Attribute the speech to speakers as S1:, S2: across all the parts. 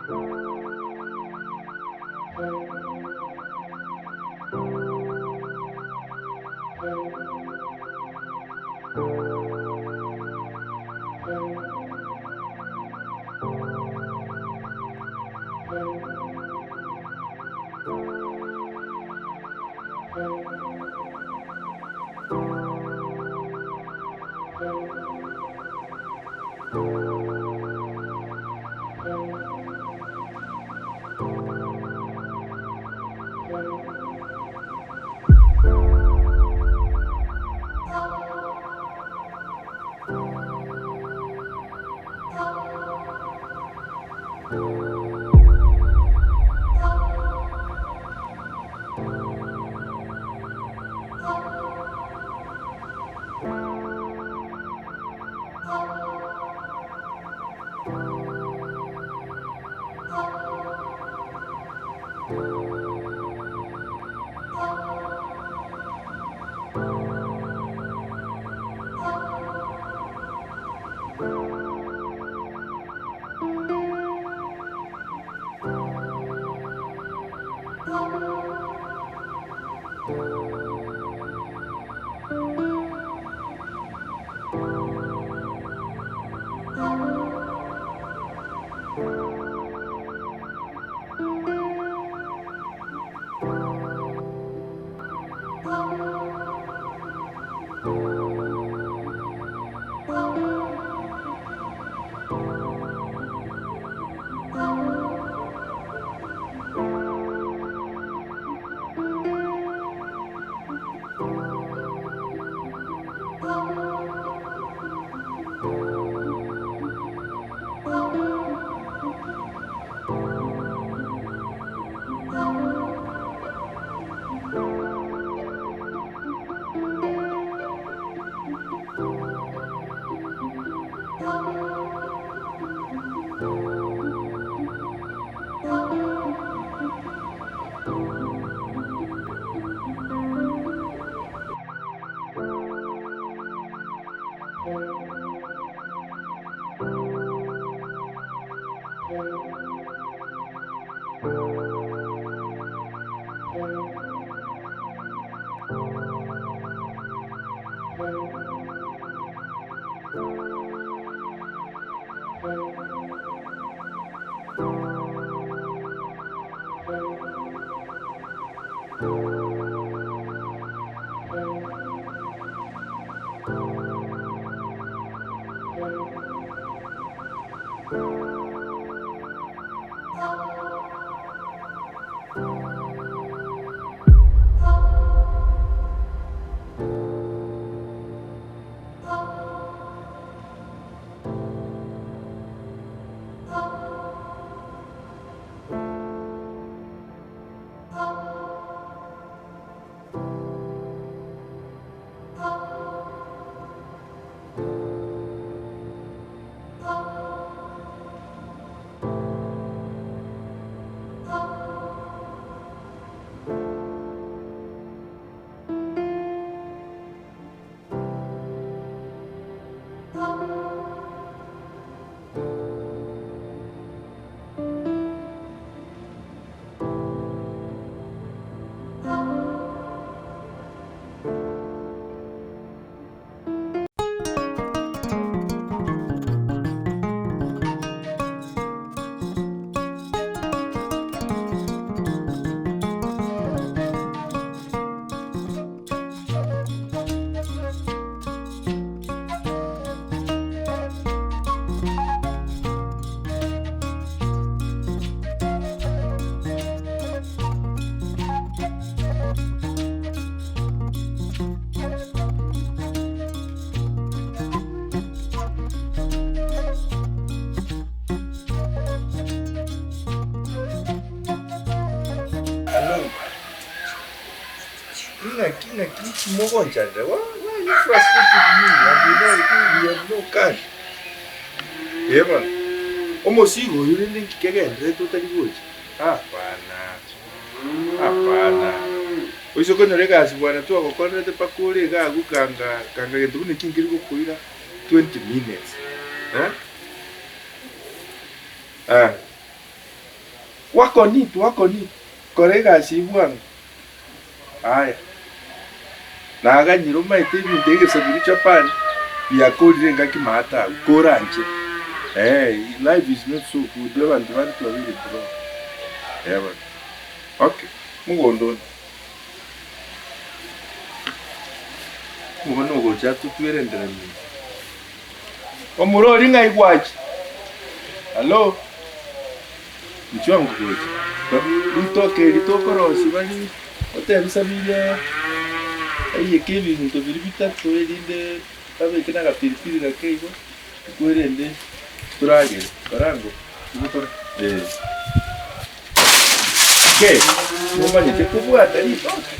S1: Hello. Ng'aki ng'aki mogonchanera why why you frustrating me and you know we have no cash. Eh bono, omosigo oyo rende nki kegendererete otari gocha? Hapana, hapana. Oise konyora egasi bwana twagokorerete mpaka ore iga agwo kanga kanga gento buna eki nkeri gokoira 20 minutes eh. Eh. Work on it, work on it, kora egasi eyio bwango. Aya, naganyire omaete ebinto egesabiru Japan biakorire engaki maate agwo, koranche. Eh, life is not so good, abanto bande twabeire broke. Eh bono. Okay, mogondo onde. Omwana ogocha atotwere endera minto. Omorori ng'ai gwacha? Hallo? Inchuo ango gocha. Ritoke eri tokorosia bari otebi Sabiria aiyeke ebinto biria bitato erinde babeke na agapiripiri gake igo, kwerende toragere. Kora ango, igo tore. Eh. Ke, momanyete kobwata ritoke?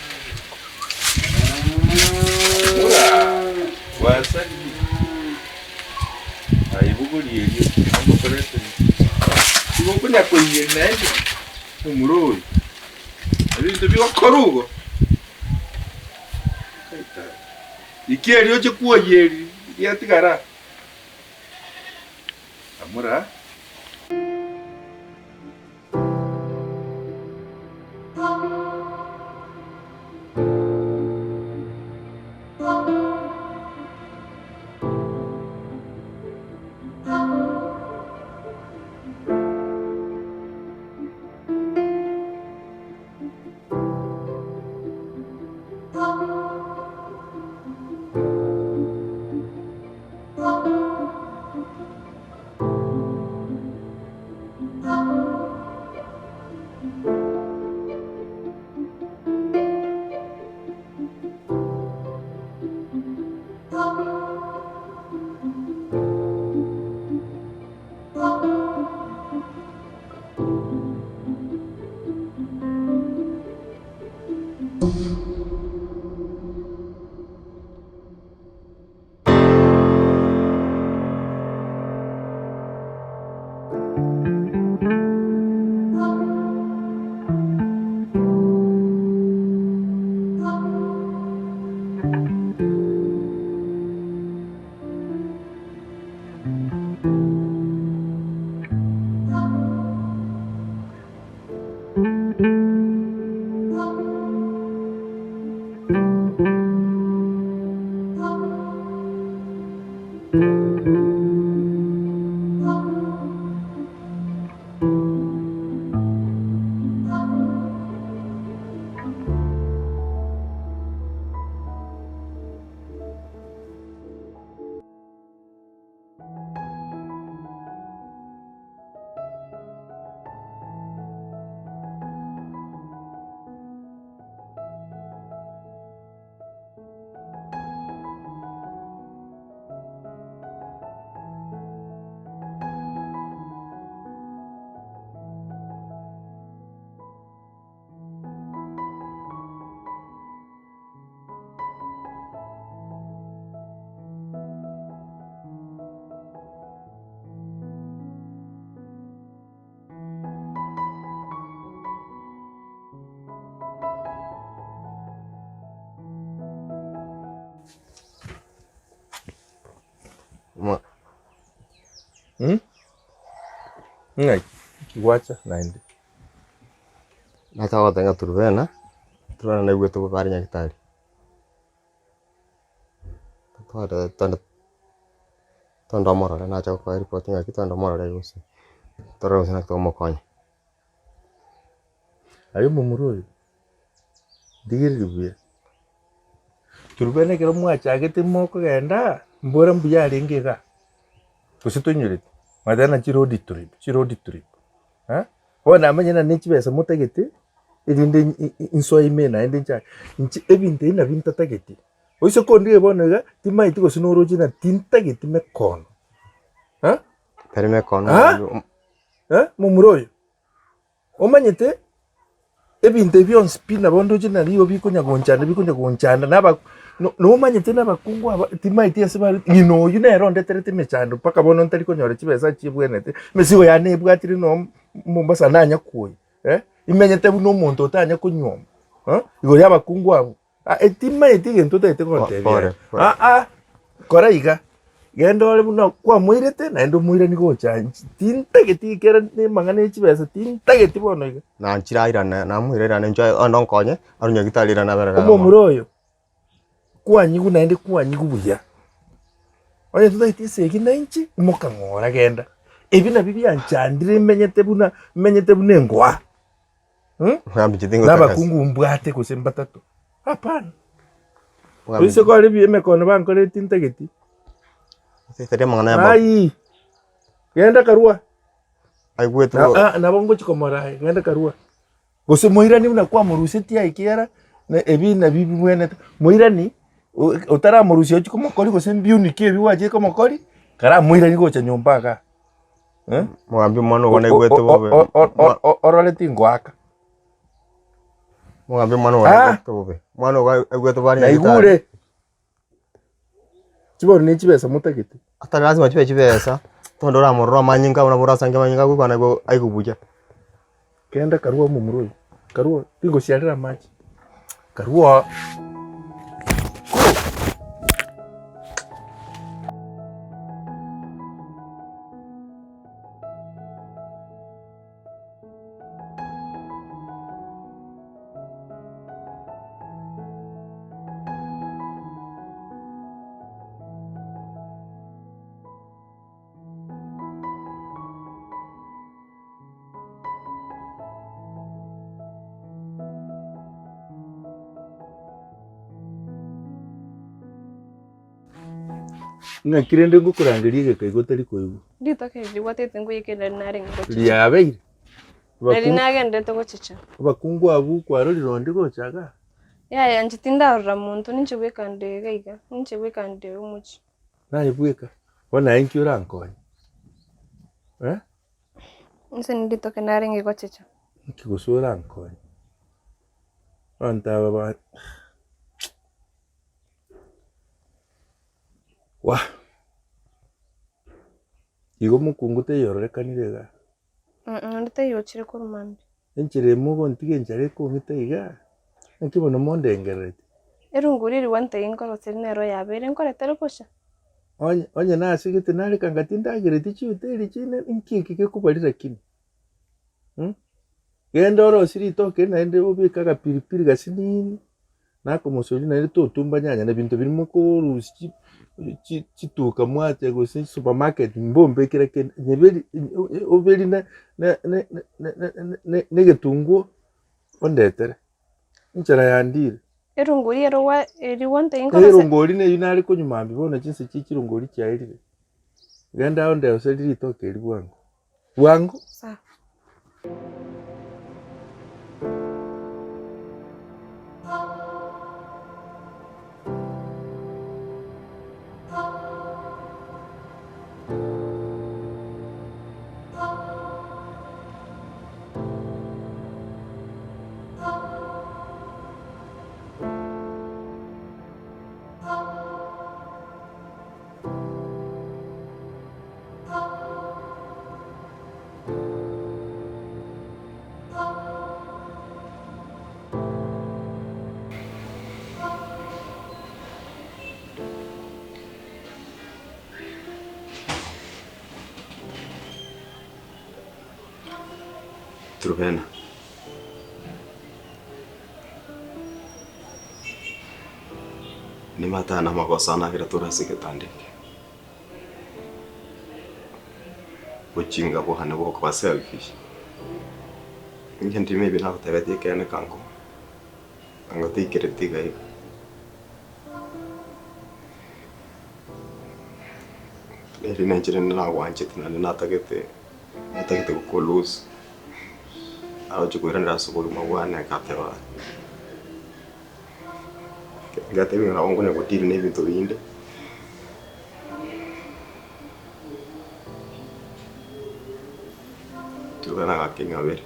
S1: Bora, gwasaririe. Aye bogoria erio, angokoretere. Igo okonya koiyeria naende omura oyo. Ebinto bigokora igo. Iki erio oche kwoyeria riatigara. Amura. Ng'ai gwacha naende?
S2: Nacha goteba ng'a Turubena, Turubena naigwete bobe are nyagetari. Tware twende twende omorore nacha gokoa eripoti ng'aki twende omorore gose torore gose naki togomokonya.
S1: Aye omomura oyo, ndigereria buya, Turubena ekero mwachagete mokogenda, mbora mbuya arenge igaa, gose toinyoreti? Mwateba ng'a chiroad trip, chiroad trip eh, bono namanyire ng'a ne chibesa motagete, erinde insoe ime naende nchake, inche ebinto ebi nabio ntatageti. Oise kondigia bono iga, timaeti gose noroche ng'a tintageti mekono eh,
S2: Tari mekono
S1: Ah? eh, momura oyo. Omanyete ebinto ebi bionsi pi nabo ndoche nario bikonya gonchanda bikonya gonchanda na aba no nomanyete na abakungu aba timaeti ase bare ng'ina oyio nere ondeterete emechando mpaka bono ntari konyora chibesa chiebwenerete, emesigo yane ebwatire no Mombasa nanya kwoyia eh, imenyete buna omonto otanya konyuoma eh, igoro ya abakungu abwo. Ah, timaeti egento otagete gontebia
S2: Pore,
S1: aye.
S2: pore.
S1: Aa, kora iga. Genda ore buna kwamoirete naende omoirani gocha inche tintageti ekero na amang'ana ya chibesa tintageti bono iga.
S2: Nanchire airane, namoira airane inche onde onkonye, arwe nyagitari airane abere iga
S1: Omomura oyo, kwanyigwa naende kwanyigwa buya, onye totageti esegi na inche, imoka ng'ora genda. Ebi nabio bianchandire menyete buna menyete buna engoa.
S2: Mogambi
S1: Na abakungu mbwate gose mbatato, hapana. Oise kore ebi emekono bankorete tintageti.
S2: Tari amang'ana ya baba.
S1: Aii, genda karua.
S2: Aigwete
S1: Na-
S2: bo-
S1: ah, nabo ngochi komora aye, genda karua. Gose moirani buna kwamorusetie aye ekiagera na ebi nabi bibwenerete, moirani o- otaramorusia ochie komokori gose mbiuni ki ebi gwachire komokori, karamoirani gocha nyomba igaa. Eh?
S2: Mogambi omwana ogo naigwete bobe.
S1: Orore tingoaka.
S2: Mogambi omwana ogo
S1: Ah!
S2: naigwete bobe. Omwana ogo aigwete bobe are nyagitari.
S1: Naigure. Chibori ne chibesa motagete.
S2: Atari lazima chibe chibesa, tonde oramorore amanyinga abwo nabo orasange amanyinga agoikwana igo aigwe buya.
S1: Genda karue omomura oyo, karue tingosiarera amache, karue oo. Go! Ng'aki rende ngokorangeria egeka igo otari koigwa?
S3: Ritoke eri rigwatete nkoiyeke nari narenge gochicha.
S1: Riabeire.
S3: Nari
S1: Abakungu
S3: nagenderete gochicha.
S1: abakungu abwo kwarorire onde gocha igaa?
S3: Yaya inche tindarora monto ninche bweka nde iga iga, ninche bweka nde omochie.
S1: Naye bweka, bono aye inki orankonye? Eh?
S3: Inche ninditoke narenge gochicha.
S1: Inki gose orankonye? Abanto aba ba wah! Igo mokungu taiyo ororekanire igaa.
S3: Onde taiyo ochire korwa mambia.
S1: Enchera emo ogontiga enchara ekong'ita igaa, naki bono mondengerereti?
S3: Erongori eria gwantebia nkoroserie nero yabeire nkoretere bosa.
S1: Onye onye nasegete nareka nga tindagereti chihoteli chinde, inki eke gekobaria lakini? Genda orosie ritoke naende obeke agapilipili gasinini, nakomosori naende totumba nyanya na ebinto biria mokorusia chi chi chituka mwacha gose supermarket mbombekera kende, nyeberi oberi na na na na na na egetunguo ondetere, enchara yandire.
S3: Erongori ero gwa eria gwantebia nkorosie.
S1: Erongori neywo nare konywa mambia bono chinsa echi chirongori chiaerire, genda ondeoserie ritoke erio bwango. Bwango.
S3: Sawa.
S2: Truvena. Nimatana namagoso ane agere tore ase egetanda eke. Bochinga bwane bokoba selfish, inche ndire maybe nagotebetie ekeene kango, kango teikereti iga iga. Eri nenche rende nagwanchete naende natagete, natagete goko lose, naroche koiranera ase obogima bwane ngateba, ngateba ng'a nabo nkonya go deal na ebinto binde. Togana gaki ng'abere,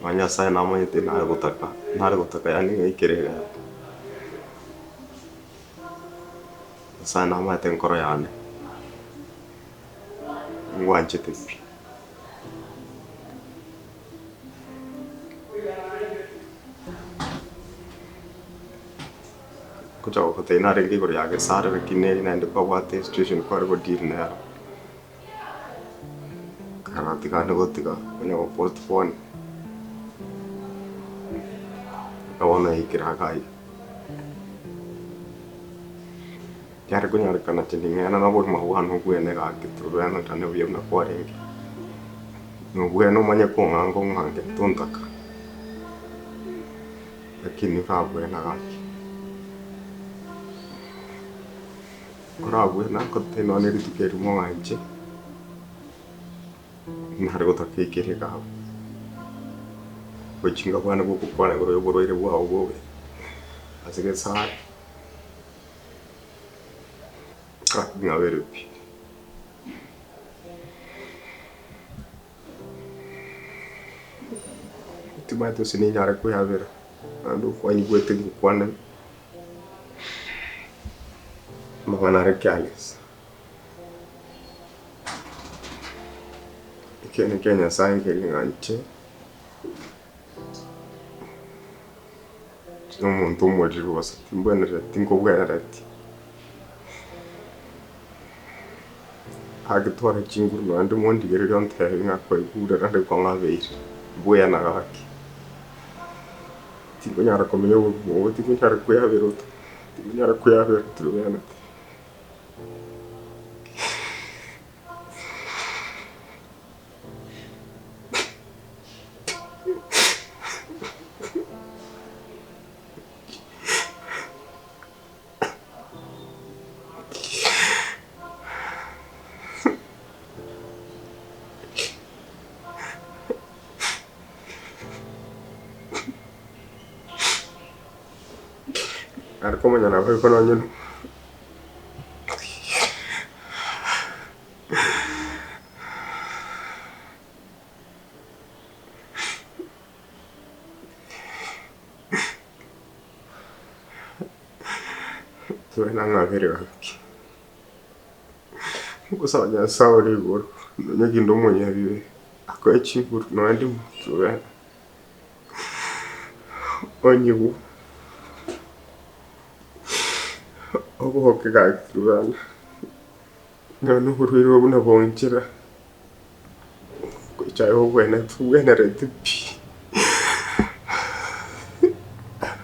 S2: nonya Nyasaye namanyete nare gotaka, nare gotaka yaani ng'aikere igaa. Nyasaye namanyete enkoro yane, ngwanchete pi. Ngocha gogotebia narenge igoro ya gesare lakini neri naende kwabwate esituation kware go deal nero. Nkarora tiga ande gotiga konya go postpone mpaka bono yaikire iga aywo. Yare konyarekana tinding'ena na obogima bwane obwene gaki tobeanetane buya buna kwarenge, na obwene omanye kong'anga ong'ange tontaka, lakini orabwena gaki, orabwena ngote nonye rituko erimo ng'a inche. Nare gotaka ekere egabo, gochinga bwane bw'ogokwana igoro y'oborwaire bwao bobe ase Nyasae, ng'abere pi. Timanyeti gose ninyare koyabera, naende okwanyigwete ngokwana amang'ana are careless. Ekiagera kia Nyasaye nkeri ng'a inche nomonto omoriri gose timbwenereti nkobwenereti, agitwara chinguru naende mondigererie ontebi ng'a kwaigure naende kwang'abeire, mbwena gaki. Tinkonyara komenya obogima obo, tinkonyara kweyabera oto, tinkonyara kweyabera tibwenereti. Nare komanya naboigo nonye. Nang'abere gaki, ngosaba Nyasae ore igoro, nonya kinde omonyabibe, akoe chinguru nonya ndi omonto bwena, onyigwe. Oboke gaki bana, nonya na oborwaire obo buna bonchera, gocha aye obwenerete obwenerete pi,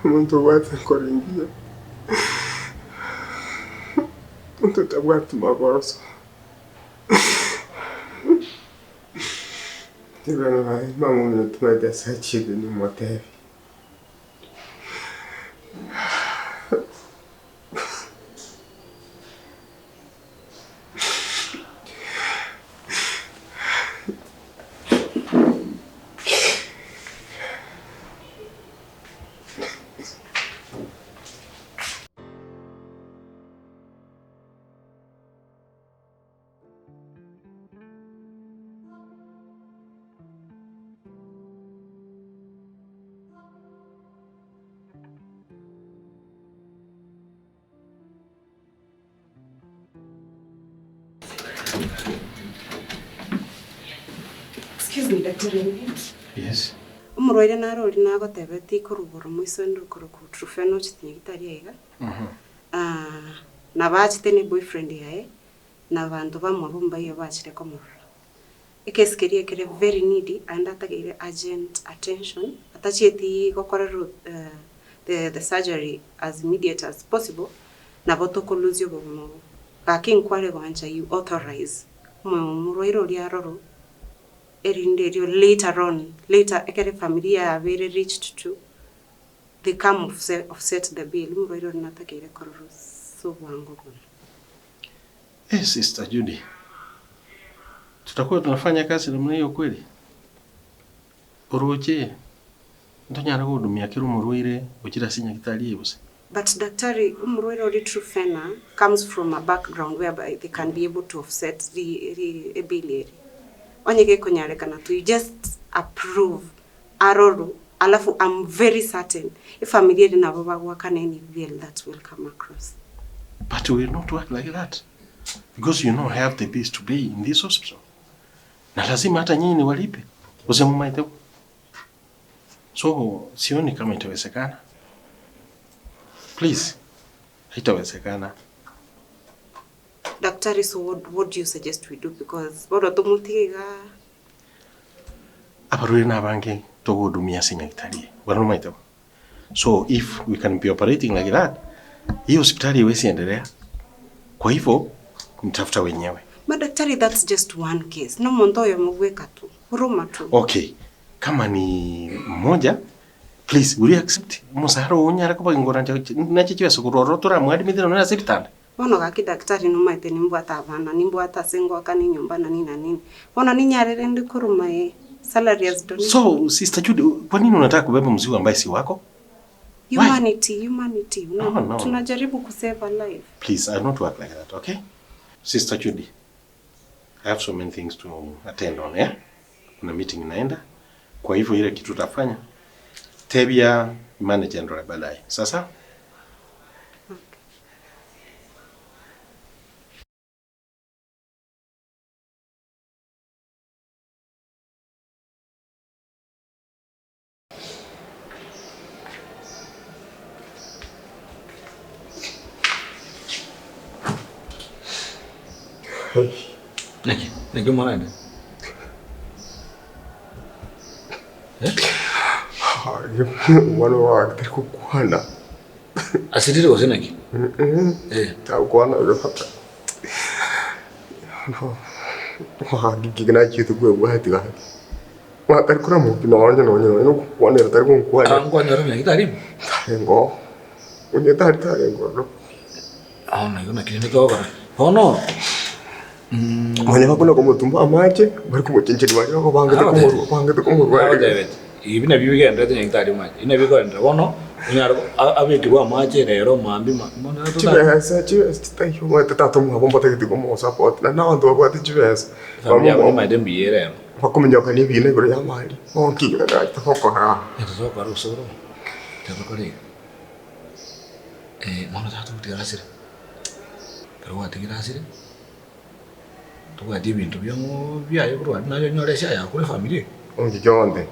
S2: omonto obwate enkoro engiya, omonto otabwati magoso, nigo mama ominto omanyete ase achiete nimotebie.
S4: Excuse me, Daktari Ong'e.
S5: Yes.
S4: Omorwaire naro oria nagotebetie korwa moiso inde okorokwa Trufena ochete nyagitari aiga. Ah, nabo achete ne boyfriend yaye, na abanto bamwabo mbaiyo bachire komorora. Ekesi keria ekere very needy aende atageire urgent attention, atachieti gokorerwa the the surgery as immediate as possible, nabo toko lose obogima obo. Gaki nkware goancha you authorize omorwaire oria arorwe, erinde erio later on, later ekero efamilia yabeire reached to, they come offset the bill, omorwaire oria natakeire kororwa ase obwango mono.
S5: Eh, Sister Judy, tutakuwa tunafanya kazi namna hiyo kweli? Oroche ntonyare gohudumia kera omorwaire gochira ase nyagetari eye gose?
S4: But daktari, omorwaire oria Trufena comes from a background whereby they can be able to offset ri ri ebill eria. Onye gekonyarekana tu you just approve arorwe alafu am very certain efamiri eria nabo bagoakana any bill that will come across.
S5: But we will not work like that because you know I have the bills to pay in this hospital na lazima hata nyinyi niwalipe gose mumaete bo so sioni kama itawezekana please. Haitawezekana.
S4: Daktari so what, what do you suggest we do because bono tomotige iga.
S5: Abarwaire nabange togohudumia ase nyagitari eye. Bwana nomaete bo? So if we can be operating like that, hii hospitali haiwezi endelea. Kwa hivyo ni tafuta wenyewe.
S4: But daktari that's just one case. Nomonto oyomo bweka tu. Huruma tu.
S5: Okay, kama ni mmoja, please will you accept omosara oo onyare koba ngora nache chibesa korwa ororo toramoadmit nonya ase ebitanda?
S4: Bono gaki daktari nomaete nimbwate abana, nimbwate ase ngoakana enyomba na nini na nini. Bono ninyare rende korwa my salary as donation.
S5: So sister Judy, kwa nini unataka kubeba mzigo ambaye si wako? Why?
S4: Humanity, humanity.
S5: No, no.
S4: Tunajaribu kusave a life.
S5: Please, I'll not work like that, okay? Sister Judy, I have so many things to attend on, eh? Kuna meeting inaenda. Kwa hivyo ile kitu utafanya, tebia manager ndore baadaye. Sasa?
S6: Naki, naki omwana one? Eh?
S2: Omwana ogo tari gokwana.
S6: Asirire gose naki? Eh.
S2: Tagokwana igo tata. Bono gaki nachiete kwebwati gaki. Tari koramokia nonye nonye nonye nokokwanera tari gonkwanera.
S6: Ankwanera buna ki tari ime?
S2: Tarengoo, onye tari tarenge ororo.
S6: Bono igo naki rende togokora. Bono
S2: Onye bakona komotumba amache, bari komochencheria baria bangete komorwa bangete komorwaria.
S6: Agotebete, Ebi nabio bigenderete nyagetari omanyete, ebi nabio bikogenderera bono, onyare abekirwe amache rero mambia ma bono iga tota
S2: Chibesa chibesa chitaiyo omanyete tata omwabo mbatagete komosupport naende abanto babwate chibesa.
S6: Efamiri yabo nimanyete mbuya ere emo.
S2: Bakominyoka nebina igoro y'amari, bonki togokora.
S6: Egento togokora gose ore tiga tokore iga, bono tata togotiga asire, ekero gwatigire asire, tobwati ebinto biang'oo biaye korwa aria naye onyore ase ayakure efamiri eye.
S2: Onki kionde.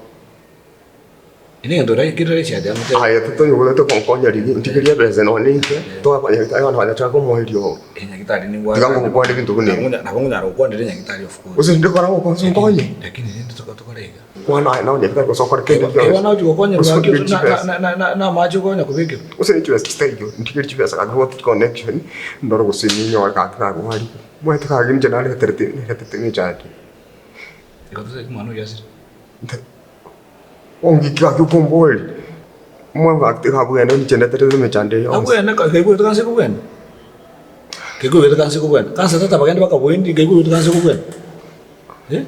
S6: Negento kere chiate amo tebe.
S2: Aye totonyogorete gonkonya riria ntigerie ebesa nonye inche, twakonyete aye bono banyachaka komoa eriogo.
S6: Enyagitari nimbwate
S2: Tiga ngokwane ebinto buna ebi.
S6: Nabo nkonyara gokwanera enyagitari of course.
S2: Gose ndikora gokonsa onkonye?
S6: Lakini rende tokore iga.
S2: Kwana aye nonye tari gose okore kende gionsi.
S6: Eba nagochia gokonyerwa
S2: Gose
S6: gaki
S2: ontigerie chibesa.
S6: na amache okonya kobekerwa.
S2: Gose ne chibesa chitaiyo, ntigerie chibesa gaki bwate connection, ndore gose ninyore gaki nagwarire. Omanyete gaki inche nareterete naretete emechando.
S6: Igo tosaeti omwana oyio asire.
S2: Ongiki gaki okomboria, omwana gaki tiga abwene inche ndeterete emechando eye yonsi.
S6: Abwene ka kaigwete kansa ekobwena? Kaigwete kansa ekobwena? Kansa tata bagende bakaboendi kaigwete kansa ekobwena? Eh?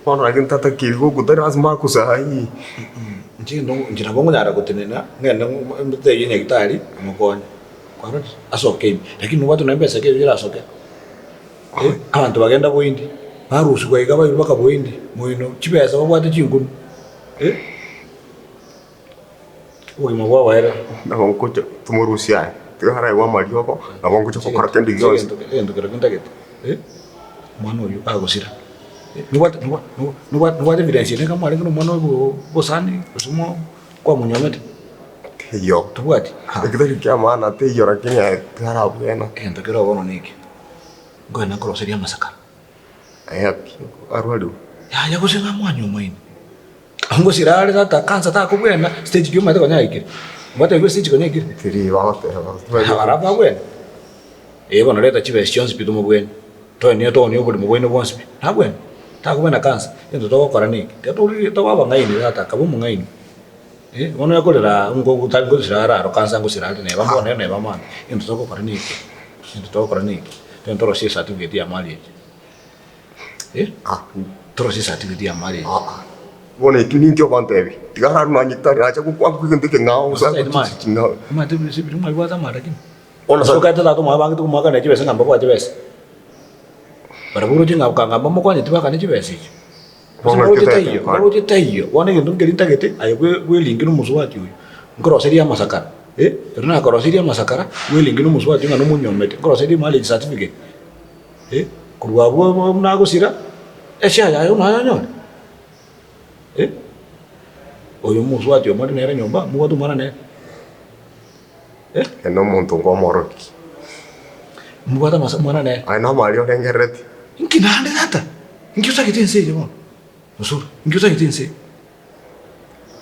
S2: Bono lakini tatakeiri gokuta lazima akosaii.
S6: Inche gento inche nabo nkonyara gotenena ng'ende ntebi nyagetari amokonye, kwarorire? Asoke ime, lakini nobwate nonye embesa ekero erasoke. Eh, abanto bagenda boindi, barusigwa iga bairwa mpaka boindi, moino chibesa babwate chinguru, eh, obogima bwabaera.
S2: Nabo nkocha tomorusie aye, tiga araegwe amariogo, nabo ngocha gokora kende gionsi.
S6: Egento egento kero ntagete, eh, omwana oyio agosira, eh, nobwate noba noba nobwate evidence ere kama arenge na omwana oyo obosani gose mo kwamonyomete?
S2: Teiyo.
S6: Tobwati?
S2: Eki tari kia maana teiyo lakini aye tigarabwena.
S6: Egento kere bono neke. Nkoenda nkoroseria amasakara.
S2: Aye pi, arwarigwe.
S6: Yaya gose ng'a mwanyuomaine. Abu ngosira are tata kansa takobwena stage ki omanyete konya aikire. Mbatebiwe stage konya aikire.
S2: Tiri bagoteba.
S6: Barabwo abwene. Eh bono reta chibesa chionsi pi tomobwenie. Toenie toonie oborimo bwaino bwonsi pi. Nabwene. Takobwena kansa. Egento togokora neke. Tiga torigie tobe abang'aini tata kabe omong'aini. Eh bono onya korera ngosira are aro kansa ngosira are neba mbono neba mambia. Egento togokora neke. Egento togokora neke. Togende torosie ecertificate ya marriage. Eh? Torosie ecertificate ya marriage.
S2: Bono ekio ninkio ogontebia, tiga ararue nonya tari nacha gokwana egento ekeng'ao gose agochichi ching'ao.
S6: Omanyete ebise biria mwabibwate amara lakini.
S2: Bono sa-
S6: Okagete tata omwabo bangete komoakana chibesa ng'a mbabwate chibesa. Barabwo oroche ng'a okang'a mbamokonyeti bakane chibesa echio.
S2: Bono
S6: Mbaroche
S2: ekio
S6: taiyo,
S2: tari
S6: mbaroche taiyo. Bono egento nkeri ntagete, aye bwe bwelingi na omosubati oyio, nkoroserie amasakara, eh, ekero nakoroseirie amasakara, bwelingi na omosubati ng'a nomonyomete, nkoroserie marriage certificate, eh, korwa abwo bo nagosira, eshare yaye naye onyore, eh. Oyo omosubati omore nere nyomba, mobwate omwana nere. Eh?
S2: Ere nomonto nkomorokia.
S6: Mbwate amasa omwana nere.
S2: Aye namaria orengereretie.
S6: Inki naende tata? Inki otagete ense eye bono? Osoro, inki otagete ense eye?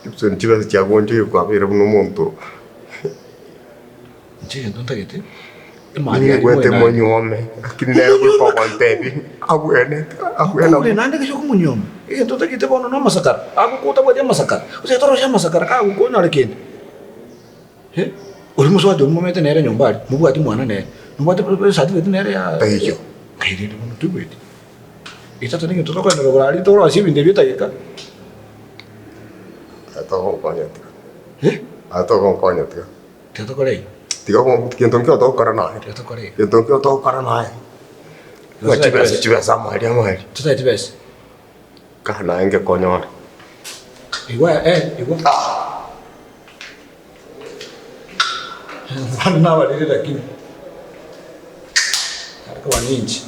S2: Gibson chibesa chiagonchoire kwabeire buna omonto.
S6: Inche egento ntagete, emari aria
S2: Nigwete
S6: moe naye.
S2: monyuome, lakini nere goika ogontebia abwenete, abwena.
S6: Okure naende gose okomonyuoma, egento otagete bono na amasakara, agokwa otabwati amasakara, gose torosia amasakara kagokwa onyore kende. Eh, oria mosubati oria momete nere nyomba aria, mobwati mwana nere, nobwate certificate nere ya
S2: Taiyo.
S6: Nkai rende bono toigweti. Etato negento tokoenda rogoro aria torosie ebinto ebio etageka.
S2: Aye togonkonya tiga.
S6: Eh?
S2: Aye togonkonya tiga.
S6: Tiga tokore igo.
S2: Tiga gon gento nkio togokora naye.
S6: Tiga tokore igo.
S2: Gento nkio togokora naye. Ng'a chibesa chibesa amari amari.
S6: Totari chibesa.
S2: Kaa naye ngekonyore.
S6: Igwa eh, igwa. Abande nabarire lakini. Ariko ninche.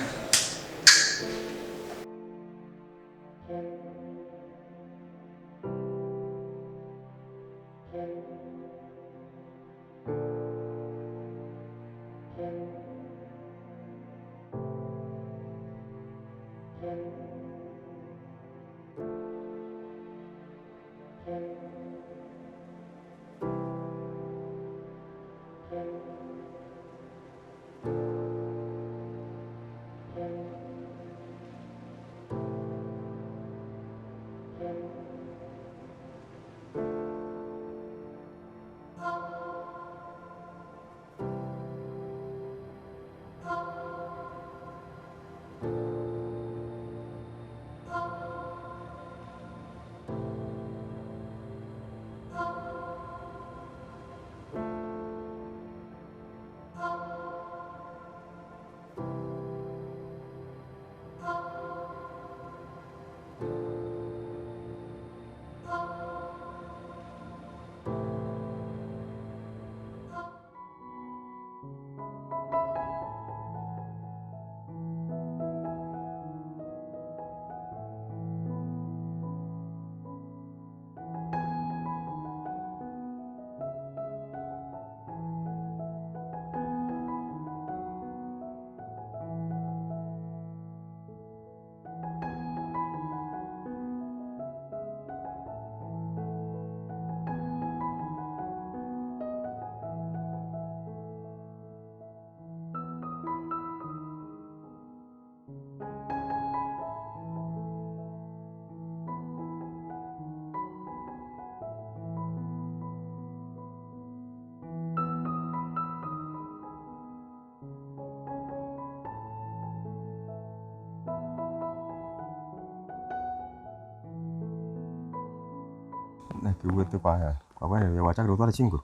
S2: Naki obwate kwaya kwabwenerire gwachakire gotwara chinguru?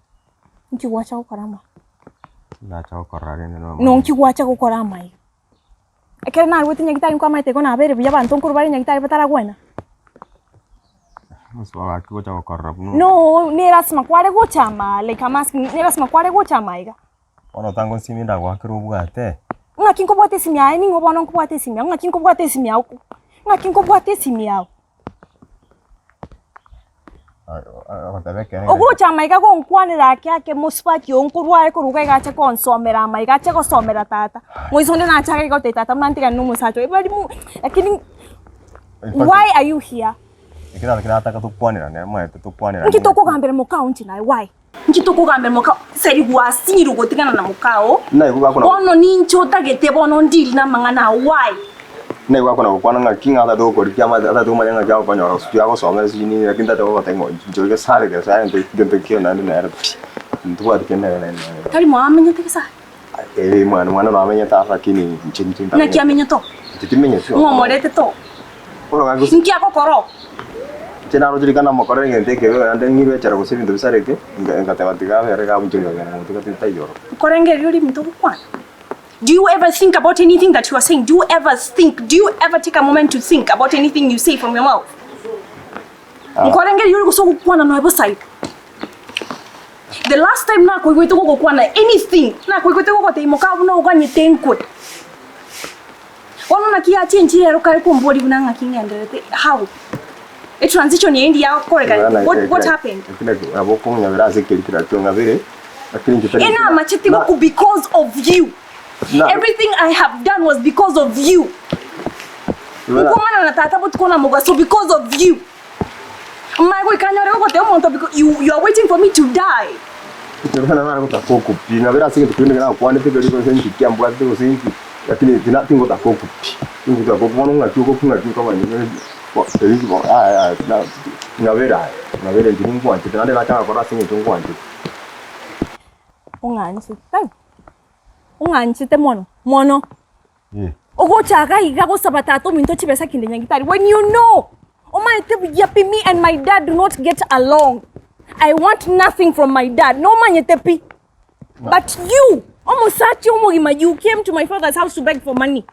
S7: Inki gwacha gokora ama?
S2: Nacha gokorora rende no
S7: Nonki gwacha gokora amaiga? Ekero narwete nyagitari nkwamaete igo nabeire buya abanto nkorwa bare nyagitari bataragwena?
S2: Gaki gocha gokorora buna
S7: No, ne lasima kware gocha ama like I'm asking, ne lasima kware gocha amaiga?
S2: Bono otanga onsimi ndagoakera obwate.
S7: Ng'aki nkobwata esimi yaye ning'o bono nkobwata esimi yao, ng'aki nkobwata esimi yao, ng'aki nkobwata esimi yao?
S2: Ogoteba ekeene.
S7: Ogocha amaiga gonkwanera ake ake mosubati oo nkorware korwa iga ache konsomera amaiga ache gosomera tata. Moiso onde nachake gotebia tata buna ntigane na omosacha oye bari mo lakini why are you here?
S2: Ekero nataka tokwanerane omanyete tokwanerane.
S7: Nki tokogambera mokao inche naye why? Nki tokogambera mokao seri gwasinyirwe gotigana na mokao bono ninche otagete bono ndiri na amang'ana ao why?
S2: Naigwa akona gokwana ng'aki ng'a atate gokorikia amache atate komanya ng'aki agokonyora sijui agosomera sijui nini lakini tate gogotebia ng'a inche oige sare gese aye gento kio naende nere pi, ntobwati kende nere naende nere.
S7: Tari moamenyete gese aye?
S2: Eh, mwana mwana noamenyete aro lakini inche inche
S7: Ng'aki amenyete oo?
S2: Inche timenyeti oo.
S7: Ng'o omoretete oo?
S2: Bono gaki gose
S7: Nki agokora oo?
S2: Inche naroche rika namokorera egento ekebe naende ng'irwe echara gose ebinto bisareke, ngateba tiga abere iga abunche nkagenda nkamotiga tintaiyo ororo.
S7: Nkorengereria oria ebinto ogokwana? Do you ever think about anything that you are saying? Do you ever think? Do you ever take a moment to think about anything you say from your mouth? Nkorengereria ore gose ogokwana noe bosa iga. The last time nakoigwete gogokwana anything, nakoigwete gogotebia moka buna oganyete nkwe. Bono naki yachenchire ero kare komboria buna ng'aki ng'endererete, how? Etransition eye ndi yakorekana, what, what happened?
S2: Nabo okong'abera ase ekeri kera kiong'abere. Lakini inche tari
S7: Enamachete
S2: Na-
S7: goku because of you.
S2: Na-
S7: Everything I have done was because of you. Nkomana na tata botuko na mogaso because of you. Mmae goika nyore gogoteba omonto because you, you are waiting for me to die.
S2: Ekero nare gotaka okopi, nabere ase egento kende nagokwanete keria gose inki kiambwatete gose inki, lakini tina tingotaka okopi, tingotaka okopi bono ng'aki okopi ng'aki nkomanya yaya yaya tina ng'abere aye, ng'abere inche ningwanchete naende nachaka gokora ase eng'encho ngwanchete.
S7: Ong'anchete, ong'anchete mono, mono. Ogocha iga iga gosaba tata ominto chibesa kinde nyagitari when you know omanyete buya pi me and my dad do not get along. I want nothing from my dad. Nomanyete pi. But you, omosacha omogima, you came to my father's house to beg for money.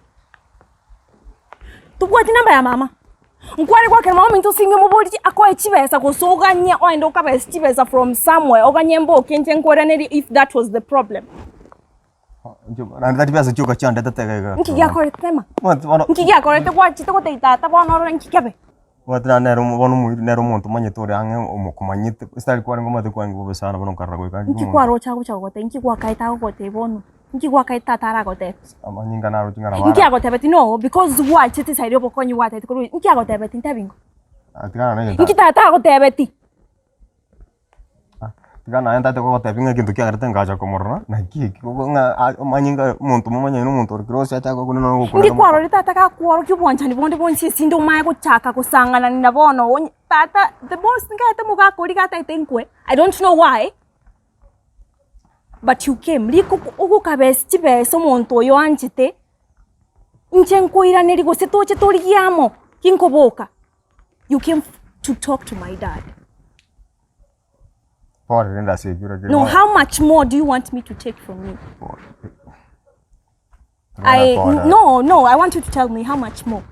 S7: Tobwati namba ya mama. Nkware gwakera mama ominto osinge omoborie akoe chibesa gose oganye oende okabesa chibesa from somewhere oganye mboke inche nkweraneri if that was the problem.
S2: Naende tari besa chioka chiandetete iga iga.
S7: Nki giakorete tema?
S2: Omanyete bono.
S7: Nki giakorete gwachete gotebia tata bono orore nki kebe?
S2: Omanyete naende nere bono omoiri nere omonto omanyete ore ang'e omokomanyete, ase tari kwarenge omanyete kwarenge bobe sana bono nkarora goika
S7: Nki kwaroche agocha gogotebia? Nki gwakaete agogotebia bono? Nki gwakaete tata aragotebia?
S2: Amanyinga naroche ng'a nabo
S7: Nki agotebeti no because gwachete side ya obokonyi gwatebeti korwa nki agotebeti ntebi ng'o?
S2: Tigana na egento
S7: Nki tata agotebeti?
S2: Tiga naye ntaete kogotebia ng'a egento kiagerete ngacha komorora, naki eki ng'a omanye ng'a omonto momanyene na omonto ore close achake gokuna nonya ogokuna
S7: Nki kwarorire tata gakworokia obwanchani bonde bonsi esinde omanye gochaka gosang'anani na bono onye tata the most nkaete omogaka oria gataete nkwe, I don't know why, but you came riko ogokabesi chibesa omonto oyo oanchete, inche nkoiraneria gose toche torigie amo, ginkoboka, you came to talk to my dad.
S2: Pore rende ase ekio lakini
S7: No,
S2: bono-
S7: how much more do you want me to take from you?
S2: Pore.
S7: I
S2: Pore.
S7: no, no, I want you to tell me how much more.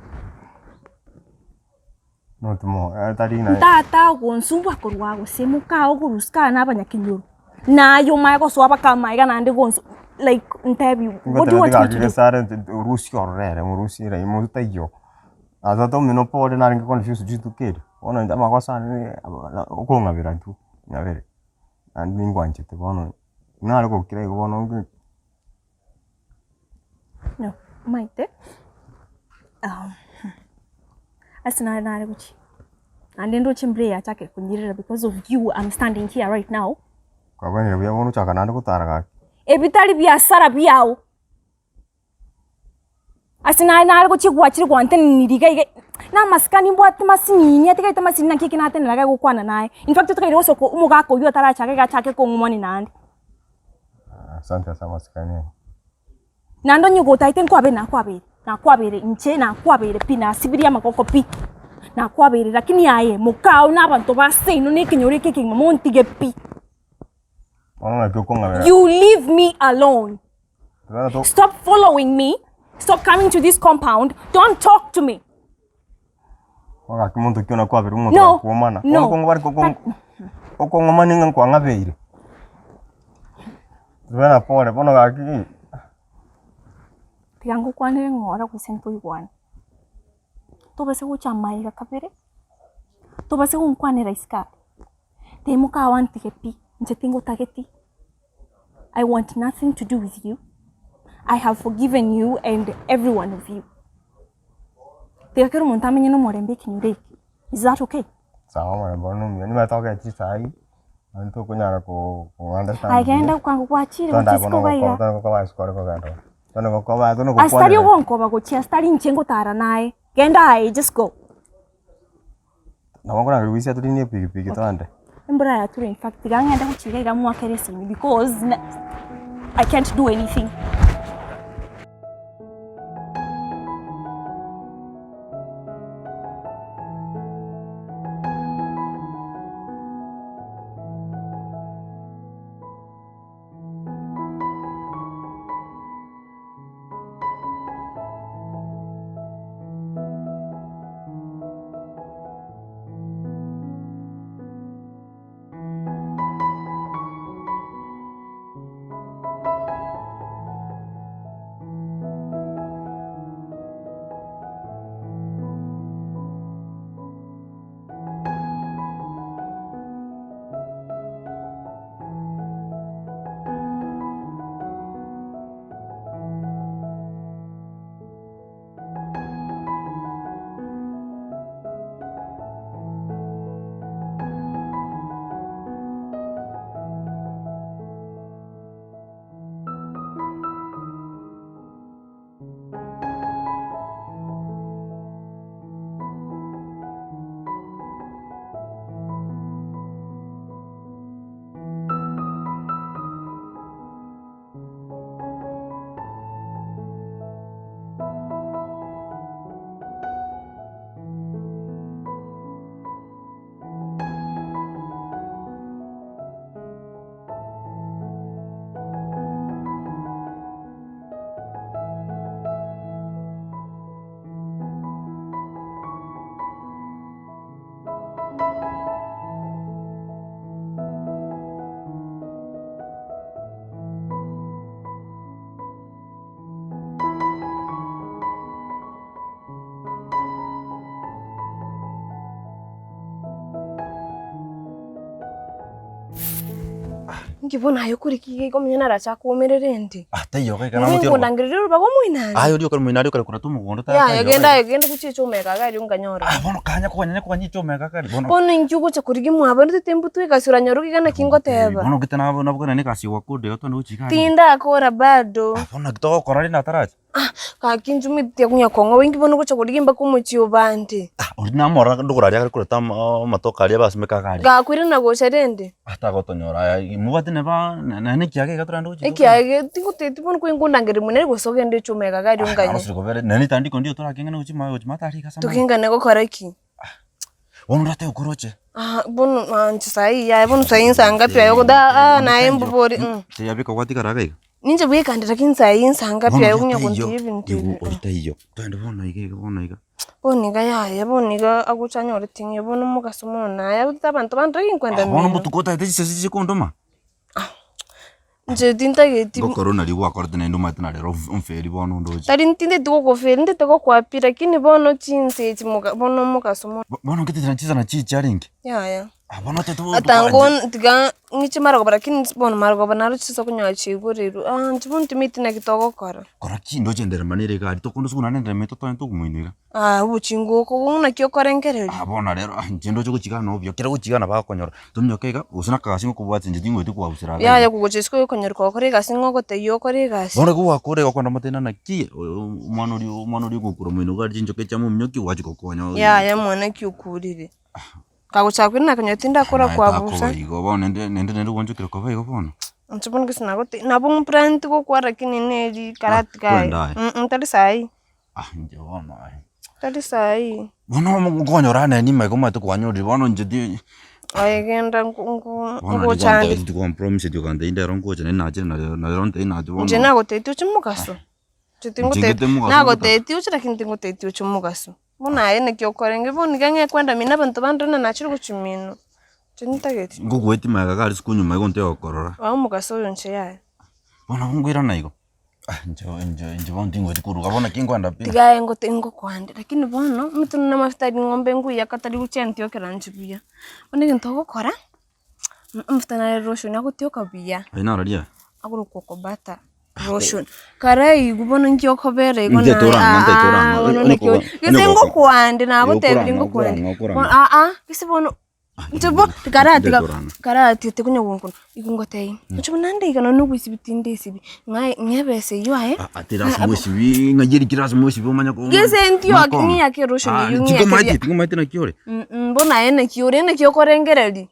S2: Not more. Eh, tari naye.
S7: Ntata ogonsumbwa korwa gose moka ogoruska na abanyakenyoro. Naye omaye gosoa bakama iga naende gonsu like ntebi what do you want me to do?
S2: Gesare orusie ororere morusie ere monto taiyo. Asa tomino pore narenge confused rituko erio, bono inche amagoso ane okong'abera intwe, ng'abere, naende ningwanchete bono, nare gokira igo bono nge.
S7: No, omanyete, ase nare nare gochia, naende ndoche embura eye yachakire konyirera because of you I'm standing here right now.
S2: Kwabwanire buya bono ochaka naende gotara gaki.
S7: Ebi tari biasara biao. Ase naye nare gochia gwachire gwantenenirie iga iga, na amasikani mbwate masinini atigarete masinini naki eke natenena iga gokwana naye. In fact tokaire gosoka omogaka oywo atarachaka iga achake kong'umani naende.
S2: Asante ase amasikani aye.
S7: Naende onye gotaete nkwabeire nakwabeire, nakwabeire inche nakwabeire pi nasibirie amagoko pi, nakwabeire lakini aye mokao na abanto ba seino na ekenyoro eke ekegima montige pi.
S2: Bono naki okong'abera.
S7: You leave me alone.
S2: Tiga to-
S7: Stop following me. Stop coming to this compound. Don't talk to me.
S2: Gaki monto ki onakwabera omonto
S7: No,
S2: gakwomana.
S7: no.
S2: Bono okong'u bare koko- okong'omani ng'a nkwang'abeire. Tiga na pore bono gaki.
S7: Tiga ngokwanere ng'ora gose ntoigwane. Tobase gocha amaiga kabere, tobase gonkwanera isiko aria. Timoka wantige pi, inche tingotageti. I want nothing to do with you. I have forgiven you and every one of you. Tiga kera omonto amenye nomorembe ekenyoro eke. Is that okay?
S2: Sawa omorembe one nomuya, nimanyete togokenya chisai, naende tokonyara ko ko understand
S7: Aye
S2: buya.
S7: genda kwango gwachire
S2: Twende
S7: gochia
S2: abwo
S7: isiko iga iga.
S2: nogoko- twende gokoba ase kware kogenda oo. Twende gokoba twende
S7: Ase tari
S2: gokwanera.
S7: ogonkoba gochia ase tari inche ngotara naye. Genda aye just go.
S2: Nabo nkorangeria goisia tore na epikipiki twende.
S7: Embura yature in fact tiga ng'ende gochia iga iga mwakere esimi because I can't do anything.
S3: Inki bono aye okoriki iga iga omonyene arache akwomerere ende?
S8: Ah, taiyo iga iga
S3: Nigo
S8: namotiga ororo.
S3: nkondangereria orobago omoino
S8: Aye oria okare moino aria okare koreta omogondo tata
S3: Yaya
S8: taiyo
S3: genda
S8: iga.
S3: aye genda gochia echoma eke iga aria onganyore.
S8: Ah, bono kanya koganya koganya echoma eke akare bono.
S3: Bono inki ogocha korigia mwabo rende tembutwe egasi oranyore iga naki ngoteba.
S8: Bono gete nabo nabokana na egasi gwakorde iga twende gochia iga aria.
S3: Tindakora bado.
S8: Ah, bono naki togokora rende ataracha?
S3: Ah, gaki inche omanyete tiakonya kong'oba inki bono ogocha korigia mpaka omochie obande.
S8: Ah, oria namorora ndogoro aria akare koreta ama amatoke aria basimeka iga aria.
S3: Gakoirana gocha rende.
S8: Ah, tagotonyora aya, mobwate neba naende ekiage iga torende gochia
S3: Ekiage tigoteti bono koinkondangeria monene gose ogende echuma eke iga aria
S8: Ah,
S3: onganye.
S8: narosire kobere naende etandiko ndio torakengane gochia ma gochia maate aria iga ase amang'ana.
S3: Tokengane gokora ki?
S8: Bono orate okoroche.
S3: Ah, bono inche saii yaya bono saii nsa ngapi aye ogote aa naye mbobori.
S8: Teyabeka gwatigara iga iga.
S3: Ninche bweka ande lakini saii nsa ngapi aye okonya gontebia ebinto
S8: Igo
S3: ebi.
S8: ori taiyo. Twende bono iga iga bono iga.
S3: Bono iga yaya bono iga agocha anyore ting'e bono omogaso mono naye abwate abanto bande lakini nkwenda
S8: Bono
S3: mino.
S8: obotuko otagete chisese chikondoma.
S3: Inche tintageti.
S8: Ngokora naria gwakorete naende omanyete na rero omferi bono ondoche.
S3: Tari ntintageti gokoferi ntagete gokwapia lakini bono chinsa echi moga bono omogaso mono.
S8: Bono ngetete chinsa nachio chiarenge.
S3: Yaya.
S8: Ah bono otagete bo
S3: Ata ngo tiga ng'iche marogoba lakini bono marogoba naro chinsa okonyora chiaigorerwe ah inche bono timanyeti naki togokora.
S8: Kora ki ndoche enderema nere iga aria tokonde ase nonye enderema eye totoete okomoino iga.
S3: Ah obochingoko okwo naki okorengereria.
S8: Ah bono rero ah inche ndoche gochiga noo buya kera gochiga nabo akonyora, tominyoke iga gose na akagasi ngokobwatia inche tingoeti koabusera iga
S3: Yaya
S8: iga.
S3: kogocha isiko okonyora gokora egasi ng'a ogotebia okore egasi.
S8: Bono igo gwakora iga okogenda omotebia naki omwana oria omwana oria ogokura omoino iga aria chinchoke chiamominyokia gwachia gokonya
S3: Yaya mwana ki okurire. Kagochaka korina akanyora tindakora
S8: Naye
S3: kwabusa.
S8: takoba igo bono naende naende naende gwanchokire koba igo bono.
S3: Inche bono gose nagote nabo mplaneti gokwa lakini neri karati kaye
S8: twende aye.
S3: tari saii.
S8: Ah inche bono aye.
S3: Tari saii.
S8: Bono okonyora nere nimanye omanyete kwanyorire bono inche ti.
S3: Aye genda nko nko
S8: Bono
S3: ngocha ande.
S8: riria kwampromiseti okantebia ndero ngocha naende nachire na rero na rero ntebia nache bono.
S3: Inche nagotebetie oche mogaso. Inche
S8: Nchingete
S3: tingotebetie
S8: mogaso
S3: nagotebetie oche lakini tingotebetie oche mogaso. Buna aye naki okorenge bono iga ng'e kwenda mino abanto bande buna nachire gochia mino. Inche ntageti.
S8: Ngogoetia magega iga aria isiko nyuma igo ntebe gokorora.
S3: Oa omogaso oyo inche yaya.
S8: Bono nkoirana igo. Ah inche inche inche bono tingochi koruga bono naki nkoenda pi.
S3: Tiga aye ngote ngokwande, lakini bono omonto buna amafuta aria ng'ombe nkoiyaka tari gochia ntiokera inche buya. Bono egento ogokora, amafuta nare lotion agotioka buya,
S8: Aye nararia?
S3: agorokwa okobata lotion. Karaigwe bono inki okobera igo
S8: Inche
S3: naye
S8: torang'a, inche torang'a.
S3: aa bono
S8: Onye
S3: naki
S8: koba-
S3: gese
S8: onye koba-
S3: ngokwande nagotebirie
S8: Okorang'a,
S3: ngokwande.
S8: okorang'a, okorang'a.
S3: Bono aa gese bono Inche bo tikaratiga
S8: Ndetorana.
S3: karatiga tikonya gonkuna, igo ngotebia, inche buna nde iga nonye na ogoisibi tindesibi, ng'aye ng'a ebesa eywo aye,
S8: Ah, ati lasima osibi ng'ai eriki lasima osibi omanye ko
S3: Gese ntioki
S8: omanye kong'a.
S3: ng'iyake eroshoni
S8: Ah,
S3: eywo ng'iyake
S8: tinkomaeti
S3: buya.
S8: tinkomaeti naki ore
S3: Bono aye naki ore naki okorengereria,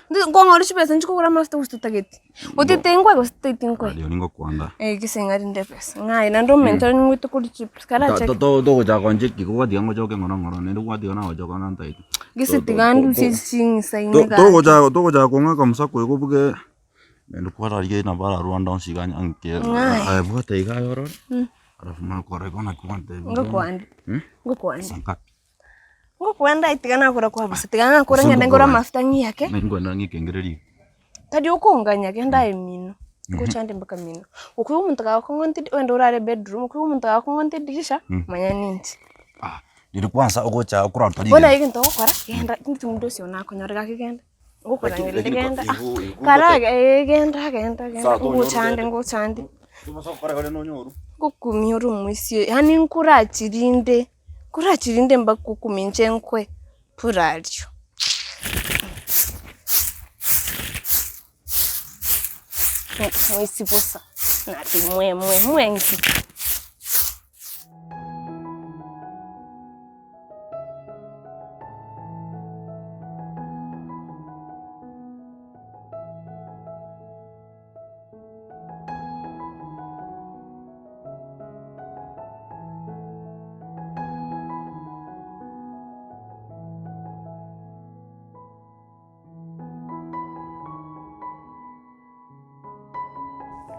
S3: nkong'ora chibesa nchikogora amafuta gose totageti, otete nkoe gose totageti nkoe.
S8: Aria ningokwanda.
S3: Eh gese ng'a rinde ebesa, ng'aye naende omente ning'oete korwa chips karachake.
S8: Togochaka goncheki gwatiga ngochoke ng'ora ng'ora naende gwatiga nagochoka nantagete.
S3: Gese tiga ndusie ching'isa ime gaki.
S8: Togochaka togochaka kong'aka omosaku oyo obuge naende kwararigia nabo ararwande onsi iga anke
S3: Ng'aye.
S8: aye bwata iga aye orore alafu omanye korora igo naki gwantebia.
S3: Ngokwande, ngokwande.
S8: Saa ngapi?
S3: Ngokwenda aye tiga nakora kwabusa, tiga nakora ng'ende ngore amafuta ng'iyake.
S8: Naki nkoenda ng'ekengereria iga.
S3: Tari okonganya genda aye mino, ngochande mpaka mino. Okoigwa omonto gagokong'onta edi ogende orare bedroom, okoigwa omonto gagokong'onta edirisha, manya ninche.
S8: Ah, riria kwanza ogocha okorarwa
S3: Bono aye egento ogokora, genda tindi mundu osio nakonyora gaki genda, ngokorangeria
S8: Lakini
S3: genda, ah,
S8: igu- igu
S3: kara eh genda genda genda,
S8: Saa tonyora
S3: ngochande
S8: ogende.
S3: ngochande.
S8: Gokora ore nonyoru.
S3: Ngokumia ore omoisia yaani nkorachirinde. Korachirinde mbakukumie inche nkwe purario. Moisi bosa, nati mwe mwe mwenki.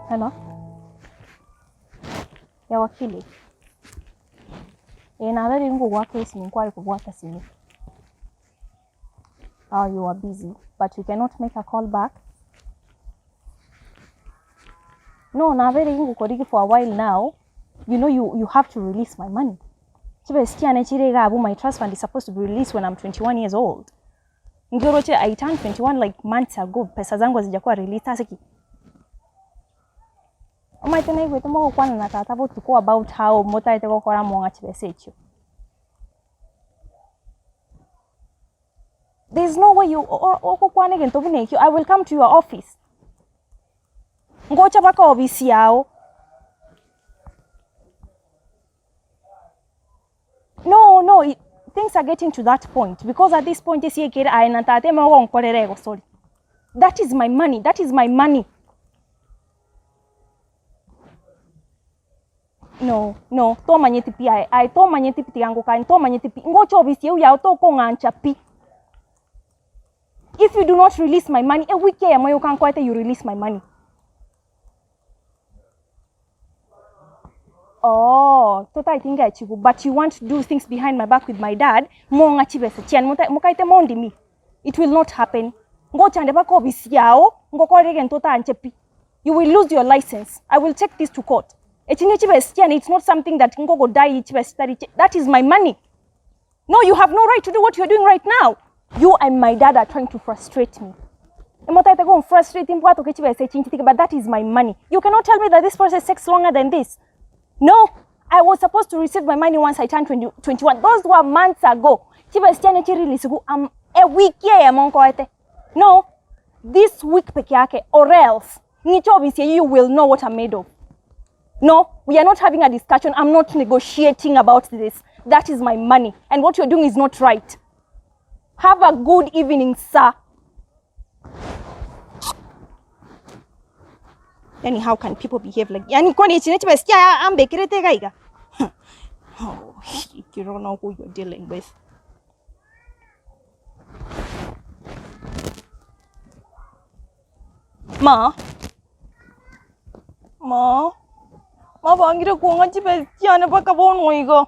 S9: Hello. Ya wakili. Eh, nabere ngogoaka esimi nkware kobwata simi. Oh, you are busy, but you cannot make a call back. No, nabere ngokorigi for a while now. You know you, you have to release my money. Chibesa chiane chire iga abwo, my trust fund is supposed to be released when I'm 21 years old. Ngioroche I turned 21 like months ago. Pesa zangu hazijakuwa released. Sasa ki. Omanyete naigwete mogokwana na tata botuko about how motaete gokora mong'a chibesa echio. There is no way you ogokwana egento buna ekio, I will come to your office. Ngocha mpaka ofisi yao. No no things are getting to that point because at this point ase ekere aye na tata ime ogonkorera egosori. That is my money, that is my money. No no tomanyeti pi aye, aye tomanyeti pi tiga ngokanie tomanyeti pi, ngocha ofisi eywo yao tokong'ancha pi. If you do not release my money, ewiki eyemo yoka nkoete you release my money. Ooh totaeti ngechigu but you want to do things behind my back with my dad, mong'a chibesa chiane motae mokaete mondimi, it will not happen. Ngochande mpaka ofisi yao, ngokore egento otanche pi. You will lose your license, I will take this to court. Echi ne chibesa chiane it's not something that ngogodai chibesa chitari chi that is my money. No you have no right to do what you are doing right now. You and my dad are trying to frustrate me. Emotaete gon frustrate mbwatoke chibesa echi nchitige but that is my money. You cannot tell me that this process takes longer than this. No, I was supposed to receive my money once I turned 20, 21. Those were months ago. Chibesa chiane chirelease um, a week eyemo nkoete. No, this week peke yake or else ng'iche ofisi you will know what I'm made of. No, we are not having a discussion. I'm not negotiating about this. That is my money. And what you're doing is not right. Have a good evening, sir. Yani how can people behave like yani kwani ichi nechi basikia ambekerete gaiga. Oh, you don't know who you're dealing with. Ma, ma, mabangire kong'a chibesa chiane mpaka bono iga,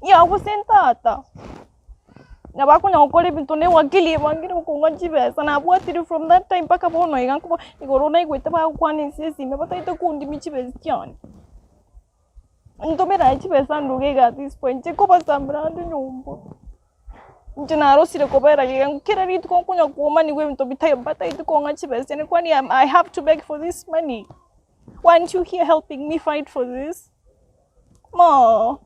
S9: yagose ntata, nabo akonya gokora ebinto na ewakili ebangire kong'a chibesa nabwatire from that time mpaka bono iga nkoba igoro naigwete bagokwana ense esime batagete kondimia chibesa chiane. Ntomere aye chibesa nduge iga at this point, nchikobasambera ande nyomba. Inche narosire kobera iga kera rituko nkonya koomaniwa ebinto bitaiyo bataeti kong'a chibesa chiane kwani I have to beg for this money? Weren't you here helping me fight for this? Ma.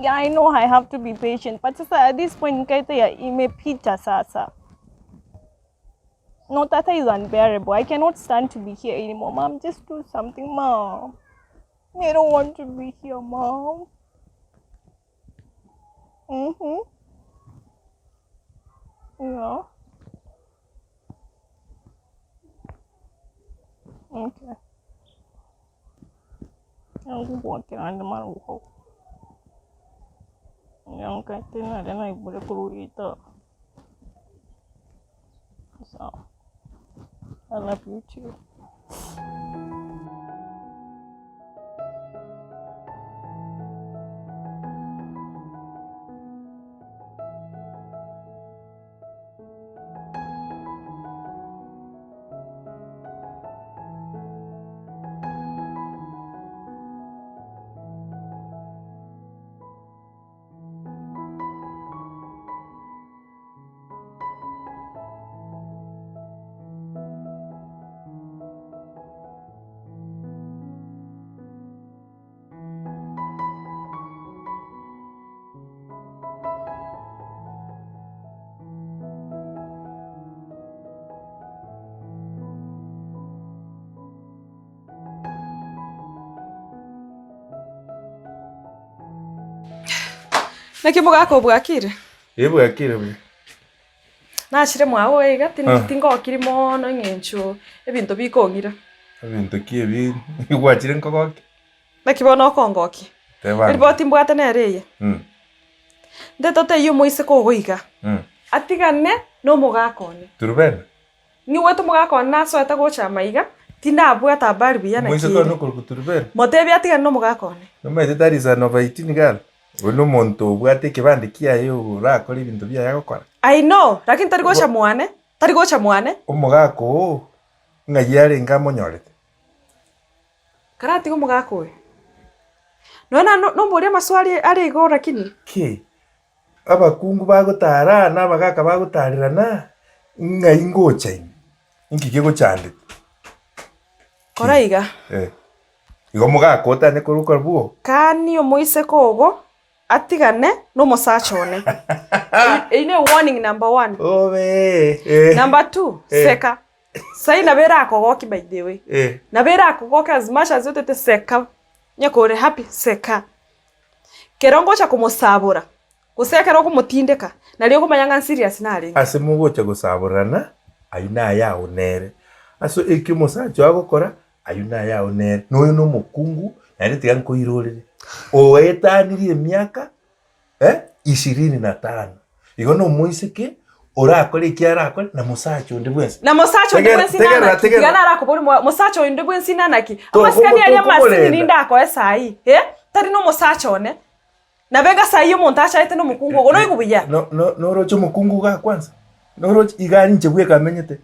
S9: Yeah, I know I have to be patient, but sasa at this point nkaita ya imepita sasa. No, tata is unbearable. I cannot stand to be here anymore. Mom, just do something, mom. I don't want to be here, mom. Mm-hmm. Yeah. Okay. Ngugwakera ande marugo. Nyankate nare naigure korwa So, I love you too.
S10: Naki omogaka obwakire?
S1: Ee bwakire buya.
S10: Nachire mwao iga
S1: Ah.
S10: tin- tingokiri mono eng'encho ebinto bikong'ira.
S1: Ebinto ki ebi gwachire nkogokia?
S10: Naki bono okongokia?
S1: Teba
S10: Eripoti mbwate nere eye, Nde totebie omoiseke ogoiga, atigane na omogaka one.
S1: Turubena.
S10: Nigwete omogaka one nasoete gocha amaiga, tindabwata habari buya naki
S1: Omoiseke
S10: ere.
S1: one okorokwa Turubena.
S10: Motebie atigane na omogaka one.
S1: Nomanyete tari son of 18 girl? Oyo nomonto obwate ekebande kiaye orakore ebinto biaye agokora.
S10: I know, lakini tari gocha mwane, tari gocha mwane.
S1: Omogaka oo ng'ai arenge amonyorete?
S10: Karatiga omogaka oyo. Nonya na nomoria amaswali are igo lakini.
S1: Ki? Abakungu bagotara na abagaka bagotarerana, ng'ai ngocha ime? Inki kegochandete?
S10: Kora iga.
S1: Eh. Igo mogaka otanye korwa bwo?
S10: Kani omoiseke ogo atigane nomosacha one. Eyio ne warning number one.
S1: Obe. Eh.
S10: Number two,
S1: Eh.
S10: seka. Sai nabo erakogokie by the way.
S1: Eh.
S10: Nabo erakogokie as much as otete seka, onye kore happy, seka. Kero ngocha komosabora, gose ekero okomotindeka, nario okomanya ng'a nserious narenge.
S1: Ase mogocha gosaborana, ayio nayao nere. Ase eki omosacha oo agokora, ayio nayao nere. Na oyo nomokungu, naende tiga nkoirorere, oetanirie emiaka eh, ishirini na tano. Igo nomoiseke orakore eki arakore na mosacha onde bwensi.
S10: Na mosacha onde
S1: Tegerera,
S10: bwensi
S1: tegerera,
S10: nanaki? Tiga
S1: tegerera.
S10: narakobori mo- mosacha onde bwensi nanaki?
S1: Toko-
S10: Amasikani aria
S1: tokomorenda.
S10: amasini nindakoe saii, eh, tari nomosacha one. Nabo enga saii omonto achaete nomokungu ogo, noigwe buya?
S1: No- no- Noroche omokungu iga kwanza? Noroche iga aria inche bweka amenyete?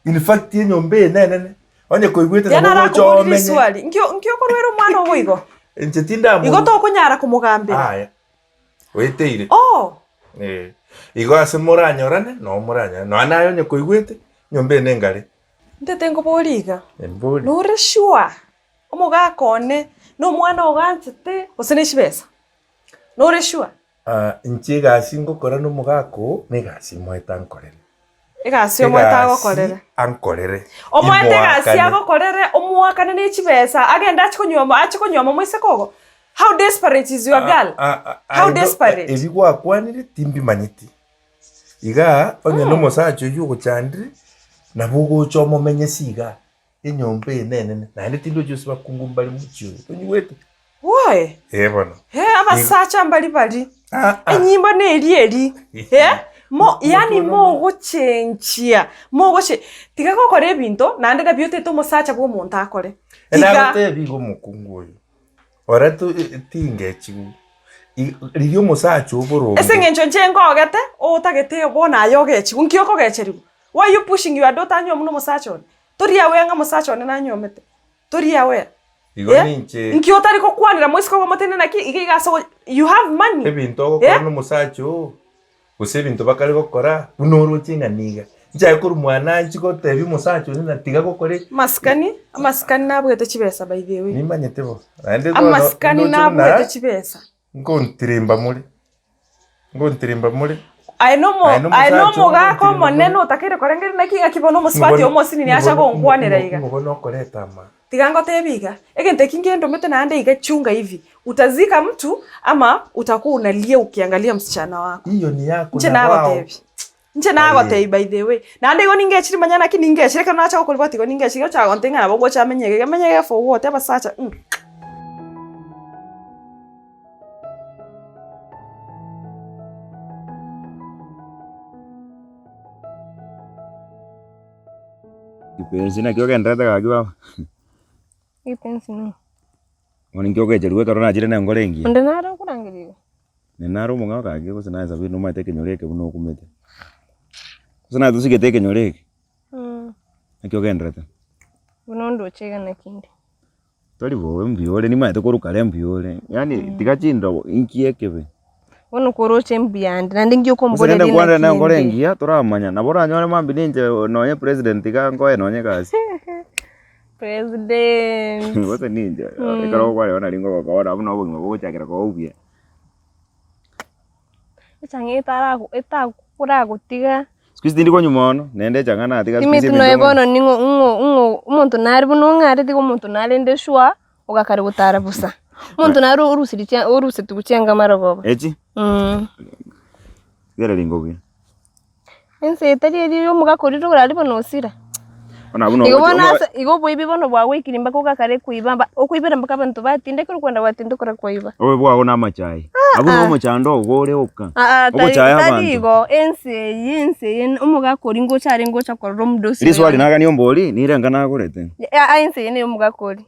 S1: In fact enyomba eye nenene, onye koigwete
S10: Tiga
S1: nabo ogocha
S10: narakoborie
S1: omenye.
S10: riswali, nkio nkio okorwera omwana ogo igo?
S1: Inche tindamorwa.
S10: Igo tokonyara komogambera?
S1: Aya, oeteire.
S10: Oh!
S1: Eh, igo ase moranyorane, noo moranyorane. Nonya naye onye koigwete, enyomba eye nengare.
S10: Ntete nkoborie iga,
S1: Embori.
S10: nore sure omogaka one na omwana oganchete gose ne chibesa? Nore sure?
S1: Ah, inche egasi ngokora na omogaka oo, na egasi moete ankorere.
S10: Egasi omoete
S1: Egasi
S10: agokorere.
S1: ankorere.
S10: Omoete egasi
S1: Imoakane.
S10: agokorere, omoakane ne chibesa, agende ache konyuoma ache konyuoma omoiseke ogo? How desperate is your girl?
S1: Ah, ah, ah,
S10: How
S1: I know-
S10: desperate?
S1: Ebi gwakwanire timbimanyeti. Igaa, onye na omosacha oyio ogochandire, nabo ogocha omomenye ase igaa. Enyomba eye nenene, naende tindochi gose bakungu mbare mochie oyo, tonyigwete?
S10: Why?
S1: Ee bono.
S10: He, abasacha mbari bari.
S1: Ah, ah.
S10: Enyimbo neri eri. Eh? Mo, yani mogochenchia, mogoche tiga gokora ebinto naende nabio otete omosacha bwa omonto akore. Tiga.
S1: Nagotebi iga omokungu oyo, ora to tingechigu, i- rigia omosacha oboronge.
S10: Ase eng'encho inche nkogete, otagete bono aye ogechigwe, nki okogecherigwa? Why you pushing your daughter anyuomwe na omosacha one? Tori aware ng'a omosacha one nanyuomete? Tori aware?
S1: Igo
S10: Eh?
S1: ninche
S10: Nki otari gokwanera moiseke ogomotenena naki iga iga ase ogo you have money.
S1: ebinto ogokora
S10: Eh?
S1: na omosacha oo, gose ebinto bakare gokora, buna oroche ng'a niga. Nchake korwa mwane anchi gotebia omosacha one ng'a tiga gokora eki.
S10: Amasikani, amasikani nabwate chibesa by the way.
S1: Nimanyete bo, naende bono
S10: Amasikani
S1: ndoche buna
S10: nabwate chibesa.
S1: ngontirimba more. Ngontirimba more.
S10: Aye nomo
S1: Aye nomosacha
S10: aye nomogaka
S1: ogontirimba
S10: omonene
S1: more.
S10: otakeire korengereria naki ng'aki bono omosubati omosinini acha gonkwanera iga.
S1: Ng'o nokoreta ama.
S10: Tiga ngotebie iga, egento eki ngendomete naende iga chunga hivi, utazika mtu ama utakuwa unalia ukiangalia msichana wako.
S1: Hiyo ni yako
S10: Inche
S1: na wao.
S10: nagotebia, inche nagotebia by the way, naende igo ningechire manya naki ningechire ekero nacha gokoribwati igo ningechire ocha gontebia ng'a nabo ngocha amenye iga, amenye iga for what? Abasacha mh.
S8: Kipenzi naki ogendererete gaki baba?
S3: Ekipenzi ning'o?
S8: Bono inki ogecherigwa ekero nachire na enkoro engiya?
S3: Onde nare okorangeria iga?
S8: Nere nare omong'ao gaki gose naye Sabiri nomanyete ekenyoro eke buna okumete. Gose naye tosigete ekenyoro eke? Naki ogendererete?
S3: Buna ondoche iga naki inde.
S8: Tori bobe mbuya ore nimanyete korwa kare mbuya ore, yaani tiga chindobo inki ekebe.
S3: Bono koroche mbuya ande naende nki
S8: Gose
S3: okomboria
S8: rende
S3: rinde
S8: nkwanere
S3: naki
S8: nenkore
S3: inde.
S8: engiya toramanya, nabo oranyore mambia ninche nonye president iga nkoe nonye egasi.
S3: President.
S8: Gose ninche, ekero okwareba nari ngogokoora buna obogima bogochakera koba obuya.
S3: Echang'a etarago etakoragotiga.
S8: Siku hizi tindi konywa mono, naende echang'a natiga siku hizi
S3: Timeti noe
S8: ebinto
S3: bono ning'o ng'o ng'o omonto nare buna ong'areti iga omonto narende sure, ogakare gotara bosa. Omonto nare orusiri chia oruseti gochia enka marogoba.
S8: Echi? Tigereri ingo buya.
S3: Ense eye tari eria ya omogaka oria orare bono osira.
S8: Bono abwo
S3: Igo
S8: nogocha
S3: bono
S8: omo
S3: ase igo oboibi bono bwagoikire mpaka ogakare koiba mba okoibera mpaka abanto batinde ekero okwenda gwatinde okora koiba.
S8: Obobe bwago na amachai. Abwo no omochando ogo ore oka.
S3: Aa tari
S8: Ogochaya
S3: tari
S8: abanto.
S3: igo, ense eye ense eye omogaka oria ngocha arenge gocha korora omodosi
S8: Riswali
S3: oyomo.
S8: nagani ombori, nire enka nagorete.
S3: Aa ense eye neye omogaka oria.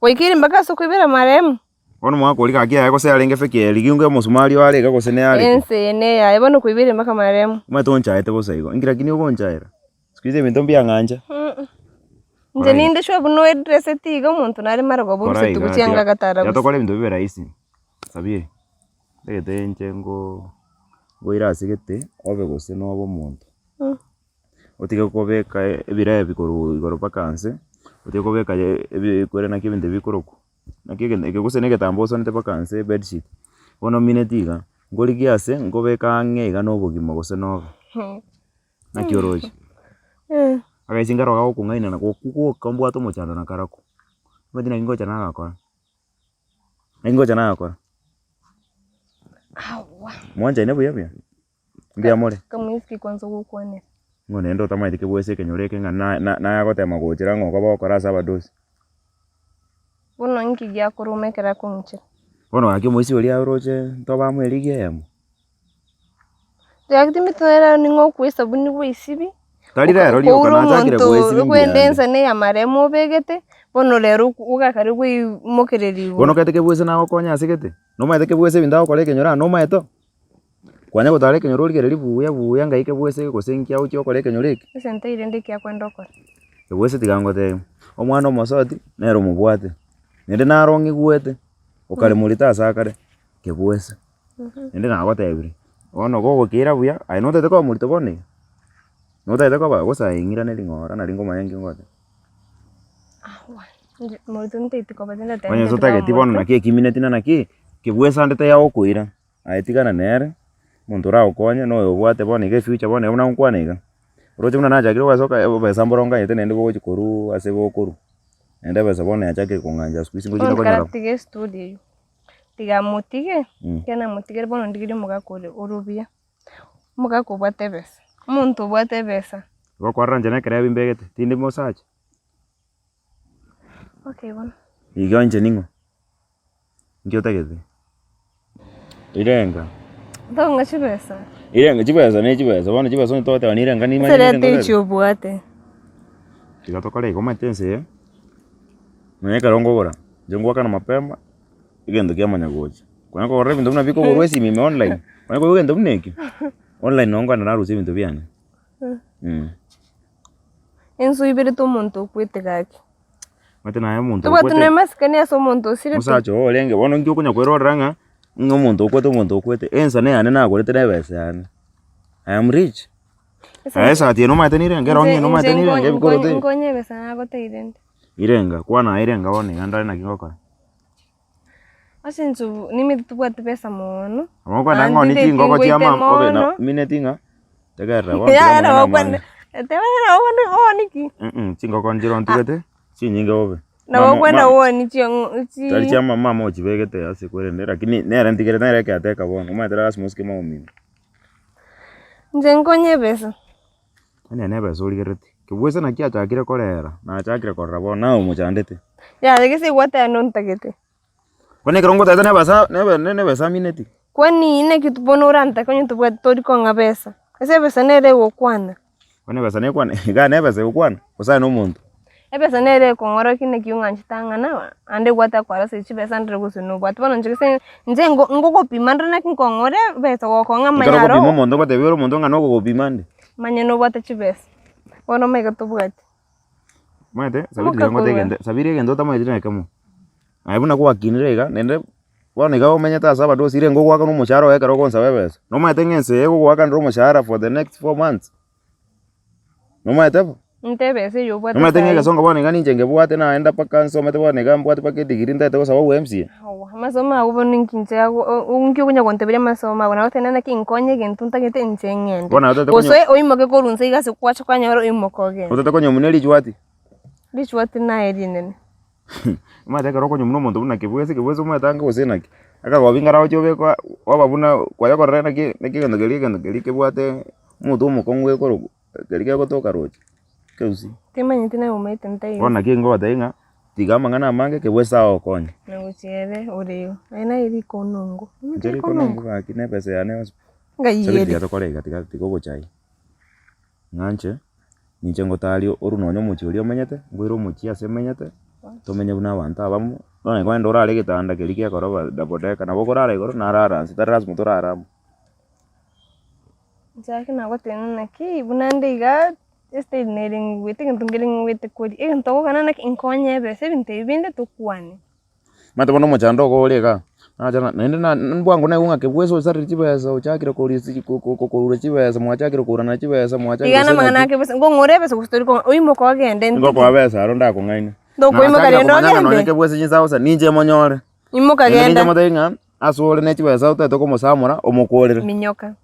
S3: Gwaikeire mpaka ase okoibera marehemu.
S8: Bono omogaka oria gaki aye gose arenge feki eye rigia onge omosumari oare iga gose nere areke.
S3: Ense eye neyaye bono koibeire mpaka marehemu.
S8: Omanyete onchaete bosa igo, inki lakini ogonchaera? Siku hizi ebinto mbiang'ancha.
S3: Inche ninde sure buna oedreseti iga omonto nare marogoba
S8: Kora
S3: oruseti
S8: iga
S3: gochia
S8: tiga
S3: anga agatara
S8: tiga
S3: bosa.
S8: tokore ebinto bibe rahisi, sabiri, ntagete inche ngo ngoire ase gete obe gose nobe omonto. Otige kobeka ebirebi korwa igoro mpaka nse, otige kobeka ebi naki ebinto bikorokwa, naki egento eke gose na egetambaa osonete mpaka nse ebedsheet. Bono omineti iga, nkorigia ase nkobeka ang'e iga na obogima gose nobe. Naki oroche? Agaisia nkero gagokong'aina na gokwa gwoka mbwate omochando na karako, omanyete naki ngocha nagakora, naki ngocha nagakora. Mwanchaine buya buya? Mbuya more?
S3: Kamoisiki kwanza ogokwanera.
S8: Ng'o naende otamaeti kebwese ekenyoro eke ng'a na- na- naye agotema gochera ng'a okoba ogokora ase abadosi.
S3: Bono inki giakoruma ekero akong'ichera?
S8: Bono gaki omoisia oria oroche ntoba amo erigi eyemo.
S3: Gaki timbe rero ning'o okwa esabuni bwa esibi,
S8: Tari rero rioka
S3: okoura
S8: nachakire
S3: omonto
S8: goesibi
S3: okwenda
S8: mbuya
S3: ensa na eyamaremo obegete, bono rero ogakare bweimokereria igoro.
S8: Bono okagete kebwese nagokonya ase gete? Nomanyete kebwese ebinto agokora ekenyoro aa nomaete oo? Kwanya gotara ekenyoro origereria buya buya ngai kebwese gose nki agochia gokora ekenyoro eke.
S3: Esente eyio rende ekiakwenda kwenda okore.
S8: Kebwese tiga ngotebi, omwana omosoti nere omobwate, naende naro ong'igwete, okare morito ase akare, kebwese. Naende nagotebirie, bono gogokeira buya, aye notagete koba morito bono iga? Notagete koba gose aye ing'iraneri ng'ora nari nkomanya nki ngoteba.
S3: Inche morito ntagete koba tindagete
S8: Onye totageti bono naki ekimineti na naki, kebwese ande teyagokoira. Aye tigana nere, omonto oragokonye na oyo obwate bono iga efuture bono iga buna ngokwana iga, oroche buna nachakire goesoka obesa mboro nganyete naende bogochi korwa ase bokorwa, naende ebesa bono yachakire kong'ancha siku hizi ngochi
S3: Bono
S8: konyora.
S3: tiga estory eywo, tiga motige, ekero namotigire bono ndigerie omogaka ore ore obuya, omogaka obwate ebesa, omonto obwate ebesa.
S8: Igo kwarora inche na ekerebi mbegete, tindi mosacha.
S3: Okay bono.
S8: Igo inche ning'o? Inki otagete? Irenga.
S3: Ntong'a chibesa.
S8: Irenga chibesa ne chibesa bono chibesa onye togoteba nirenga nimanye
S3: Ase
S8: nirenga
S3: reta
S8: otagete.
S3: echi obwate.
S8: Tiga tokore igo omanyete ense eye, nonya ekero nkogora, inche ngoakana mapema, egento kiamanya gocha. Konya kogora ebinto buna bikogorwa esimi ime online, konya kogora egento buna ekio, online nabo nkogenda narusia ebinto biane.
S3: Ense oiberete omonto okwete gaki.
S8: Omanyete naye omonto
S3: Tobwati
S8: okwete,
S3: na amasikani ase omonto osirete.
S8: omosacha oo orenge bono inki okonya kwerorera ng'a, ng'a omonto okwete omonto okwete, ensa neyane nagorete na ebesa yane, I am rich. Aye esati eye nomanyete nirenga, erong'i eye nomanyete nirenga, ebikoroto ebi.
S3: Nkonye ebesa nagoteire nde.
S8: Irenga, kwana aye irenga bono iga ndore naki ngokora.
S3: Ase inche nimanyete tobwati besa mono,
S8: Nabo nkoenda
S3: naende
S8: ng'onie
S3: ndeti
S8: chingoko chia
S3: ngoite
S8: mama obe na
S3: mono.
S8: mineti ng'a tegerera bono tiga
S3: Yaya
S8: amang'ana
S3: nabo
S8: amange.
S3: okwana teba nabo okwana oonie ki?
S8: Chingoko nchire ntugete, chinyinge bobe.
S3: Nabo
S8: Mama
S3: okwana
S8: mama
S3: oonie chiang'o chi.
S8: tari chia mama mama ochibegete ase kwerende lakini nere ntigerete nere ekeateka bono, omanyete lasima osike mama omino.
S3: Inche nkonye ebesa.
S8: Onye nebesa origereti, kebwese naki achakire korera, nachakire korera bono naye omochandete.
S3: Yaya gese gwateba nontagete.
S8: Bono ekero ngotagete nebesa nebe nebesa amineti.
S3: Kwani naki bono orantake onye tobwati tori kong'a besa, ase ebesa nere egokwana.
S8: Bono ebesa nekwane igaa nebesa egokwana, gose aye nomonto.
S3: Ebesa nere ekong'orokia naki ong'anchete ang'ana, naende gwataka kwarosire chibesa ndire gose nobwate. Bono inche gese inche ngo ngogopima ndore naki nkong'ora ebesa gokong'a manye
S8: Ekero
S3: aro.
S8: okopima omonto ogotebia ore omonto ng'a nogogopima ande.
S3: Manye nobwate chibesa, bono omanyete tobwati.
S8: Omanyete, sabiri tiga ngote egento, sabiri egento otamanyeti na ekemo, aye buna gwakinire iga, naende bono iga omenyete ase abadosi renge ogoakana omoshahara oye ekero ogonsaba ebesa, nomanyete ng'a ense eye egogoakanera omoshahara for the next 4 months, nomanyete bo?
S3: Inte ebesa eywo obwate
S8: Nomanyete ng'a
S3: saii.
S8: egesongo bono iga ninche ngebwate naenda mpaka nsomete bono iga mbwate mpaka edegree ntagete gosaba obo MCA.
S3: Awa, amasomo ago bono inki inche ago o- inki okonya gonteberia amasomo ago, nagotebia naki nkonye egento ntagete inche ng'ende.
S8: Bono otagete
S3: Gose
S8: konyo-
S3: oimoke korwa inse iga ase kwacha kwanyora oimoke ogende.
S8: Otagete konyomuna erichwati?
S3: Richwati naye rinene.
S8: Omanyete ekero okonyomuna omonto buna kebwese, kebwese omanyete ange gose naki, akagobi nkare agochia obekwa kwaba buna kwanya korora naki naki egento keria egento keria kebwate omote omokong'u gekorokwa. Keria kegotoka roche, keusi.
S3: Timanyeti naye omaete ntaiyo.
S8: Bono naki ngobatebia ng'a tiga amang'ana amange kebwese agokonye.
S3: Nagochiere oreo, aye naye rikonongo.
S8: Inche rikonongo gaki na ebesa yane yonsi pi.
S3: Ng'ai
S8: Sabiri
S3: ere?
S8: tiga tokore iga tiga tiga obochai, ng'anche ninche ngotaria orwe nonye omochie oria omenyete, nkoire omochie ase menyete, tomenye buna abanto abamo, bono nkoenda orare egetanda keria gekoroba double decker, nabo okorara igoro narara inse tari lasima torare amo.
S3: Inche gaki nagotebi naki, buna nde igaa, estate nere ng'igwete egento nkere ng'igwete koria, egento ogokana naki nkonye ebesa ebinto ebi binde tokwane.
S8: Omanyete bono omochando ogo ore igaa, Nacha na naende na mbwango naigwa ng'a kebwese osarire chibesa ochakire korisi ko- ko- koura chibesa mwachakire kourana chibesa mwachakire
S3: Iga
S8: gose
S3: namang'ana
S8: naki.
S3: ake besa, ngong'ore ebesa gose tori kong'ora, oimoke ogende ntige.
S8: Ngokoa besa aro ndakong'aine.
S3: Ndokoimoka
S8: Nachakire
S3: rende
S8: komanya ng'a nonye
S3: ogende.
S8: kebwese chinsa gosa ninche monyore.
S3: Imoka
S8: Naende ninche
S3: genda.
S8: motebie ng'a ase ore ne chibesa otagete komosamora omokorere.
S3: Minyoka.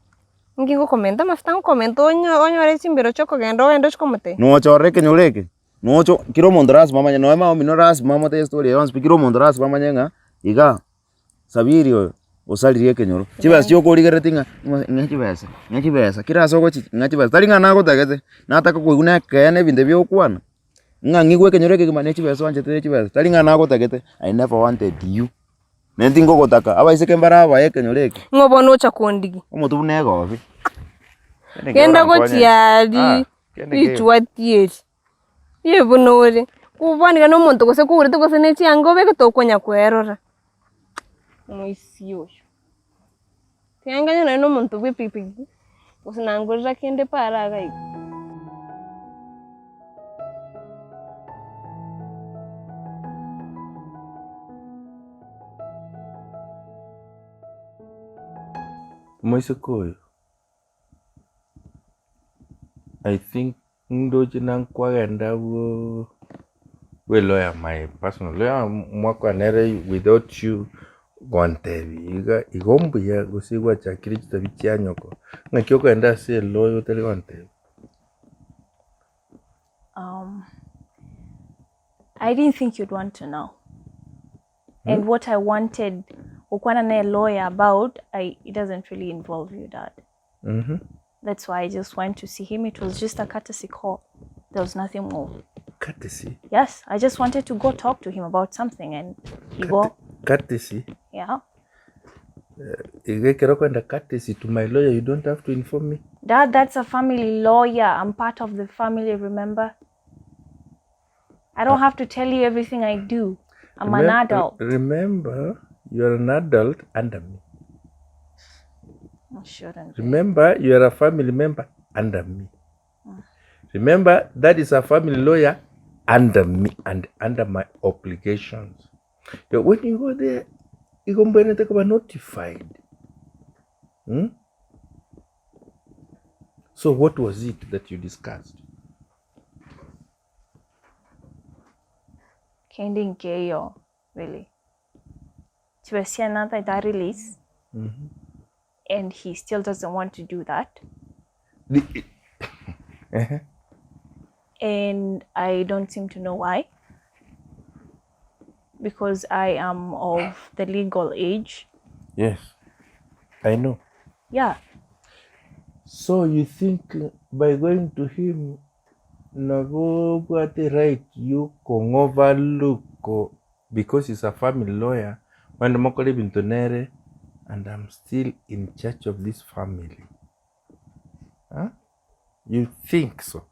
S3: Inki ngokomenta amafuta ngokomenta onyo onyore chimbero chiokogenda ogende ochie komotebia.
S8: Nochorere ekenyoro eke, nocho kera omonto lasima amanye nonye mama omino lasima amotebie estory eye yonsi pi kera omonto lasima amanye ng'a igaa Sabiri oyo osaririe ekenyoro. Chibesa chiokorigereretie ng'a ng'a chibesa, ng'a chibesa, kera ase ogochi ng'a chibesa, tari ng'a nagotagete, nataka koigwa na ekeene ebinto ebi ogokwana, ng'a ng'igwe ekenyoro ekegima ne chibesa oanchete ne chibesa, tari ng'a nagotagete, I never wanted you. Naende tingogotaka, abaiseke mbare abaye ekenyoro eke.
S3: Ng'o bono ocha kondigia?
S8: Omotwe buna egobi.
S3: Genda gochia aria richuati eri, ribe buna ore, kobwanire na omonto gose kogorete gose ne chianga obeke tokonya kwerora. Omoisia oyo, tiga nganye nonye na omonto bwa epikipiki, gose nangorera kende para iga iga.
S1: Omoiseke oyo, I think ndoche nankwagenda abwo bwe lawyer my personal lawyer mwakwana nere without you gontebia iga igo mbuya gose gwachakire chitabia chia nyoko, ng'aki okogenda ase elawyer otari gontebia?
S7: I didn't think you'd want to know. And what I wanted gokwana na lawyer about, I, it doesn't really involve you, Dad. That's why I just went to see him. It was just a courtesy call. There was nothing more.
S1: Courtesy?
S7: Yes, I just wanted to go talk to him about something and he go,
S1: Courtesy?
S7: yeah.
S1: Iga ekero okogenda courtesy to my lawyer you don't have to inform me?
S7: Dad, that's a family lawyer. I'm part of the family, remember? I don't have to tell you everything I do. I'm an adult.
S1: Remember, you are an adult under me.
S7: I shouldn't be.
S1: Remember, you are a family member under me. Remember, that is a family lawyer under me and under my obligations. Yo, when you go there, igo mbwenerete koba notified. Hmm? So what was it that you discussed?
S7: Kende nkeiyo really. Chibesia nataete release and he still doesn't want to do that. And I don't seem to know why. Because I am of the legal age.
S1: Yes, I know.
S7: Yeah.
S1: So you think by going to him nabo obwate right yokong'overlook because he's a family lawyer naende mokore ebinto nere and I'm still in charge of this family. Huh? You think so?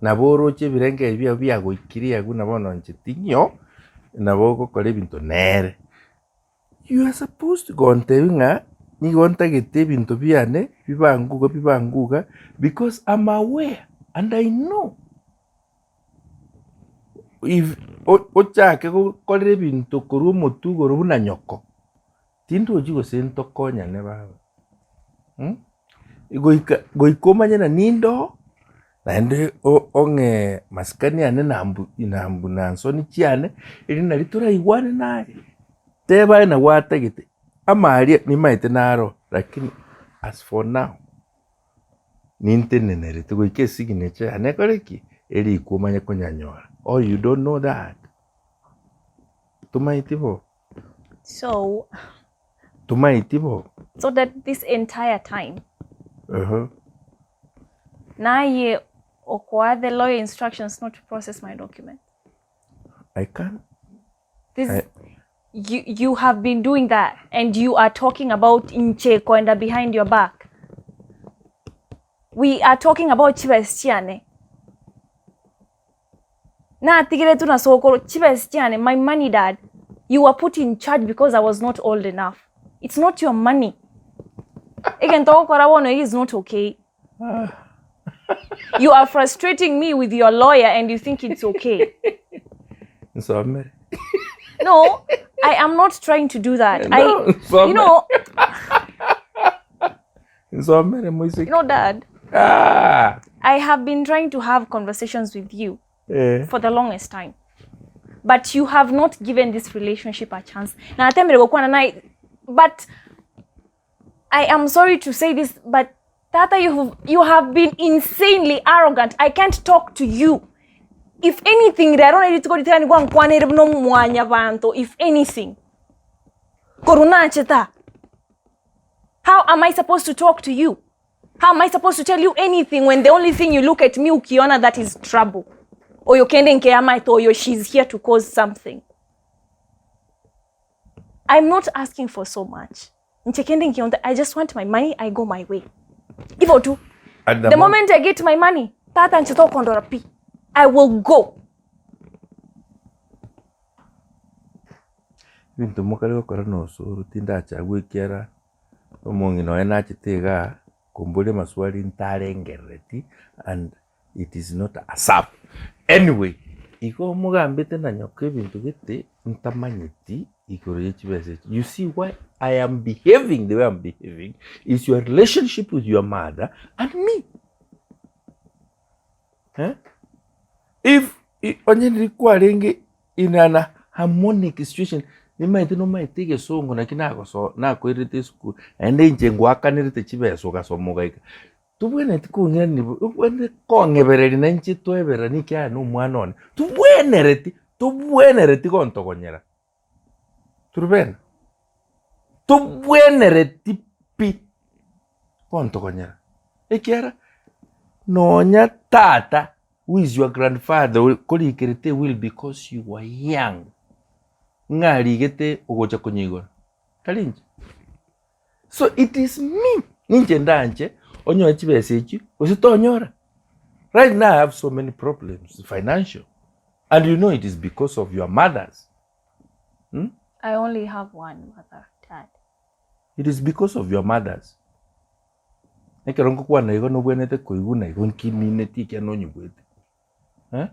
S1: Nabo oroche ebirengererio biago biagoikirie agwo na bono inche ting'io, nabo ogokora ebinto nere. You are supposed to gontebia ng'a nigo ntagete ebinto biane bibanguga bibanguga because I'm aware and I know if ochake gokorera ebinto korwa omotwe igoro buna nyoko, tindochi gose ntokonyane baba mh, goika goika omanye ng'a ninde oo, naende ong'e masikani ane na mbu na mbu na nsoni chiane, eri nari toraigwane naye, teba aye nabo atagete, amaria nimaete naro lakini as for now, nintenenerete goika esignature yane ekore ki? Erikwe omanye konyanyora, or you don't know that? Tomaeti bo?
S7: So
S1: Tomaeti bo?
S7: So that this entire time
S1: Uh-huh.
S7: naye okoa the lawyer instructions not to process my document.
S1: I can't.
S7: This
S1: I,
S7: you you have been doing that and you are talking about inche kwenda behind your back. We are talking about chibes chiane. Natigeretwe na sokoro chibes chiane my money dad. You were put in charge because I was not old enough. It's not your money. Egento ogokora bono is not okay. You are frustrating me with your lawyer and you think it's okay.
S1: Nsomere.
S7: No.
S9: I am not trying to do that. I,
S1: No,
S9: you
S1: nsome.
S9: know,
S1: Nsomere moiseke.
S9: you know, Dad,
S1: Ah.
S9: I have been trying to have conversations with you
S1: Eh.
S9: for the longest time. But you have not given this relationship a chance. Na natemire gokwana naye but I am sorry to say this, but Tata, you have been insanely arrogant. I can't talk to you. If anything, rero nari rituko ritigani gwankwanere buna omwanyabanto, if anything. Korwa nanchete aa. How am I supposed to talk to you? How am I supposed to tell you anything when the only thing you look at me ukiona that is trouble? Oyo kende nkeamaete oyo she's here to cause something. I'm not asking for so much. Inche kende nkionte I just want my money, I go my way. Igo tu.
S1: At
S9: The moment I get my money, tata inche tokondora pi. I will go.
S1: Ebinto mokare gokora na osoro tindacha goikera omong'ina oye nachete igaa komboria amaswali ntarengerereti and it is not a sap. Anyway, igo omogambete na nyoko ebinto gete ntamanyeti igoro ye chibesa echi. You see why I am behaving the way I'm behaving is your relationship with your mother and me. Eh? If onye niri kwarenge in an harmonic situation nimaete nomaete egesongo naki nagoso nakoirete esukuru naende inche ngwakanerete chibesa ogasoma ogaika tobwenereti kong'irania bo obwenerete kong'ebereria na inche toebereranie ekiagera na omwana one tobwenereti tobwenereti gontogonyera Turubena tobwenereti pi gontogonyera ekiagera nonya tata who is your grandfather korikerete ewill because you were young ng'a arigete ogocha konyeigora tari inche. So it is me ninche ndanche onyore chibesa echio gose tonyora. Right now I have so many problems financial and you know it is because of your mothers hmm?
S9: I only have one mother, Dad.
S1: It is because of your mothers. Ekero ngokwana igo nobwenerete koigwa na igo nkimineti ekiagera nonyigwete. Eh?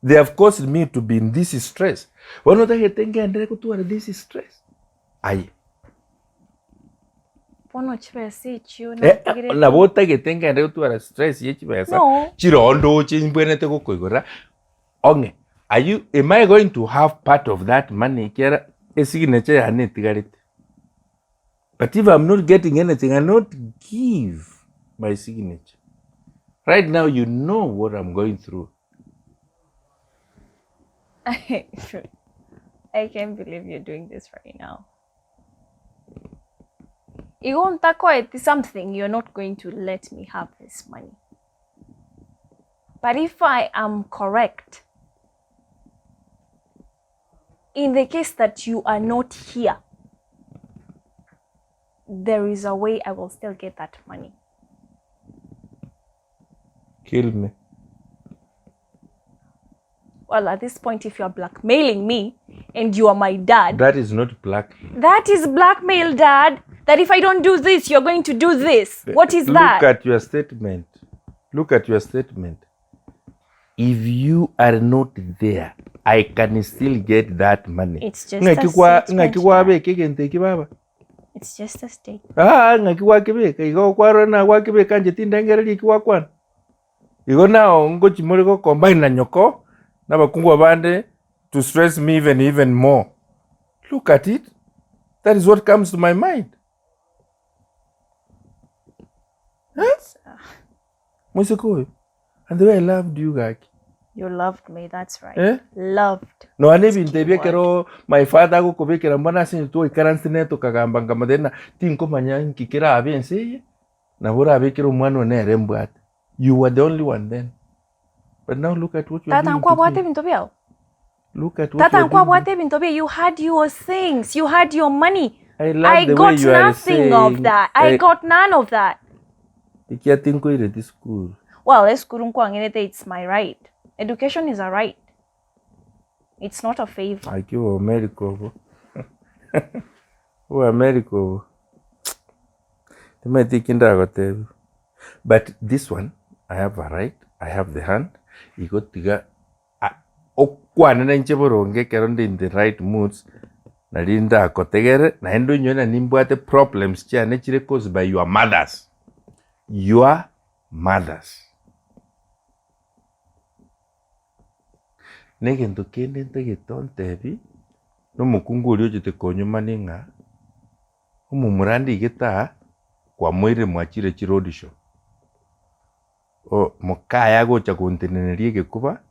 S1: They have caused me to be in this stress. Bono otagete ngenderere gotwara this stress? Aye.
S9: Bono chibesa echio
S1: Eh,
S9: natigire
S1: nabo otagete ngenderere gotwara stress ye chibesa
S9: No.
S1: chirondoche mbwenerete gokoigora ong'e are you, am I going to have part of that money ekiagera esignature yane etigarete but if I'm not getting anything I not give my signature right now you know what I'm going through
S9: I can't believe you're doing this right now. Igo ntakoeti something you're not going to let me have this money. But if I am correct, in the case that you are not here, there is a way I will still get that money.
S1: Kill me.
S9: Well, at this point, if you are blackmailing me and you are my dad.
S1: That is not blackmail.
S9: That is blackmail, Dad. That if I don't do this, you're going to do this. What is
S1: Look
S9: that?
S1: at your statement. Look at your statement. If you are not there, I can still get that money.
S9: It's just a
S1: Ng'aki kwa
S9: statement,
S1: ng'aki
S9: Dad.
S1: kwabeka egento eki baba.
S9: It's just a statement.
S1: Ah, ng'aki gwakebeka igo kwarora na gwakebeka inche tindengereria eki gwakwana. Igo nao ngochi more go combine na nyoko na abakungu abande to stress me even even more. Look at it. That is what comes to my mind. Huh? Moiseke oyo. And the way I loved you gaki.
S9: You loved me, that's right.
S1: Eh?
S9: Loved.
S1: Nonya na ebinto ebi ekero my father agokobekera mbona ase intwe twaikaranse nere tokagamba nkamotebia ng'a tinkomanya nki kerabe ense eye, nabo orabekere omwana one nere mbwate. You were the only one then. But now look at what you are
S9: Tata
S1: doing to
S9: nkwabwate
S1: me.
S9: ebinto biao?
S1: Look at what
S9: Tata
S1: you are doing.
S9: nkwabwate ebinto biao? You had your things, you had your money.
S1: I love
S9: I
S1: the way
S9: got
S1: you are
S9: nothing of
S1: saying.
S9: that. I
S1: Eh,
S9: got none of that.
S1: Ekiagera tinkoireti sukuru.
S9: Well, esukuru nkwang'erete it's my right. Education is a right. It's not a favor.
S1: Gaki oboamerica obo oboamerica obo timanyeti eki ndagotebia but this one I have a right, I have the hand igo tiga okwane na inche boronge ekero nde in the right moods. Nari ndakotegere naende onyore na nimbwate problems chiane chire caused by your mothers, your mothers. Na egento kende ntagete ontebi, na omokungu oria ochete konyumani ng'a omomura ndigete aa, kwamoirire mwachire chiroad show. Mokaye agocha gonteneneria egekuba,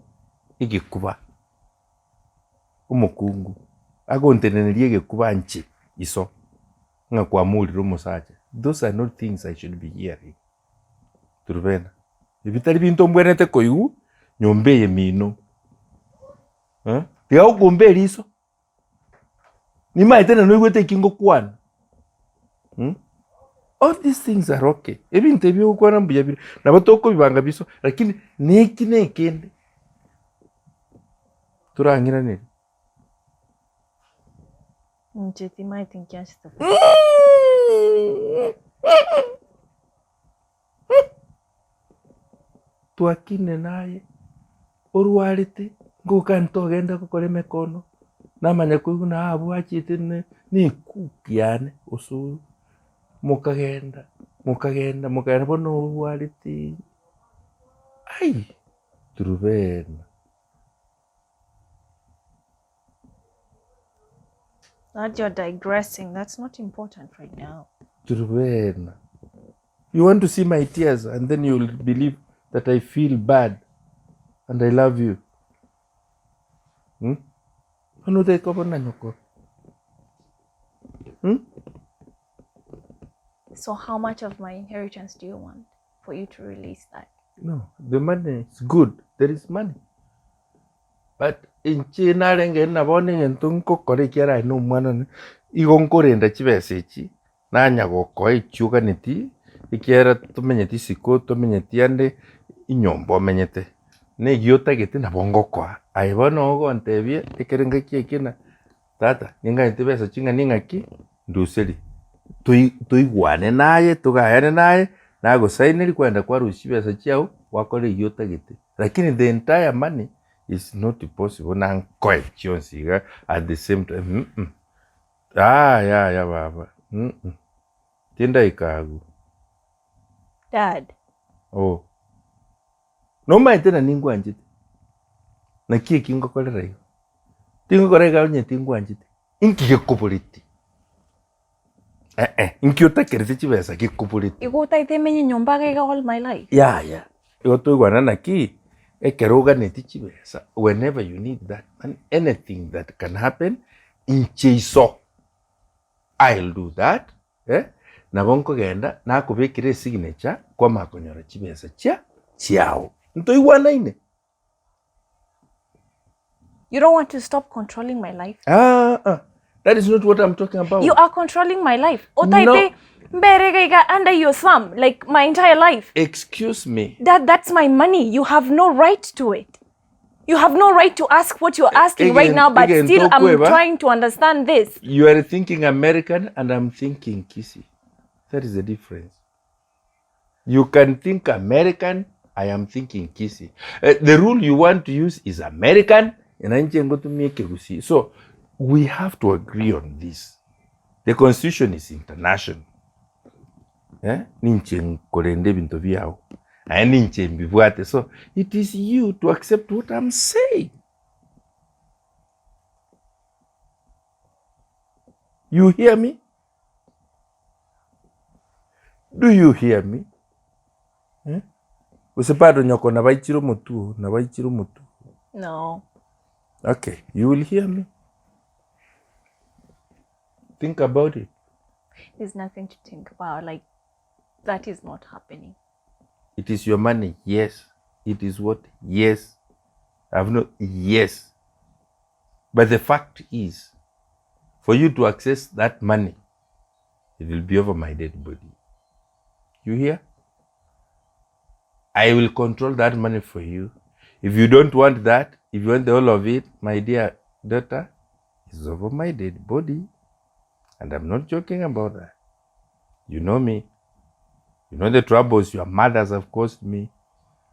S1: egekuba, omokungu, agonteneneria egekuba inche iso, ng'a kwamourire omosacha, those are not things I should be hearing. Turubena, ebi tari binto mbwenerete koigwa nyomba eye mino, eh, tiga gokumba eriso. Nimaete na noigwete eki ngokwana mm? All these things are okay, ebinto ebi ogokwana mbuya bire, nabo tokobibanga biso, lakini neki na ekende torang'iranerie.
S9: Inche timaeti nkianchete
S1: Twakine naye, orwarete, ngoka ntogende gokora emekono, namanya koigwa ng'a abwo achete ne na ekuki yane osoro, mokagenda, mokagenda mokagenda bono orwarete aii turubena.
S9: That you're digressing. That's not important right now.
S1: Turubena. You want to see my tears and then you'll believe that I feel bad and I love you. Hmm? Bono otaikobona nyoko. Hmm?
S9: So how much of my inheritance do you want for you to release that?
S1: No, the money is good. There is money. But inche narenge na bono egento nkokora ekiagera aye na omwana one, igo nkorenda chibesa echi, nanya gokoa echio oganeti, ekiagera tomenyeti isiko, tomenyeti ande, enyomba omenyete, na eyio otagete nabo ngokoa. Aye bono ogontebia ekero engaki eke na tata ninganyete besa ching'ani ng'aki, nduserie, toi toigwane naye, togayane naye, nagosaineri kwagenda kwarusia chibesa chiago, gwakora eyio otagete. Lakini the entire money is not possible na nkoe chionsi iga at the same time mm ah yaya baba mm tindaika agwo.
S9: Dad.
S1: Oh. Nomaete na ningwanchete, naki eki ngokorera igo? Tingokora iga onye tingwanchete, inki gekoboreti? Eh-eh, inki otakerete chibesa gekoboreti?
S9: Igo otaete menye nyomba iga iga all my life?
S1: Yaya, igo toigwana naki, ekero oganeti chibesa, whenever you need that money, anything that can happen, inche iso, I'll do that, eh, nabo nkogenda nakobekera esignature kwamanya konyora chibesa chia chiao. Ntoigwanaine?
S9: You don't want to stop controlling my life?
S1: Ah, ah. That is not what I'm talking about.
S9: You are controlling my life. Otaite mbere iga iga under your thumb like my entire life.
S1: Excuse me.
S9: Dad, that's my money. You have no right to it. You have no right to ask what you're asking right
S1: Again-
S9: now, but
S1: again,
S9: still I'm
S1: Tokweba.
S9: trying to understand this.
S1: You are thinking American and I'm thinking Kisii. That is the difference. You can think American, I am thinking Kisii. Eh, the rule you want to use is American, na inche ngotumia Ekegusii. So we have to agree on this. The constitution is international. Eh, ninche nkorenda ebinto biao, aye ninche mbibwate. So it is you to accept what I'm saying. You hear me? Do you hear me? Eh? Gose bado nyoko nabaichire omotwe oo, nabaichire omotwe oo.
S9: No.
S1: Okay, you will hear me. Think about it.
S9: There's nothing to think about. Like, that is not happening.
S1: It is your money, yes. It is what? Yes. I've no, yes. But the fact is, for you to access that money, it will be over my dead body. You hear? I will control that money for you. If you don't want that, if you want the whole of it, my dear daughter, it's over my dead body. And I'm not joking about that. You know me. You know the troubles your mothers have caused me.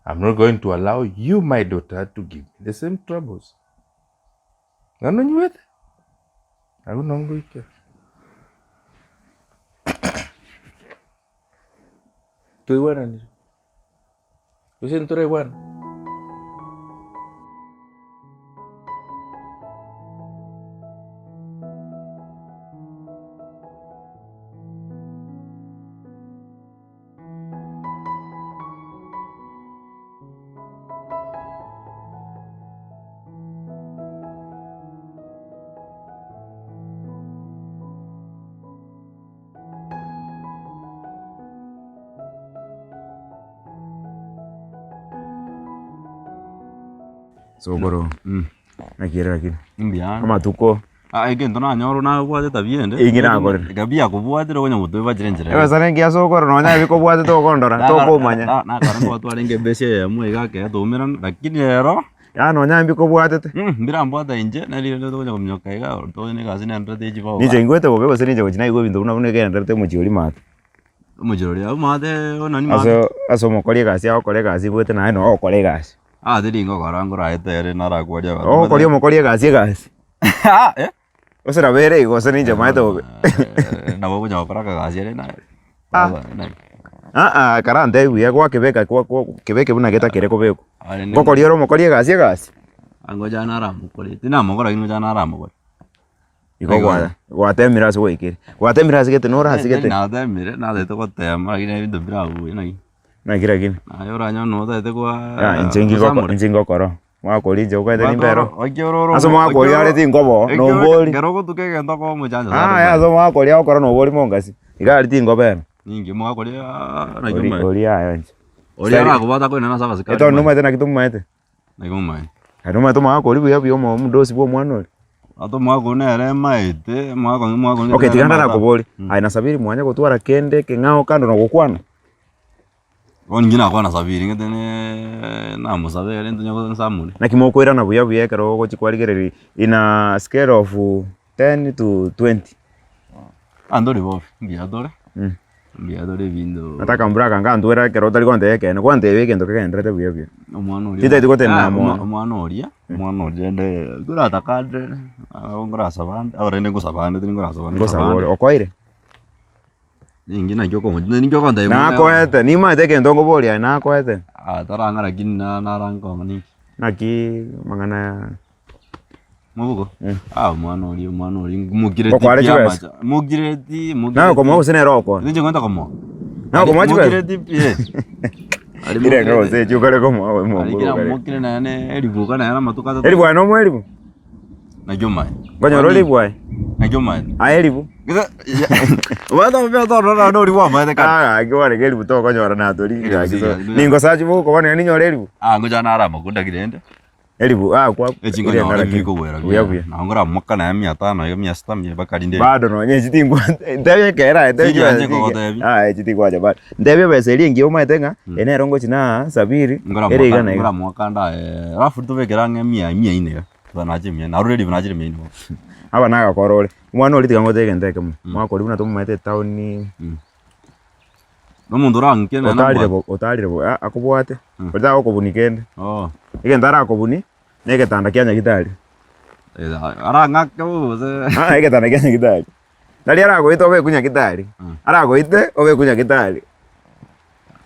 S1: I'm not going to allow you, my daughter, to give me the same troubles. Ng'ano nywete? Abwo noo ngoikera. Twaigwananire? Gose ntoraigwana?
S8: Sokoro, naki ere lakini?
S11: Mbuya ande.
S8: Amatuko.
S11: Ah, egento nanyora nabwate tabia ende.
S8: Inki nakorire?
S11: Tabia yakobwatire okonya gotwebachera enchera.
S8: Ebesa nengiya sokoro nonya ebikobwate tokondora, tokomanya.
S11: Nakare ntwatwarenge ebesa eyemo iga ekero twaumerana, lakini rero.
S8: Yaani nonya mbikobwatete.
S11: Mbirambwate inche, nari rende tokonya kominyoka iga, tonya egasi nenderete echibao.
S8: Ninche ingwete bobe gose ninche gochia naigwa ebinto buna buna egendererete omochie oria maate.
S11: Omochie oria abwo maate nani maate.
S8: Ase ase omokori egasi agokora egasi igwete naye noo ogokora egasi.
S11: Ah teri ngokora ngoraete ere narakwaria abanto.
S8: Ogokoria omokori egasi egasi. Gose nabo ere igo gose ninche maete bobe.
S11: Nabo okonya gokora akagasi ere naye.
S8: Aa karantebie buya gwakebeka kwa kwa kebeke buna getakere kobekwa. Ngokoria ore omokori egasi egasi.
S11: Ngocha naramokore, tinamokora lakini ngocha naramokore.
S8: Igo gwa gwatemire ase gwaikire. Gwatemire ase gete nore ase gete.
S11: Natemire, natete gotema lakini ebinto mbirabuya naki.
S8: Naki lakini?
S11: Naye oranyore notagete kwa
S8: Inche ngigoko inche ngokora. Mwakori inche okwaete nimbe ero.
S11: Ase
S8: Ase mwakori are tinkobo nobori.
S11: Ekero ogotuka egento okoba omochancho sana.
S8: Aya ase mwakori agokora nobori mongasi. Iga aria tinkoba ero.
S11: Ninki mwakori naki
S8: Ori
S11: omanyete.
S8: ori yaya inche.
S11: Oria arakobwata akoirane ase abasikari.
S8: Etondo nomanyete naki tomomaete.
S11: Naki momaete.
S8: Aye nomanyete omwakori buya buya omo omodosi bwa omwana oria.
S11: Ata omwaka oyio nere emaete, omwaka oyio omwaka oyio
S8: Okay tiga
S11: nere emaete.
S8: ndarakoborie, aye na Sabiri mwanya gotwara kende ekeng'ao kando na gokwana?
S11: Bono inche nakwana Sabiri ng'ete ne namosabere ere ntonya nsamore.
S8: Naki mokoirana buya buya ekero ogochia kwarigereria in a scale of 10 to 20?
S11: Ah ntori bobe, mbuya tore, mbuya tore ebinto.
S8: Nataka mbura aka nkantwera ekero otari gontebia ekeene, gwantebia egento kegenderete buya buya.
S11: Omwana oria
S8: Tintageti gotenena
S11: Ah,
S8: mono.
S11: omwana oria, omwana oria rende nkorataka ande, nkorasaba ande, aba rende nkosaba ande tari nkorasaba ande,
S8: Nkosaba ore, okoeire?
S11: Ninki naki okomochia, ninki ogontebia buna
S8: Nakoete, nimanyete egento nkoboria aye nakoete.
S11: Ah, tarang'a lakini na narankonga ninki.
S8: Naki amang'ana aya.
S11: Mobuko? Ah, omwana oria, omwana oria mokireti
S8: Okoare
S11: pi
S8: chibesa?
S11: amacha. Mokireti, mokireti.
S8: Naye okomoa gose nere okoa?
S11: Ninche ngoenda komoa.
S8: Naye okomoa chibesa?
S11: Mokireti pi eh. Ari
S8: Ire
S11: mokireti.
S8: gose echi okare komoa oyo
S11: Ari
S8: omonguru
S11: kera
S8: okare.
S11: mokire naye ne eribuka naye amatuko atato.
S8: Eribu aye nomoa eribu?
S11: Naki omanyete.
S8: Nkonyora ore eribu aye?
S11: Naki omanyete.
S8: Aye eribu?
S11: Omanyete omobere torora naende oria bwamaete kare.
S8: Ah, gaki bono iga eribu tokonyora natori
S11: Eribu
S8: gaki
S11: siga,
S8: so.
S11: siga.
S8: Ningosachi boka bono iga ninyore eribu?
S11: Ah, ngocha nare amakunda ki rende.
S8: Eribu ah kwa
S11: Echi nkonyora bikogwera
S8: buya buya.
S11: Nabo nkoramoka naye mia tano iga mia sita mia mpaka rinde.
S8: Bado nonye echi tingwa ntebie ekero aye ntebie
S11: Tinyanche
S8: chibesa
S11: kogotebia.
S8: Ah echi tingwancha bado. Ntebie ebesa eria engiya omanyete ng'a eye nero ngochi naa Sabiri ere iga na iga.
S11: Nkoramoka ndaye alafu tobekere ang'e mia mia ine iga. Nache mia ine narure eribu nachire mia ine bono.
S8: Aba nagakora ore. Omwana oria tiga ngotebie egento ekemo, mwaka oria buna tomomaete etown.
S11: Nomonto orang'ike nere
S8: Otarire
S11: nabwate.
S8: bo otarire bo ah akobwate, oria tagokobunia kende.
S11: Oh.
S8: Egento arakobuni, na egetanda kia nyagitari.
S11: Arang'ake bobe gose.
S8: Aa egetanda kia nyagitari. Nari aragoite obekwe nyagitari, aragoite obekwe nyagitari.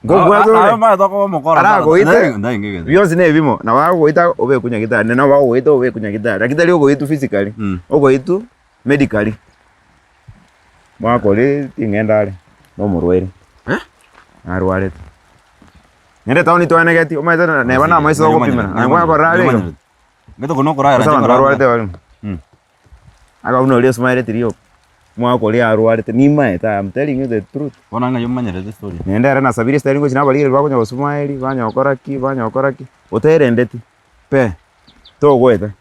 S8: Nkobwate ore? Aragoite, bionsi na ebimo, nabo agogoita obekwe nyagitari, nabo agogoita obekwe nyagitari, lakini tari ogoitwa physically, ogoitwa medically. Mwaka oria ting'enda are, na omorwaire, narwarete. Ng'ende etown twaenegeti, omanyete neba na amaiso ogopimera, naye gwakorora are igo. Ase abanto barwarete barimo. Aka buna oria osmilet rioka, omwaka oria arwarete, nimaete I am telling you the truth.
S11: Bono ng'ai omanyerete story?
S8: Naende ere nasabire esitari ngochia nabarigereria bakonya gosmile, banya gokora ki, banya gokora ki, oterendeti pe, togoeta.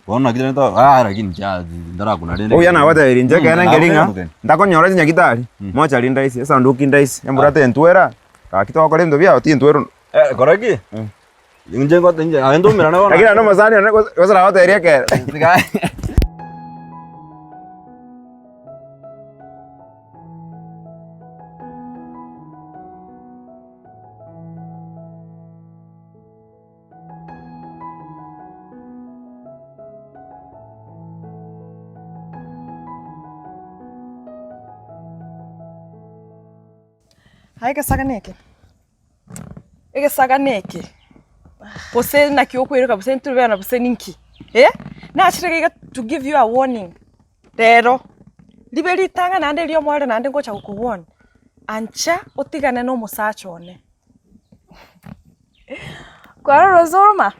S11: Bono naki rende to ah lakini cha ndarakuna rende.
S8: Obuya nagotebirie inche ekeene nkeri ng'a, ntakonyora chinyagitari, mochari ndaisi, esanduki ndaisi, embura tentwera, gaki togokora ebinto biago tintwerwa.
S11: Eh kora ki? Inche ngote inche aye ntomerane bono.
S8: Lakini naende omosani one gose gose nagotebirie ekeene.
S10: Aye egesagane eke, egesagane eke, gose naki okoiroka gose ntorobera gose ninki eh? Nachire iga iga to give you a warning rero, ribe ritang'ani naende erio omoerio naende ngocha gokowarn, ancha otigane na omosacha one.
S3: Kwarora osoroma,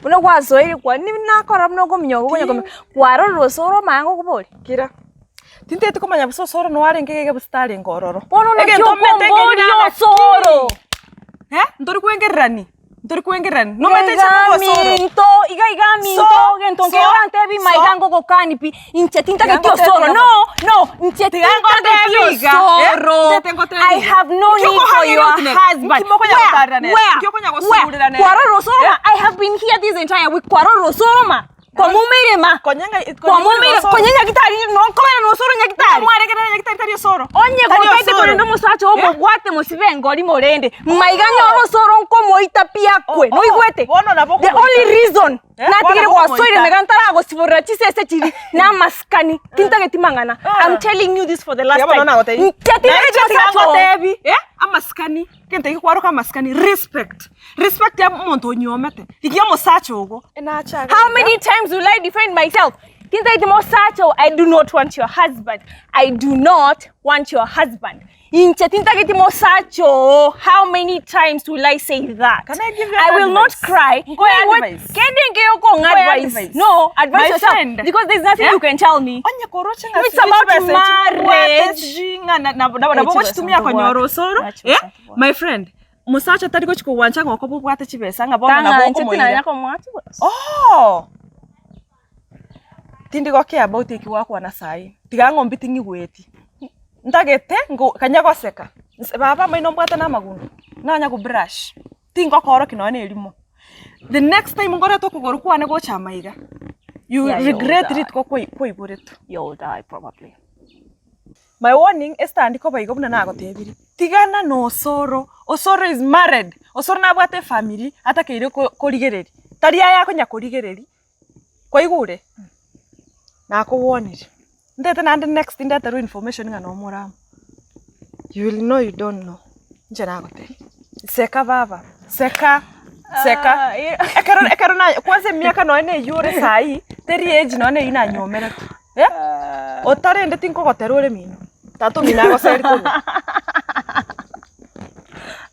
S3: buna gwasoire kwa nini nakora buna okominyoka okonya kominyoka, kwarorire osoroma aye ngokoboria?
S10: Kira, tintageti komanya gose osoro noo arenge iga iga gose tarenge ororo.
S3: Bono naki
S10: Egento omanyete
S3: okomboria
S10: nkerire
S3: osoro?
S10: Eh, ntori kwengererani. Ntori kwengererani. Nomanyete inche
S3: Iga
S10: nobosoro.
S3: minto, iga iga minto,
S10: So,
S3: gento
S10: so,
S3: nkeiyo orantebi
S10: so.
S3: maiga ngogokani pi, inche tintageti
S10: Tiga
S3: osoro,
S10: ngotebi
S3: no, no, inche
S10: Tiga
S3: tintageti
S10: ngotebi iga, eh,
S3: osoro.
S10: ntete ngotebi
S3: I
S10: iga.
S3: have no
S10: Nki
S3: need for
S10: okohangeria
S3: your
S10: otinene?
S3: husband.
S10: Nki mokonya
S3: Where?
S10: gotarera nere?
S3: Where?
S10: Nki okonya
S3: Where?
S10: gosurera nere?
S3: Kwarora osoro
S10: Eh?
S3: ma, I have been here this entire week, kwarora osoro ma, kwamumeire ma, kwamumeire, konya nyagitari, nonkobera nosoro nyagitari.
S10: Mwaregerera nyagitari tari osoro.
S3: Onye
S10: Tari
S3: gotaete
S10: osoro.
S3: korenda omosacha oo mobwate mosibe engori morende, maiga nyore osoro nkomoita pi akwe,
S10: Oh, oh,
S3: noigwete?
S10: bono nabo
S3: The
S10: okomoita.
S3: only reason
S10: Eh,
S3: natigire
S10: bono nabo
S3: gwasoire
S10: okomoita.
S3: mega ntaragosiborera chisese chiri na amasikani, tintageti mang'ana. I'm telling you this for the last
S10: Tiga bono
S3: time.
S10: nagotebi.
S3: Inche
S10: Naye
S3: tintageti
S10: inche tiga
S3: omosacha oo.
S10: ngotebi, eh, amasikani, egento eke kwaroka amasikani, respect. Respect ya omonto onyiomete, rigia omosacha ogo.
S3: How many times will I defend myself? Tintageti mosacha oo, I do not want your husband. I do not want your husband. Inche tintageti mosacha oo, how many times will I say that?
S10: Can I give you
S3: I
S10: an
S3: will not
S10: advice?
S3: cry.
S10: Nkoe
S3: Wait, what?
S10: advice.
S3: Kende nkeyo kong'a
S10: Nkoe
S3: advice.
S10: advice.
S3: No, advise
S10: My
S3: yourself.
S10: friend.
S3: Because there's nothing
S10: Yeah?
S3: you can tell me.
S10: Onye koroche ng'a
S3: If it's
S10: sijui
S3: about
S10: chibesa echi
S3: marriage.
S10: sijui ng'a na- na- na- nabo
S3: Eh,
S10: gochitumia
S3: chibesa
S10: konyora
S3: ntobwate.
S10: osoro
S3: Ah, chibesa
S10: eh? My friend, mosacha tari gochi kogwancha ng'a okoba obwate chibesa ng'a bono nabo
S3: Tang'ancheti
S10: okomoira.
S3: nanya komoa chibesa.
S10: Oh! Tindi go care about eki gwakwana saii, tiga ng'ombi ting'igweti. Ntagete ngo kanya goseka, nse baba maino mbwate na amagundo, nanya go brush, tingokorokia nonye na erimo. The next time ngorete okogoro kwane gocha amaiga, you
S3: Yeah, you'll
S10: regret
S3: die.
S10: rituko kwai kwaiboretwe.
S3: You'll die probably.
S10: My warning estandi koba igo buna nagotebirie, tigana na osoro, osoro is married, osoro nabwate efamiri atakeire ko korigereria, tari aye akonya korigereria, kwaigure? Nakowarnire, ntete naende next ndeterwe information ng'a nomore amo, you will know you don't know, inche nagotebia, seka baba, seka, seka, ekero ekero na kwanza emiaka nonye na eywo ore saii, teri age nonye na eywo nanyomeretwe. Eh, otarende tinkogotera ore mino, tata omino agoseri korwa.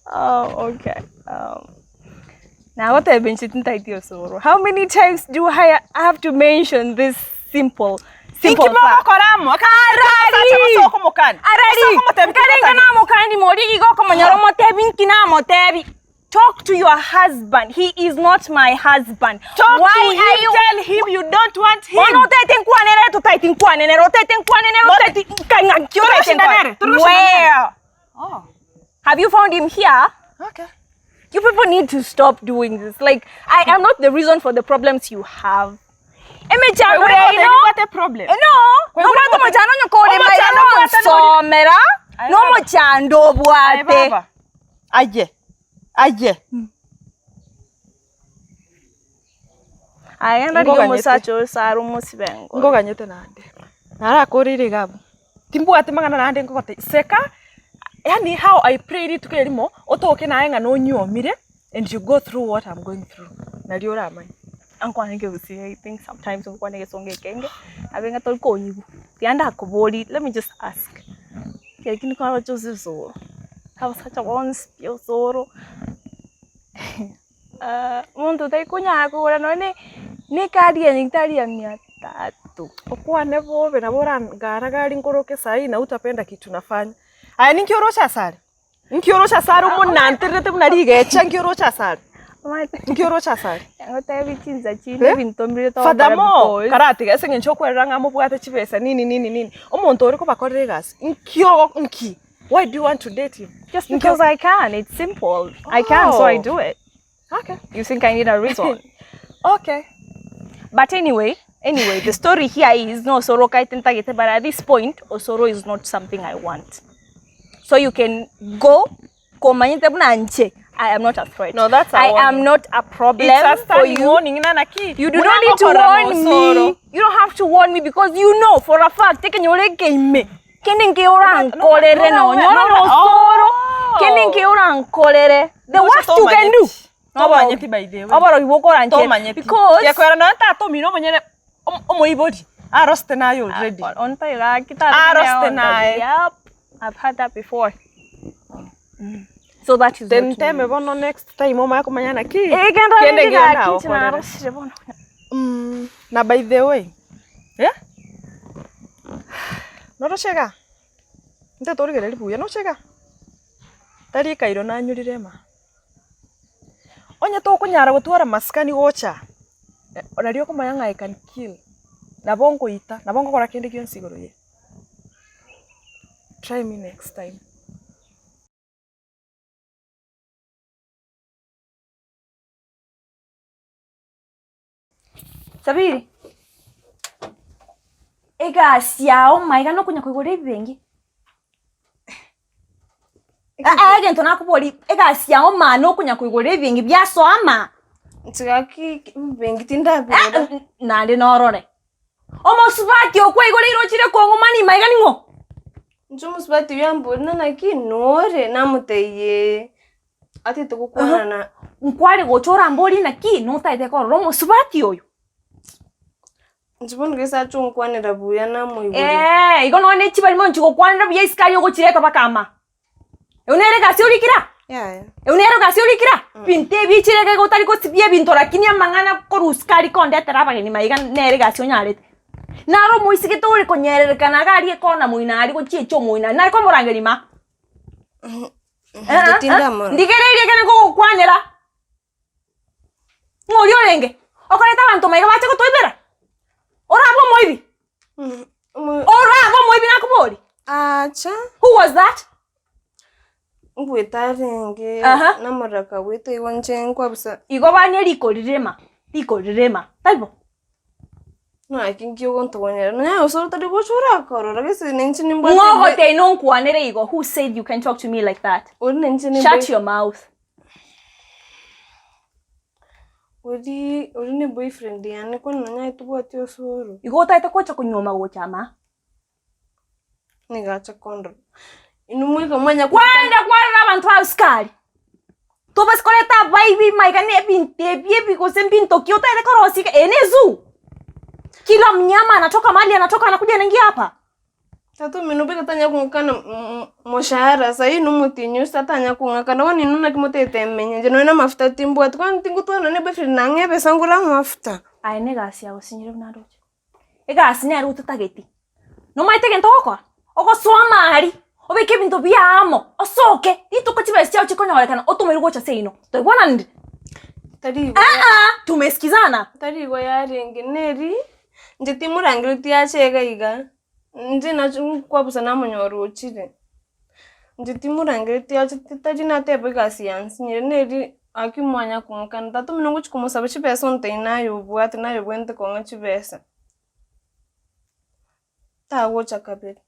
S3: Oh, okay. Um, nagotebia inche tintageti osoro. How many times do I have to mention this simple simple
S10: Inki
S3: fact?
S10: mogokora amo?
S3: Arari!
S10: Gose okomokani.
S3: Arari!
S10: Gose okomotebi
S3: Nkarenge
S10: totageti.
S3: namokani moria iga okomonyora omotebi nki namotebi. Talk to your husband. He is not my husband.
S10: Talk
S3: Why
S10: to him,
S3: are you
S10: tell him you don't want him.
S3: Bono otaete nkwane nere totaeti nkwane nere otaete nkwane nere otaeti ng'aki otaete
S10: Torigoshinda nere,
S3: nkwane.
S10: torigoshinda nere.
S3: Where?
S10: Oh.
S3: Have you found him here?
S10: Okay.
S3: You people need to stop doing this. Like, I am not the reason for the problems you have. Emechando
S10: Kwa hivyo
S3: yaino.
S10: nibwate problem.
S3: Eh, No,
S10: Kwa hivyo
S3: nobwate
S10: nibwate-
S3: omochando onye kore
S10: Omochando
S3: maino
S10: obwate nori-
S3: nsomera
S10: Aye, baba.
S3: nomochando
S10: Aye
S3: obwate.
S10: baba. Aye. Aye.
S3: Aye ndarigia
S10: Ngoganyete.
S3: omosacha oyo sara omosibe engoro.
S10: Ngoganyete naende. Narakoreire iga abwo. Timbwati mang'ana naende ngogote seka, yaani how I pray rituko erimo, otoke naye ng'a nonyiomire and you go through what I'm going through, nario oramanye.
S3: Ankwane ekegusii I think sometimes ngokwana egesongo ekenge, abe ng'a tori konyigwa. Tiga ndakoborie, let me just ask, lakini kwaroche ase osoro, abasacha bonsi pi osoro. Omonto otarikonyara kogora nonye na ekadi ya nyagetari ya mia tatu.
S10: Okwane bobe nabo orangara gari nkoroke saii na utapenda kitu nafanya. Aye ninki oroche asare? Nki oroche asare omonantererete buna rigecha nki oroche asare? Nki oroche asare?
S3: Ngotebi chinsa chinde
S10: Eh?
S3: ebinto mbire togokora
S10: Furthermore,
S3: because
S10: karatiga ase eng'encho okwerora ng'a mobwate chibesa nini nini nini, omonto ore kobakorera egasi, nki ogo nki? Why do you want to date him?
S3: Just because I can, it's simple. I can, so I
S10: Oh.
S3: do it.
S10: Okay.
S3: You think I need a reason?
S10: Okay.
S3: But anyway, anyway, the story here is no Osoro kaitentagete, but at this point, Osoro is not something I want. So you can go komanyete buna nche. I am not a threat.
S10: No, that's a
S3: I am
S10: warning.
S3: not a problem
S10: It's a
S3: for
S10: standing
S3: you.
S10: warning, nana ki.
S3: You do not need to warn me. You don't have to warn me because you know for a fact taken your ime.
S9: Kende nki orankorere nonya ore nosoro, kende nki orankorere, the worst you can do,
S10: Tomanyeti by the way.
S9: oborogi bokoranchera
S10: Tomanyeti.
S9: because
S10: Gekoera nonya tata omino omonyene omoibori, arosete naye already.
S9: Onto iga gaki tata
S10: Arosete naye.
S9: Yep, I've heard that before. So that is not me.
S10: Teme bono next time omanye komanya naki,
S9: Eh, genda
S10: kende
S9: rende
S10: ngiyo
S9: gaki
S10: nagokorera.
S9: narosire bono.
S10: Na by the way, eh, noroche iga, ntete origereria buya, noche iga, tari ekairo nanyurire ema, onye tokonyara gotwara masikani gocha, nario okomanya ng'a I can kill, nabo nkoita, nabo nkokora kende gionsi igoro ye. Try me next time.
S9: Sabiri, egasi yao maiga nokonya koigora ebibengi. Aa egento nakoboria, egasi yao maa nokonya koigora ebibengi biasoa ama?
S3: Inche gaki ebibengi tindabigora.
S9: Naende norore, omosubati okwaigoreire ochire kong'umani maiga ning'o?
S3: Inche omosubati oyio amborire naki nore, namotebia ee. Atete gokwana na.
S9: Nkware gocha oramborie naki notaete korora omosubati oyo.
S3: Inche bono gese ache onkwanera buya namoigure.
S9: Eeh, igo nonya ne chibarimo nchigokwanera buya isiko aria ogochireta mpaka ama. Erio nere egasi orikire?
S3: Yaya.
S9: Erio nere egasi orikire? Binto ebi echire iga iga otari gosibia ebinto lakini amang'ana korwa isiko aria kondetera abageni maiga nere egasi onyarete. Naro omoiseke tore konyererekana iga aria ekona moino aria gochia echa omoino aria, nare komorangeria ma?
S3: Inche tindamorora.
S9: Ndigereria ekero nkogokwanera, ng'a oria orenge, okoreta abanto maiga bache gotoibera? Orabe omoibi? Orabe omoibi nakoboria?
S3: Acha.
S9: Who was that?
S3: Ngwete arenge,
S9: Aha.
S3: namoraka bwete igo inche nkwabusa.
S9: Igo banie riko rirema, riko rirema, taibo?
S3: Naki nki ogontogonyera nonya gose otari gocha orakorora gese ninche nimbwate
S9: Ng'o ogotebia nonkwanere igo? Who said you can talk to me like that?
S3: Ori ninche nimbe
S9: Shut your mouth.
S3: Ori ori ne boyfriend yane kwani nonya aye tobwati osoro.
S9: Igo otagete gocha konyuoma gocha ama?
S3: Nigo acha kondora. Inwe mweka mwanya
S9: Kwaenda kwarora abanto ba sukari. Tobasi koreta abaibi maiga na ebinto ebi ebi gose mbinto ki otagete korosia iga, eye ne ezoo. Kila mnyama anatoka mahali anatoka anakuja anaingia hapa.
S3: Tata omino beka tanya kong'akana moshahara sahi nomotienyi ase tatanya kong'akana bono inwe naki motagete menye inche nonye na amafuta timbwati kwani tingotwana ne boyfriend nang'e ebesa ngore amafuta.
S9: Aye na egasi yago sinyire buna ndoche. Egasi nere ototageti. Nomaete egento ogokora? Ogosoa amari, obeke ebinto biao amo, osoke, rituko chibesa chiao chikonyorekana otomerwe gocha seino. Twaigwananire?
S3: Tari igo
S9: Aa, tumesikizana?
S3: Tari igo yarenge neri, inche timorangeretie ache iga iga, inche nachi nkwabusa namonyora ochire. Inche timorangeretie ache tari nateba egasi yansinyire neri aki mwanya kong'akana tata omino ngochi komosaba chibesa ontebia naye obwate naye obwenerete kong'a chibesa. Tagocha kabere.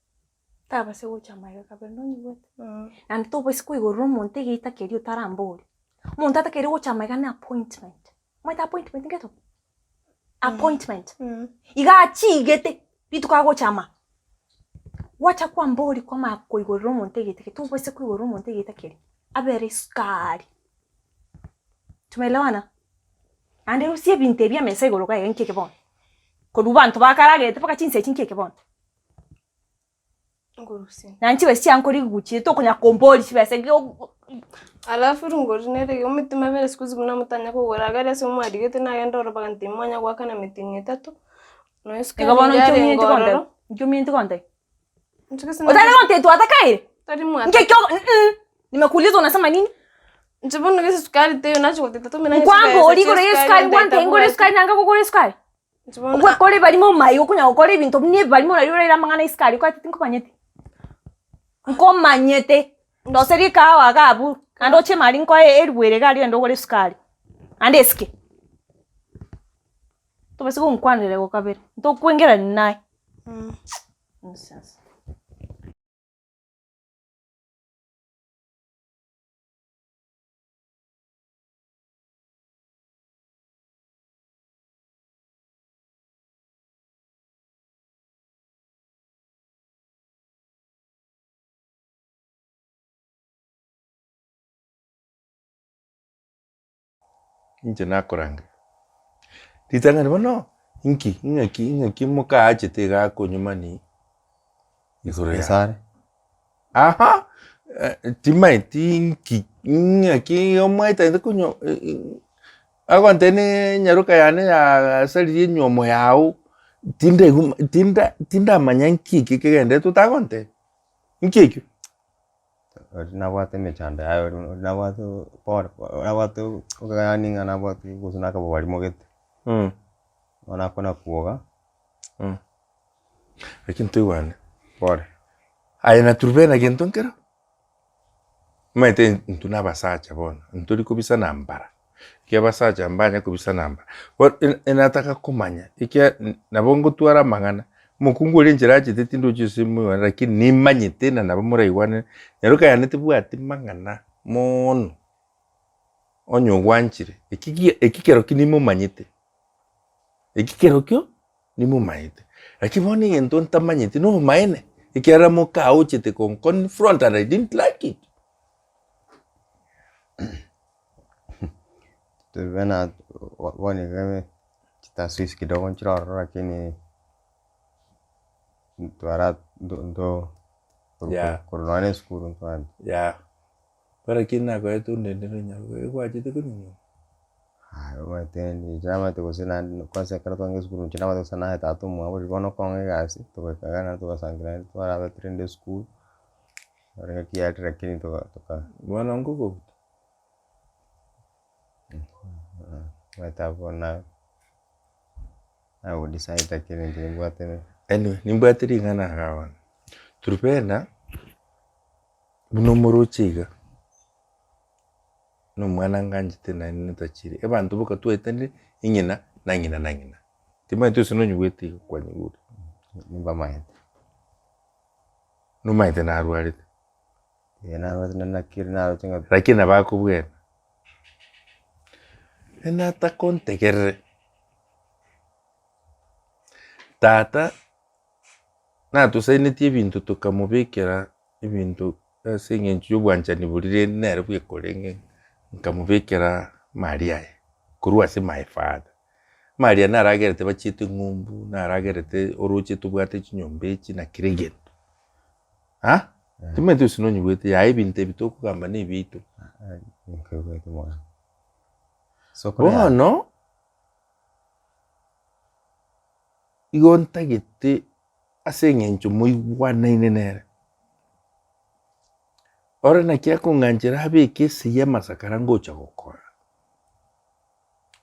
S9: Tabasa gocha amaiga kabere nonyigwete? Naende tobaisa koigorera omonto egeita keria otarambori. Omonto atakeire gocha amaiga ne appointment. Omanyete appointment ngeto? Appointment. Iga achigete rituko agocha ama, gwacha kwambori kwamanya koigorera omonto egeita keria, tobaisa koigorera omonto egeita keria, abere esukari. Tumeelewana? Naende rusia ebinto ebi emesa igoro iga iga nki eke bono? Korwa abanto bakaragerete mpaka chinsa echi nki eke bono?
S3: Nkorusia.
S9: Naende chibesa chiane nkorigia chire tokonya komboria chibesa
S3: Alafu rongori nere iga omotima bere siku hizi buna motanya kogora agare ase mwarigete nagenda ororo bagantebi mwanya goakana emitingi etato, nonya esukari
S9: Igo bono
S3: yarenge
S9: nki omineti
S3: ororo.
S9: gontebia? Nki omineti gontebia?
S3: Inche gose
S9: Otari gontebia twatakaire?
S3: Tari mwata-
S9: Nki ekio nimekuuliza unasema nini?
S3: Inche bono gese sukari teiyo nachia goteba tata omino
S9: Nkwambori igoro ya esukari ngwantebia ngore esukari nanga kogora esukari? Ogwekora ebarimo omaiga okonya gokora ebinto buna ebarimo nario oraire amang'ana a esukari okanyete tinkomanyeti, nkomanyete, ndoserie ekahawa iga abwo, naende oche mari nkoe eribu ere iga aria ogende ogore esukari, naende esike. Tobasa gonkwanera igo kabere, ntokoengerania naye. Nonsense.
S1: Inche nakorangeria. Ritang'ani bono, inki, ing'aki, ing'aki mokaachete iga akonyumani igoro yaye?
S2: Gesare.
S1: Aha, timaeti inki, ing'aki omwaetete konywa agontebia ne enyaroka yane yasaririe enywomo yago, tindaigwa tinda tindamanya nki eke kegenderete otagontebia, nki ekio?
S2: Oria nabwate emechando yaye oria oria nabwate pore nabwate yaani ng'a nabwate gose na akabobarimo gete. Bono akona kwoga.
S1: Lakini toigwane.
S2: Pore.
S1: Aye na Truvena gento nkero, omanyete intwe na abasacha bono, ntori kobisana mbara, ekiagera abasacha mbanya kobisana mbara. Bono enataka komanya ekiagera nabo ngotwara amang'ana, omokungu oria enchera achete tindochi ase moigwane lakini nimanyete na nabo moraigwane, nyaroka yane tebwati mang'ana moono, onye ogwanchire, eki gia eki kero ki nimomanyete, eki kero kio Nimomaete. Lakini bono egento ntamanyeti nobomaene, ekiagera mokaochete konconfront and I didn't like it.
S2: Tobena bono iga chitaswisi kidogo nchire ororo lakini ntwara ndo ndo
S1: Yeah.
S2: korwa nonya na esukuru ntware.
S1: Yeah. Lakini nakoete onde nonyaroka egwachete konywa.
S2: Aye omanyete inche namanyete gose naende kwanza ekero twarenge esukuru inche namanyete gose naye tata omwabo riria bono okong'a egasi, togaika iga naende togasangerera naende twarabe torende esukuru, ore ngaki yaerire lakini toga toka.
S1: Bono nkogobuta.
S2: Omanyete abwo na nago decide lakini inche nimbwate.
S1: Anyway, nimbwate ring'ana igaa bono, Turubena, buna omoroche iga. Na omwana nganchete naende natachire, abanto boka twaetanire eng'ina na ng'ina na ng'ina. Timanyeti gose nonyigwete igo kwanyigure.
S2: Nimbamaete.
S1: Nomaete narwarete.
S2: Ee narwarete naende naki naroche ng'a.
S1: Lakini nabo akobwena. Nataka ontegerere, tata natosainetie ebinto tokamobekera ebinto ase eng'encho ya obwanchani boria rende nere bweka orenge, nkamobekera amari aye korwa ase my father. Amari aya naragerete bachiete ng'umbu, naragerete oroche tobwate chinyomba echi na kera egento ah, timanyeti gose nonyigwete yaya ebinto ebi tokogamba na ebiaito. Bono, igo ntagete ase eng'encho moigwanaine nere. Ore naki akong'anchera abeke esegi y'amasakara ngocha gokora,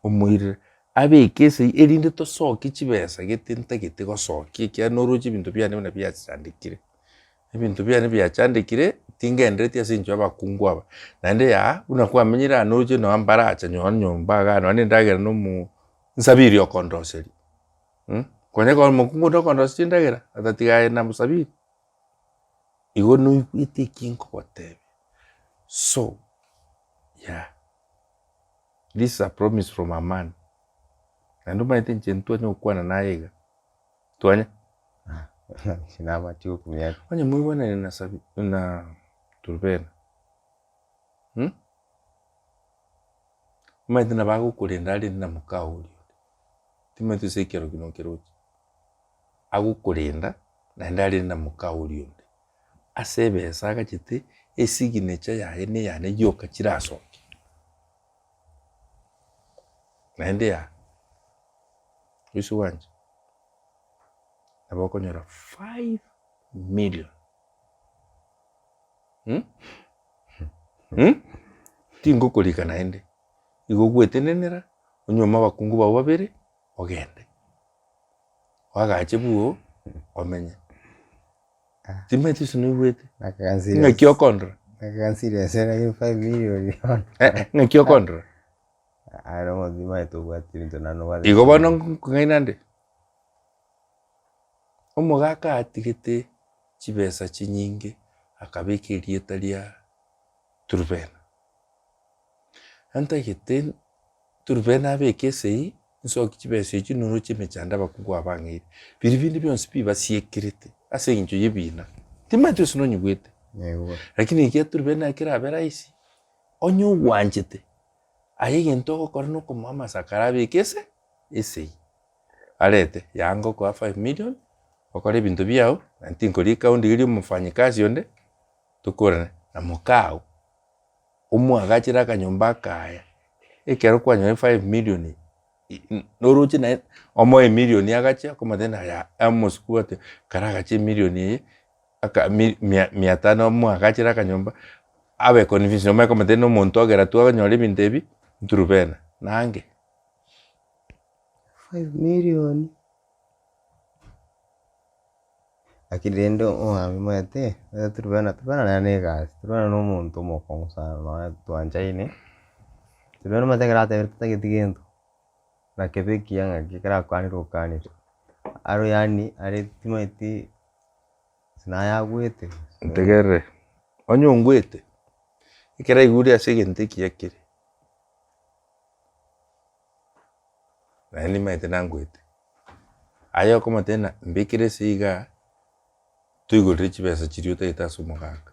S1: omoirere, abeke esegi erinde tosokie chibesa gete ntagete gosokia ekiagera noroche ebinto biane buna biachandekire. Ebinto biane biachandekire, tingendereti ase eng'encho ya abakungu aba. Naende yaa, buna kwamenyire aa noroche nonya mbaracha nyonya nyomba igaa nonya na endagera na omo nsabiri okondoseria. Konya kore omokungu onde okondosia chindagera, otatiga aye na mosabiri. Igo noigwete eki nkogotebia, so yeah, this is a promise from a man. Naende omanyete inche ntwanye gokwana naye iga, twanya?
S2: Inche gokumia.
S1: Onye moigwanane na Sabi na Turubena. Omanyete nabo agokorenda arende na mokao oria onde, timanyeti gose ekero ki nokeroche, agokorenda naende arende na mokao oria onde, ase ebesa agachete esignature yaye na eyane yoka chirasoke. Naende yaa, gose gwancha, nabo okonyora 5 million. Tingokorika naende, igo ogwetenenera, onyuome abakungu bao babere, ogende. Oagache bwoo, omenye. Timanyeti gose noigwete, ng'aki okondora? Ng'aki okondora? Igo bono nkong'aina nde? Omogaka atigete chibesa chinyinge akabeka erieta ria Turubena. Antagete Turubena abeke esegi, nsoki chibesa echio noroche emechando abakungu aba bang'eire. Biria binde bionsi pi basiekerete ase eng'encho y'ebina. Timanyeti gose nonyigwete. Lakini ekia Turubena kerabe rahisi, onye ogwanchete. Aye egento ogokora na okomoa amasakara abeke ase esegi, arete yanga okoa five million, okore ebinto biago, naende tinkorika ondigerie omofanyikazi onde, tokorane na mokao, omwagachere akanyomba akaya, ekero kwanyora efive million eye, noroche naye omoe emillion agache okomotebia ng'a yaya omosubati ati karagache emillion eye aka mi mia mia tano omwagachere akanyomba, abe convinced omanye komotebia na omonto ogera twanyora ebinto ebi, nturubena, nange.
S2: Five million. Lakini rende omwami omanyete, omanyete Turubena, Turubena nere na egasi, Turubena na omonto omokong'u sana nonya twanchaine, Turubena omanyete ekero atebire tatageti gento, na kebe ekiya ng'aki ekero akwanire okwanire, aro yaani are timanyeti gose naye agwete.
S1: Ntegerere, onye ongwete, ekero aigure ase egento ekiya kere, naende nimanyete nangwete. Aye okomotebia ng'a mbekere ase igaa, toigorere chibesa chiria otagete ase omogaka.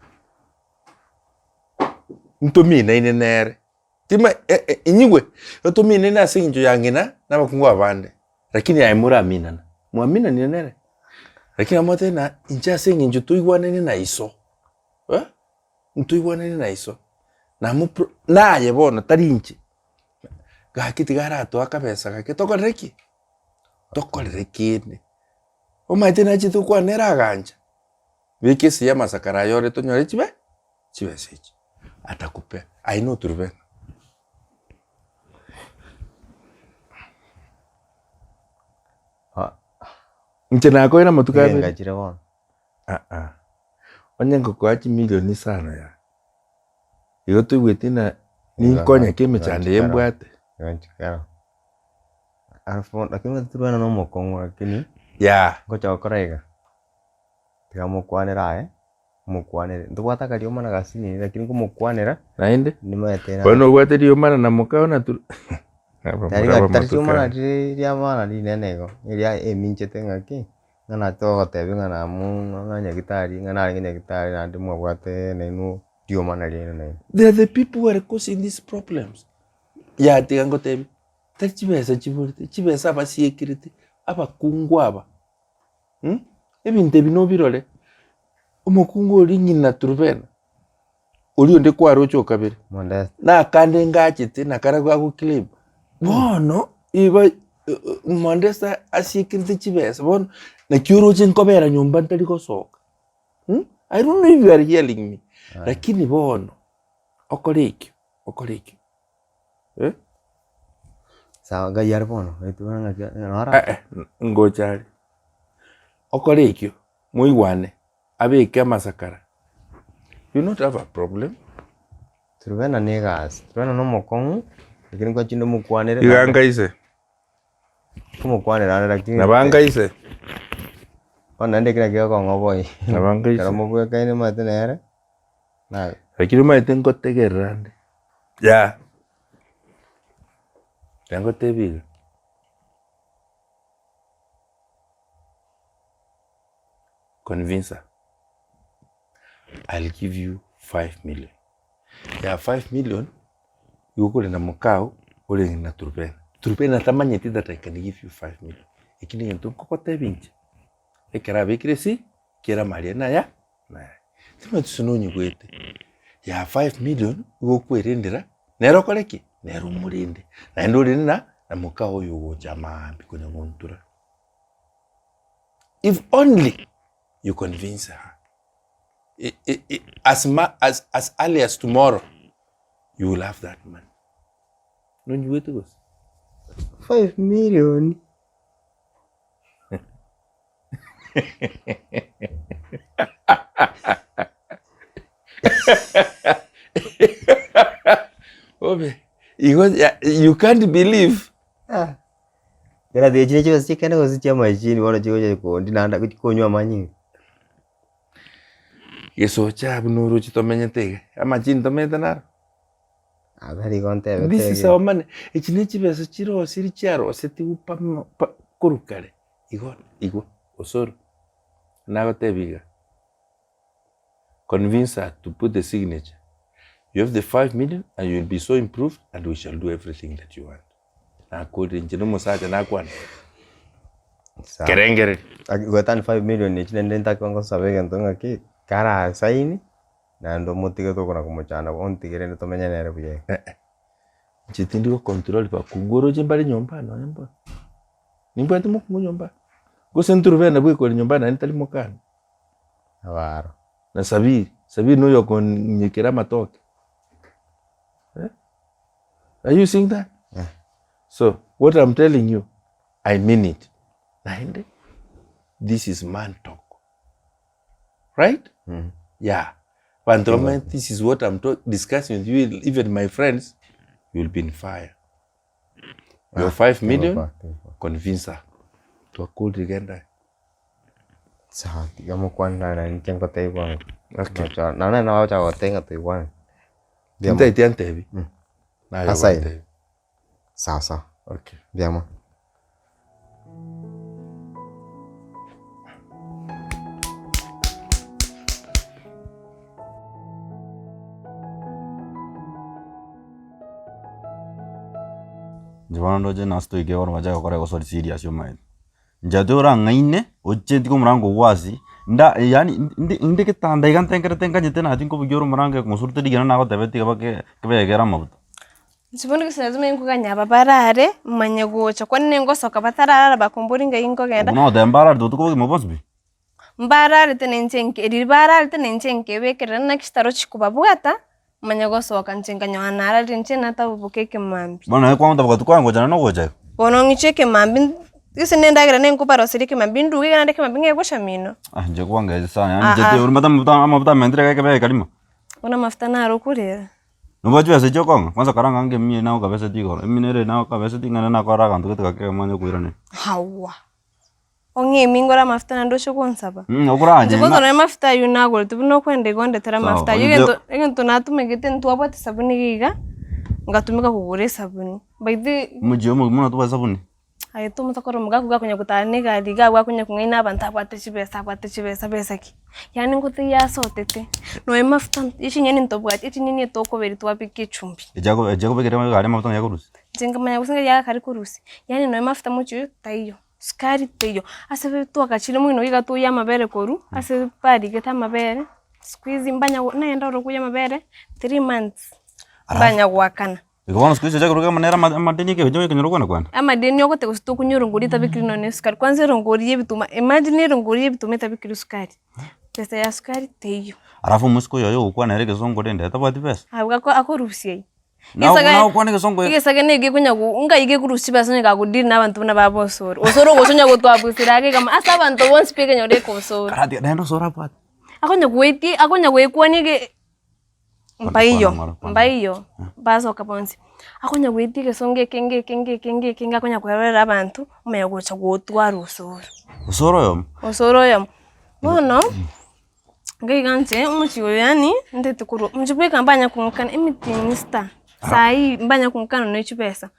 S1: Ntominaine nere, tima inyigwe, otominaine ase eng'encho ya ng'ina na abakungu abande, lakini aye moraminana, mwaminanire nere, lakini omotebie ng'a inche ase eng'encho toigwanane na iso ntoigwanane na iso, namopro naye bono tari inche, gaki tiga aratoe akabesa gake tokorere ki? Tokorere kende. Omanyete nachete gokwana nere agancha, beka esegi amasakara aya ore tonyore chibe chibesa echi, atakupea, aye noturubena. Inche nakoire amatuko abere.
S2: Ngachire bono.
S1: Aa, onye ngokoa chimilioni isano yaa, igo toigweti ng'a ninkonye ki emechando eye mbwate?
S2: Igo Alafu lakini omanyete Turubena na omokong'u lakini
S1: Yaa.
S2: ngocha gokora iga, tiga mokwanere aye, mokwanere, ntobwate akariomana gasinini lakini nkomokwanera,
S1: Naende,
S2: nimanyete
S1: bono obwate riomana na mokao na Turu
S2: Tari ng'a tari riomana rire ria maana rinene igo, eria eminchete ng'aki, ng'a natogotebia ng'a namu ng'a nyagitari ng'a narenge nyagitari naende mwabwate nainwe riomana riaino nainwe.
S1: They are the people who are causing these problems. Yaya tiga ngotebie, tari chibesa chiborete, chibesa abasiekerete, abakungu aba ebinto ebi nobirore, omokungu oria ng'ina Turubena, oria onde kwaroche okabere, nakande ngachete nakarabwo ago claim, bono igo Mondesa asiekerete chibesa bono naki oroche nkobera nyomba ntari gosoka I don't know if you are hearing me, lakini bono okore ekio okore ekio. Eh?
S2: Sawa ngai are bono, naintwe bono ng'aki noro
S1: Eh, eh, ngocha are. Okore ekio, moigwane, abeke amasakara. You not have a problem.
S2: Turubena na egasi, turubena na omokong'u, lakini ngochinde omokwanere
S1: Iga nkaise.
S2: Komokwanera ande lakini
S1: Nabo nkaise.
S2: Bono naende ekero gekong'a oboyi,
S1: Nabo nkaise.
S2: ekero mobwekaine omanyete nere. na
S1: Lakini omanyete ngotegerera ande, yah, ekero ngotebia iga, convince her, I'll give you five million, ya five million, igo okorenda mokao orenge na Turubena, Turubena tamanyeti that I can give you five million, eki negento nkogotebia inche, ekero abekire esi, kera amaria naya. Timanyeti gose nonyigwete, ya five million igo okwerendera, nere okore ki? Nere omorende, naende orende na na moka oyo ogocha maambia konya gontura. If only you convince her, as ma as as early as tomorrow, you will have that money. Nonyigwete gose?
S2: Five million.
S1: Obe igo ya you can't believe.
S2: Ah, Kera echi nechibesa chiekende gose chiamachini bono chigocha kondi naende gochi konywa amanyinga.
S1: Gesocha abwo noroche tomenyete iga, amachini tomenyete naro.
S2: Tari igo ntebete
S1: This is
S2: iga.
S1: our money. Echi ne chibesa chirosiri chiarosetigwe pamo pa korwa kare. Igo igo osoro nagotebia iga, convince her to put the signature. You have the 5 million and you will be so improved and we shall do everything that you want. Nakorire inche na omosacha nakwana.
S2: Sawa.
S1: Kerengereri.
S2: Aki goetania 5 million echi naende ntakiwa ngosaba egento ng'aki, kara sign, naende omotige tokona komochanda ontige rende tomenye nere buya iga.
S1: Eh eh. Inche tindi go control bakungu oroche mbare nyomba nonya mbono. Nimbwate mokungu nyomba? Gose nturubene nabwo ekore nyomba naende tari mokani.
S2: Abaro.
S1: Na Sabiri, Sabiri noyo okonyekera amatoke. Eh? Are you seeing that?
S2: Yeah.
S1: So, what I'm telling you, I mean it. Naende, this is man talk. Right?
S2: Mm.
S1: Yeah. Banto bamanye, this is what I'm talk, discussing with you, even my friends, you will be in fire. Your
S2: Ah,
S1: 5 million,
S2: tingofa, tingofa.
S1: convince her. Twakorire genda.
S2: Sawa, tiga mokwane naye naende inche ngotebie bwango.
S1: Okay.
S2: Nocha naende nagocha goteba ng'a toigwane. Mbuya mono.
S1: Tintaeti antebi.
S2: Mm.
S1: Naye
S2: Asaye.
S1: ogontebi.
S2: Sawa sawa.
S1: Okay.
S2: Mbuya mono.
S11: Inche bono ndoche nase toike bono bachake gokora egosori serious omanyete. Inche torang'aine, oche ntige omorango ogwo ase, nda yaani ndi inde getanda iga ntengerete nkanyete nachi nkobugia ore omorango ekong'usurete rigena nagotebetie iga bake kebekere amabuta.
S3: Inche bono gose lazima nkoganya aba barare, manye gocha kwani ningosoka batararara bakombori ng'ai nkogenda.
S11: Buna ogoteba mbararete botuko bogima bwonsi pi?
S3: Mbararete na inche nke riria bararete na inche nkebekerera naki chitarochi kobabwata, manye gosoka inche nkanyora nararire inche nataboboka ekemambia.
S11: Bono naye kwang'uta bogatu kwaye ngocha naende ogocha iga.
S3: Bono ng'iche ekemambia gese na endagera nenkobaroseria ekemambia nduge iga naende ekemambia ng'e goshamino.
S11: Ah inche kwangechia sana yaani inche
S3: Ah, ah.
S11: ti ore amabuta amabuta amentire iga ekebee ekarimo.
S3: Bono amafuta naro okorera.
S11: Nobwate chibesa echio okong'a, kwanza karanga ange emia nagokabeseti igoro, emia nere nagokabeseti ng'a nakore aganto gete gake manye koiraneria.
S3: Hawa! Ong'e emingore amafuta naende oche gonsaba.
S11: Mm, okoranche
S3: Inche kwanza
S11: ng'a-
S3: nonye amafuta aywo nagorete buna okwenda igo ondetere
S11: Sawa,
S3: amafuta aywo
S11: onye
S3: egento egento natumegete ntwabwate esabuni iga iga, ngatumeka kogora esabuni. By the way,
S11: Omochie omogima buna tobwate esabuni.
S3: aye tomosa korora omogaka iga akonya gotara na egari iga abwo akonya kong'aina abanto abwate chibesa abwate chibesa besa ki? Yaani ngotiga asotete, nonye mafuta ya chinyeni ntobwati, echinyeni etokoberia twabeka echumbi.
S11: Echiago echiakobekera egari amafuta ng'a yakorusia.
S3: Inche nkamanya gose ng'a yagakare korusia, yaani nonye mafuta mochie oyo taiyo. Sukari teiyo, ase twagachire moino iga toyia amabere korwa ase barigete amabere, siku hizi mbanya naende ore koyia amabere three months, mbanya goakana.
S11: Igo bono siku hizi ocha koruga nere ama amadeni ekeoncho ekenyoro kwana kwana.
S3: Amadeni ogote gose tokonywa erongori etabekiri nonye na esukari, kwanza erongori ya ebituma, imagine erongori ya ebituma etabekiri sukari, pesa ya sukari teiyo.
S11: Alafu omosike oyo oyo ogokwana ere egesongo rende tabwati besa.
S3: Abwo ako akorusia aywo.
S11: Nao nao okwane egesongo
S3: Egesaga nigo ekonya go ngai gekorusia chibesa onye kagodeal na abanto buna baba osoro. Osoro ogocha onya gotwabusera ake kama ase abanto bonsi pi ekenyoro eke osoro.
S11: Karati naende osoro abwate.
S3: Akonya goetia akonya goekwania ege mbaiyo
S11: Kwana ng'ora, kwana
S3: mbaiyo basoka bonsi. Akonya goetia egesongo ekenge ekenge ekenge ekenge akonya kwerorera abanto, omanya gocha gotwara osoro.
S11: Osoro oyomo.
S3: Osoro oyomo. Bono. Nkaiga inche omochie oyo yaani ntete korwa inche bweka mbanya kong'akana emetienyi sita, sai mbanya kong'akana ne chibesa,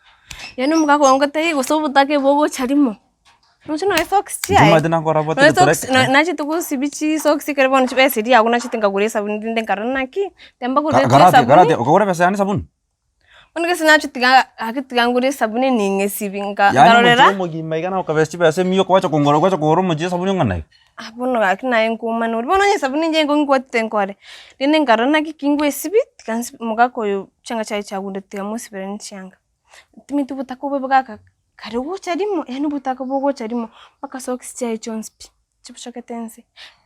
S3: yaani omogaka oyo ngotebi gose obotake bogocha rimo, roche nonye socks chiaye,
S11: Omanyete nakora abwate
S3: nonye
S11: egetura
S3: socks
S11: eke.
S3: no nachete gosibia chisocks ekero bono chibesa eria agwo nachete nkagora esabuni rinde nkarora naki, tembagoretie
S11: Karati
S3: esabuni.
S11: karati okagora ebesa yane esabuni?
S3: Bono gese nachia tiga gaki tiga ngore esabuni ning'esibi nka
S11: Yaani
S3: nkarorera.
S11: omochie omogima iga nagokabesa chibesa emiya okobacha kongora gwacha kogora omochie esabuni ong'ana iga.
S3: Ah bono gaki naye nkoumana oria, bono onye esabuni inche nkwatete nkore, rende nkarora naki ki ngoesibi, tiga nsibi omogaka oyo chianga chiaye chiagundete tiga mosiberanie chianga. Timanyeti obotaka obo bogaka kare gocha rimo, yaani obotaka bogocha rimo, mpaka socks chiaye chionsi pi, chibuchokete nse,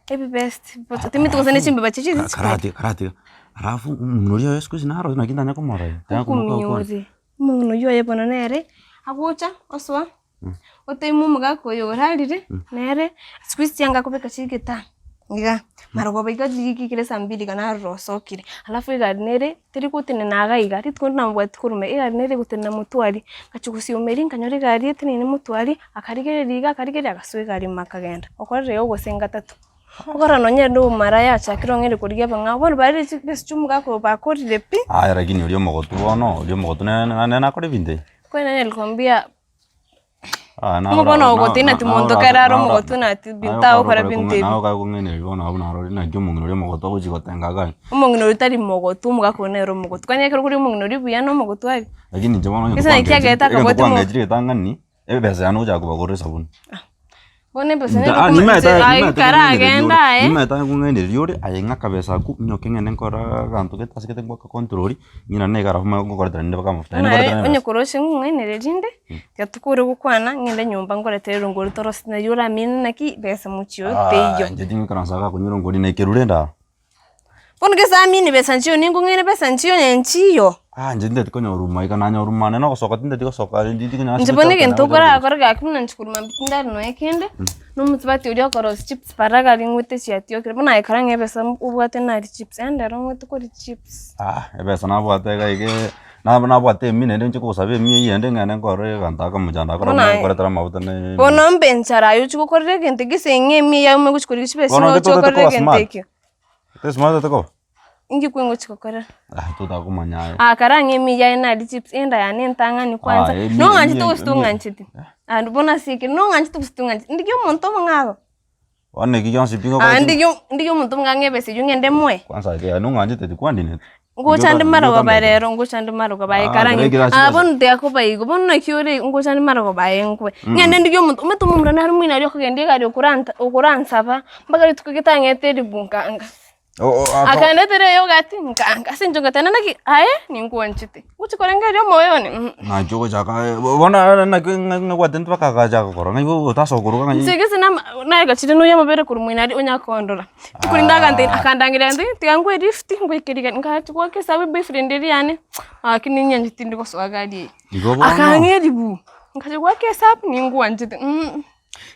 S3: ebibest, timanyeti gose ne chimbeba chiria chiri chikare.
S11: Karati karati alafu omong'ina oria oye siku hizi naro naki ntanya komorora iga, ntanya komoka gokwana.
S3: Okomiore, omong'ina oywo oye bono nere, agocha osoa, oteima omogaka oyo orarire, nere siku hizi chianga akobeka chigetaa iga, marogoba iga chigiikire saa mbili iga narora osokire, alafu egari nere teri gotenena iga iga, rituko rinde namobwati korwa ime, egari nere egotenena motwe aria, ngachia gosioma eria nkanyora egari eteneine motwe aria, akarigereria iga akarigereria agasoa egari ime akagenda, okorire igo gose ngatato. Okorora nonye ere omomaraya achakire ong'eire korigia abang'ao, bono barire chibesa chia omogaka oyo bakorire pi.
S11: Aya lakini oria omogotu bono, oria omogotu nere nere nakore ebinto ebi.
S3: Kwani nani alikwambia.
S11: Ah,
S3: Ng'o bono ogotina ti monto kere are omogotu nati binto agokora binto ebi.
S11: Naye okae kong'ainereria bono abwo narorire naki omong'ina oria omogotu agochia gotenga iga aria.
S3: Omong'ina oria tari mogotu, omogaka oria nere omogotu. Kwani ekero kore omong'ina oria buya na omogotu aria?
S11: Lakini inche bono
S3: Gese naki agerete
S11: egento
S3: akabwati omo-
S11: kwangechire ritang'ani, ebesa yane ogochaka kobagorera esabuni.
S3: Bono ebesa nere okomanya aye karagende aye.
S11: Nimaete kong'ainereria ore, aye ng'a akabesa akwo, nyoke ng'ende nkore aganto gete ase gete ngoaka control, ng'ina niga alafu manye ngokoretera ninde mpaka amafuta.
S3: Buna aye onye korwa ase ng'ung'ainereria inde, tiga tokore gokwana ng'ende nyomba nkoretere erongori torosie nario oramine naki besa mochie oyo teiyo.
S11: Inche tingoikaransa iga konywa erongori naikerure ende aro.
S3: Bono gese amine besa nchiyo ningong'aine besa nchiyo onye nchiyo.
S11: Ah inche tinteti konyora uma iga nanyora uma nene ogosoka tinteti gosoka
S3: Inche bono egento okorakore gaki buna inche korwa mambia tindari nonya kende, na omosubati oria okorosia chips paraga aria ng'wete chiatiokire, bono aye kara ng'a ebesa obwate naria chips, yaani rero ng'wete koria chips.
S11: Ah ebesa nabwate iga iga nabo nabwate emia naende nche kogosaba emia eywo ende ng'ende nkorore egento akomochando akore
S3: Bono aye-
S11: nkoretera amaguta ne
S3: Bono mbe enchara aye ochia gokorera egento gese ng'a emia eywo ime gochia korigia chibesa
S11: Bono
S3: ng'a
S11: intwe
S3: ochia
S11: totete
S3: okorere
S11: koba
S3: egento
S11: smart.
S3: ekio.
S11: Tari smart totete koba?
S3: Inki kweng'ochi gokorera?
S11: Ah totakomanya aye.
S3: Ah kara ng'a emiya yaye nari chips, enda yane entang'ani kwanza,
S11: Ah, emi-
S3: nong'anchete
S11: emi-
S3: gose
S11: emi-
S3: tong'ancheti? Naende bono ase ekero, nong'anchete gose tong'ancheti? Ndigia omonto omong'ao.
S11: Bono eki gionsi pi
S3: Ah
S11: ngokora
S3: ndigie ndigie omonto omong'ao ng'a ebesa eywo ng'ende moe.
S11: Kwanza eke nong'anchete tikwandineti.
S3: Ngocha nde marogoba rero, ngocha nde marogoba aye
S11: Ah,
S3: kara ng'e,
S11: ekero ekero ase
S3: ah
S11: besa.
S3: bono tiga koba igo, bono naki ore igo, ngocha nde marogoba aye nkwe. Ng'ende ndigie omonto, omanyete omomura nare moino aria okogenda egari okoranta okoransaba, mpaka rituko getang'ete eribu nkanga. Akandetera eyogati nkaanga, ase eng'encho ngateba naki aye ninkwanchete, ngochia korengereria omoyo one mh.
S11: Naki ogochaka bono ere naki ng'abwate mpaka agachaka korora ng'ai otasoka koruga ng'ai.
S3: Inche gese nama nagachire nonya amabere korwa moino aria onya kondora, rituko rinde agantebia akandangeria agantebia tiga nkoe lift ngoike rigari, nkachi goaka esabu eboyfriend eria yane gaki ninyanchete tindi gosoa gari eye.
S11: Igo bono.
S3: Akang'a eribu, nkachi goaka esabu ninkwanchete mh.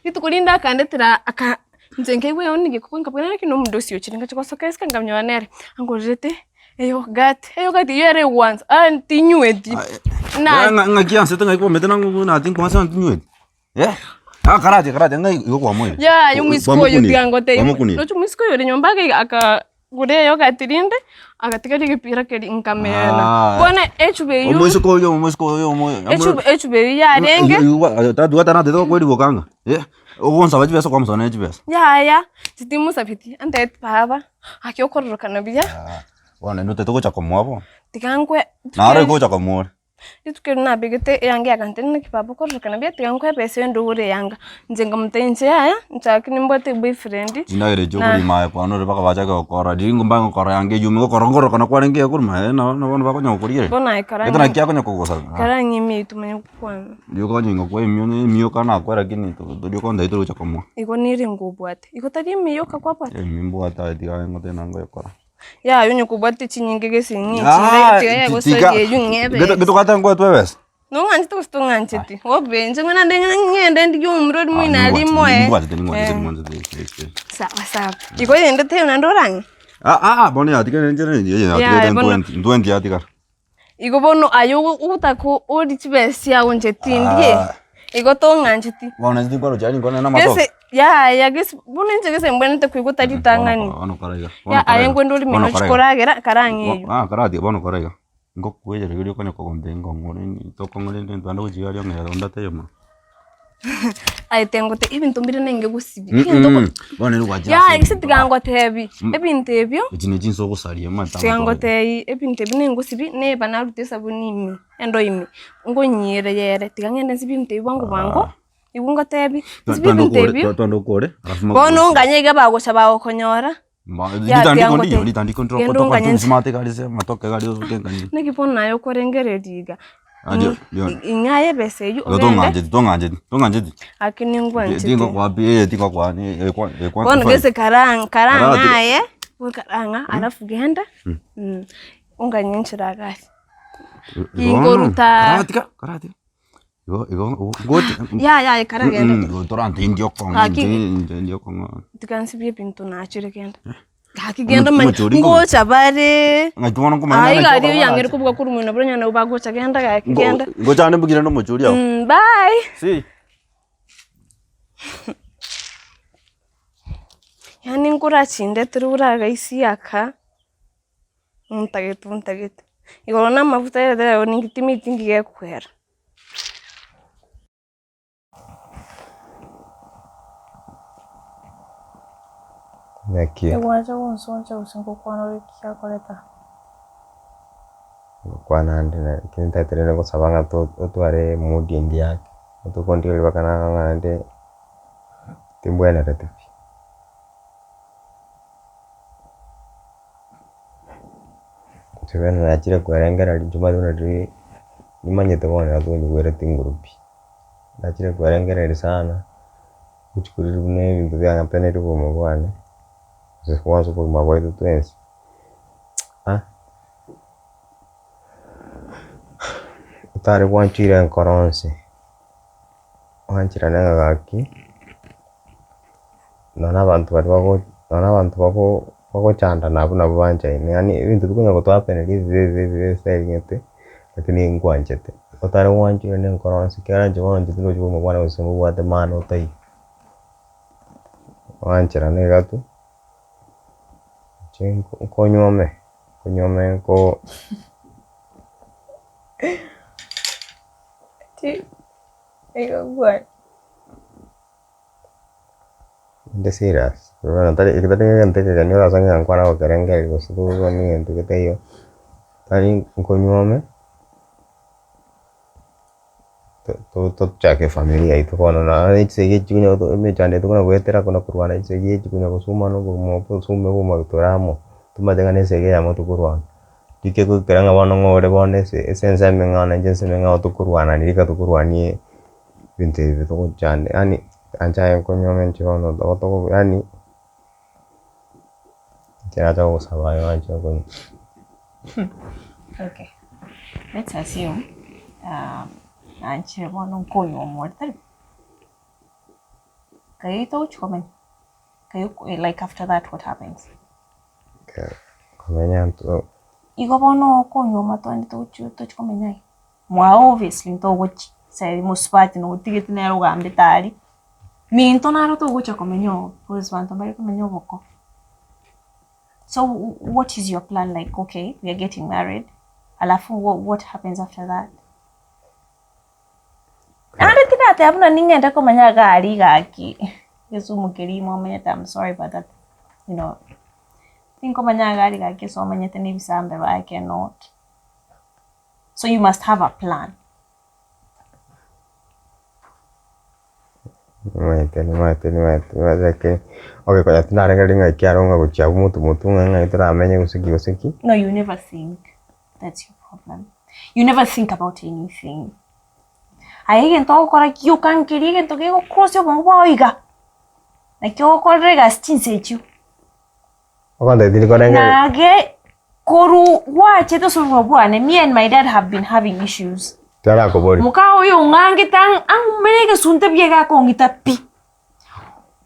S3: Rituko rinde akandetera aka inche nkaigwa eoni gekuba nkabwena naki na omonto ochire ngacha gosoka isiko nkanyora nere, angorerete eyogati, eyogati eywo ere egwansa ah tinyweti, na
S11: Ng'aki ansete ng'aki kwamete nang'o nati nkwansa tinyweti eh, ah karati karati ng'ai igo kwamoire.
S3: Yaya omoiseke oyo
S11: Kwamokunire,
S3: tiga ngotebi,
S11: kwamokunire.
S3: roche omoiseke oyo ore nyomba iga iga aka Gora eyogati rinde, agatiga rigipira keria nkamena.
S11: Ah.
S3: Bono echuba eywo,
S11: Omoiseke oyo omoiseke oyo omo-
S3: echuba echuba eywo yarenge,
S11: Tatuatanatete gokweriboka ng'a eh, ogonsaba chibesa kwamosoa ne chibesa.
S3: yaya, titimosabeti, antebeti baba, aki okororokana buya,
S11: Bono naende otagete gocha komoa bono.
S3: tiga nkwe
S11: Naro egocha komoa ore.
S3: Rituko erio nabegete eyanga yakantebia naki baba okororokana buya tiga nkoe ebesa eye ndogore eyanga. Inche nkamotebia inche yaya, inche gaki nimbwate eboyfriend,
S11: Chindagera echio
S3: na
S11: okorima aye kwana ore mpaka bachake gokora riria ngomba gokora yanga eywo ime gokora nkorokana kwarenge iga korwa maega nabo nabo bono bakonya gokorigereria.
S3: Bono aye kara
S11: Gete naki akonya kogosaba.
S3: kara ng'a emiyo tomanye gokwana.
S11: Rioka onye ngokwa emio ne emio kana nakwa lakini rioka onde tari gocha komoa.
S3: Igo nere ngobwate, igo tari emiyo yoka kwabwate?
S11: Emio mbwate aye tiga ngote nangoyekora.
S3: Yaya onye kobwate chinyinge gese ng'e chinde tiga ya gosaria eywo ng'e ebesa.
S11: Getogwate ngoetwa ebesa?
S3: Nong'anchete gose tong'ancheti? Obe inche ng'a naende ng'ende ndigie omomura oria moino aria moe.
S11: Ningwanchete ningwanchete ningwanchete.
S3: Sawa sawa. Igo eyende teiyo naende orang'e?
S11: Ah ah bono yatigara enchera eye
S3: Yaya,
S11: yatigara
S3: bono.
S11: ntwenti yatigara.
S3: Igo bono aye ogotaka orie chibesa chiago inche tindie, igo tong'ancheti.
S11: Bono inche tinkorochia aria nkwane namatoke.
S3: Gese yaya gese bono inche gese mbwenerete koigwa tari ritang'ani.
S11: Bono kora iga, bono
S3: Ya
S11: kora
S3: aye
S11: iga,
S3: nkwende orime
S11: bono
S3: nochi
S11: kora iga.
S3: koragera karang'e eywo.
S11: Ah karatia bono kora iga, ngokweyera riria okonya kogombia enkong'u rende tokong'u rende ntwende gochia aria ong'e onde taiyo mono.
S3: Aye tengote ebinto mbire nenge gosibia, egento oko
S11: Bono nere gwachire
S3: yaya
S11: ase
S3: gese
S11: ebinto
S3: tiga
S11: aa.
S3: ngotebi, ebinto ebio,
S11: Echi ne chinsa ogosaria omanyete
S3: tiga
S11: amatoke.
S3: ngotebi ebinto ebi nengosibi neba naruta esabuni ime, endo ime, ngonyire yere, tiga ng'ende nsibi ebinto ebi bwango bwango, igo ngotebi, nsibi
S11: Twende
S3: ebinto
S11: okore,
S3: ebio,
S11: twende okore, alafu
S3: bono nganye iga bagocha bagokonyora, ya tiga
S11: Ritandiko
S3: ngotebi,
S11: ndiyo, ritandiko ndiro
S3: genda
S11: tokora
S3: onganye nsi-
S11: tumsumate gari ase amatoke gari osuke nganye.
S3: Naki bono naye okorengereria iga,
S11: Ah, ndio, ndio.
S3: ing'aye ebesa eywo
S11: Igo
S3: ogende,
S11: tong'ancheti, tong'ancheti, tong'ancheti.
S3: Aki ningwanchete.
S11: Tingokoa pi, eh, tingokoa ni eh, kwa eh, kwa
S3: Bono gese karang
S11: Karati.
S3: karang'aye, bono karang'a alafu genda, onganye nchera agasi. Ingoruta.
S11: Karatika, karatika. Igo igo ngochi.
S3: Yaya aye karagenda.
S11: Torantindie okong'u
S3: Gaki.
S11: inche inche ndie okong'u.
S3: Tiga nsibie ebinto nachire genda. Gaki genda omanye
S11: Omochori ng'o?
S3: ngocha bare.
S11: Ng'aki bono nkomanya
S3: Aye
S11: naki
S3: gari
S11: okogora
S3: oyang'ire
S11: nache.
S3: kobuga korwa moino buna onye nabo bagocha genda gaki genda.
S11: Ngocha ande mbugire na omochori abwo.
S3: Bye.
S11: Si.
S3: Yaani nkorachindetere oragaisia aka. Ntagete ntagete, igoro na amafuta ere ninki timiti nki gekwera.
S2: Naki?
S12: Egwancha gonsoncha gose ngokwana ore ki akoreta?
S2: Ngokwana ande na ekero ntagete rende gosaba ng'a to- otware emood engiya ake, otokontigeria mpaka naro ng'a naende timbwenereti pi. Inche bono nachire kwerengereria inche omanyete buna riria nimanyete bono nabo tonyigwereti nguru pi, nachire kwerengereria sana. Rituko riria buna ebinto biangateneire obogima bwane, gose bwonsi obogima bwaito twensi, otare gwanchire enkoro onsi, gwancherana ng'a gaki, nonye na abanto baria bago nonye na abanto bago bagochandana abwo nabwo banchaine yaani ebinto bikonya gotohapeneria ebibe ebibe ebibe estyle gete, lakini nkwanchete. Otare gwanchire na enkoro onsi ekiagera inche bono inche tindochi bogima bwane gose mbobwate maana otaiyo. Gwancherana iga tu, inche nkonyuome, nkonyuome nko. Inde serious, bono tari eke tari egento ekegeni orasange ng'a nkwana gokerengereria gose togokwana egento getaiyo, tari nkonyuome, tochake efamiri yaito bono naende chisegi echi chikonya emechando eye tokona goetera kona korwana chisegi echi konya gosumana obogima obo tosume obogima tore amo, tomanyete ng'a na esegi eyemo tokorwana. Rike goikera ng'a bono ng'a ore bono ase ase ensemo eng'ao na inche ensemo eng'ao tokorwanani rika tokorwanie ebinto ebi togochanda yaani anche aye nkonywa inche bono togo yaani inche nacha gogosaba aye oanche konywa.
S7: Okay, let's assume nanchire bono nkonywa omore tari? Kaye togochi komenya, kaye like after that what happens?
S2: Komenya nto.
S7: Igo bono okonywa amatunda togochi tochi komenya aye, mwao obviously ntogochi ase mosubati notigete nere ogambete aria, minto naro togocha komenya oo because banto mbare komenya oboko. So what is your plan like okay we are getting married alafu what happens after that? Naende tinateba buna ning'ende komanya iga aria gaki, egesumu keria momanyete am sorry but that you know, tinkomanya iga aria gaki ase omanyete na ebisambe but I cannot. So you must have a plan.
S2: Nimaete nimaete nimaete nimaete lakini okay konya tinarengereria ng'a ekiagera ng'a gochia abwo motu motu ng'a ng'ai toramenye gose ki gose ki.
S7: No you never think. That's your problem. You never think about anything. Aye egento ogokora gioka nkeria egento gegocross obongo bwao iga, naki ogokorera egasi chinsa echio.
S2: Okonte tindi korengereria.
S7: Nage korwa gwachete ase obogima bwane, me and my dad have been having issues.
S2: Tarakoboria.
S7: Moka oyo ong'angete ang' ang'umere egesunte buya iga akong'ita pi.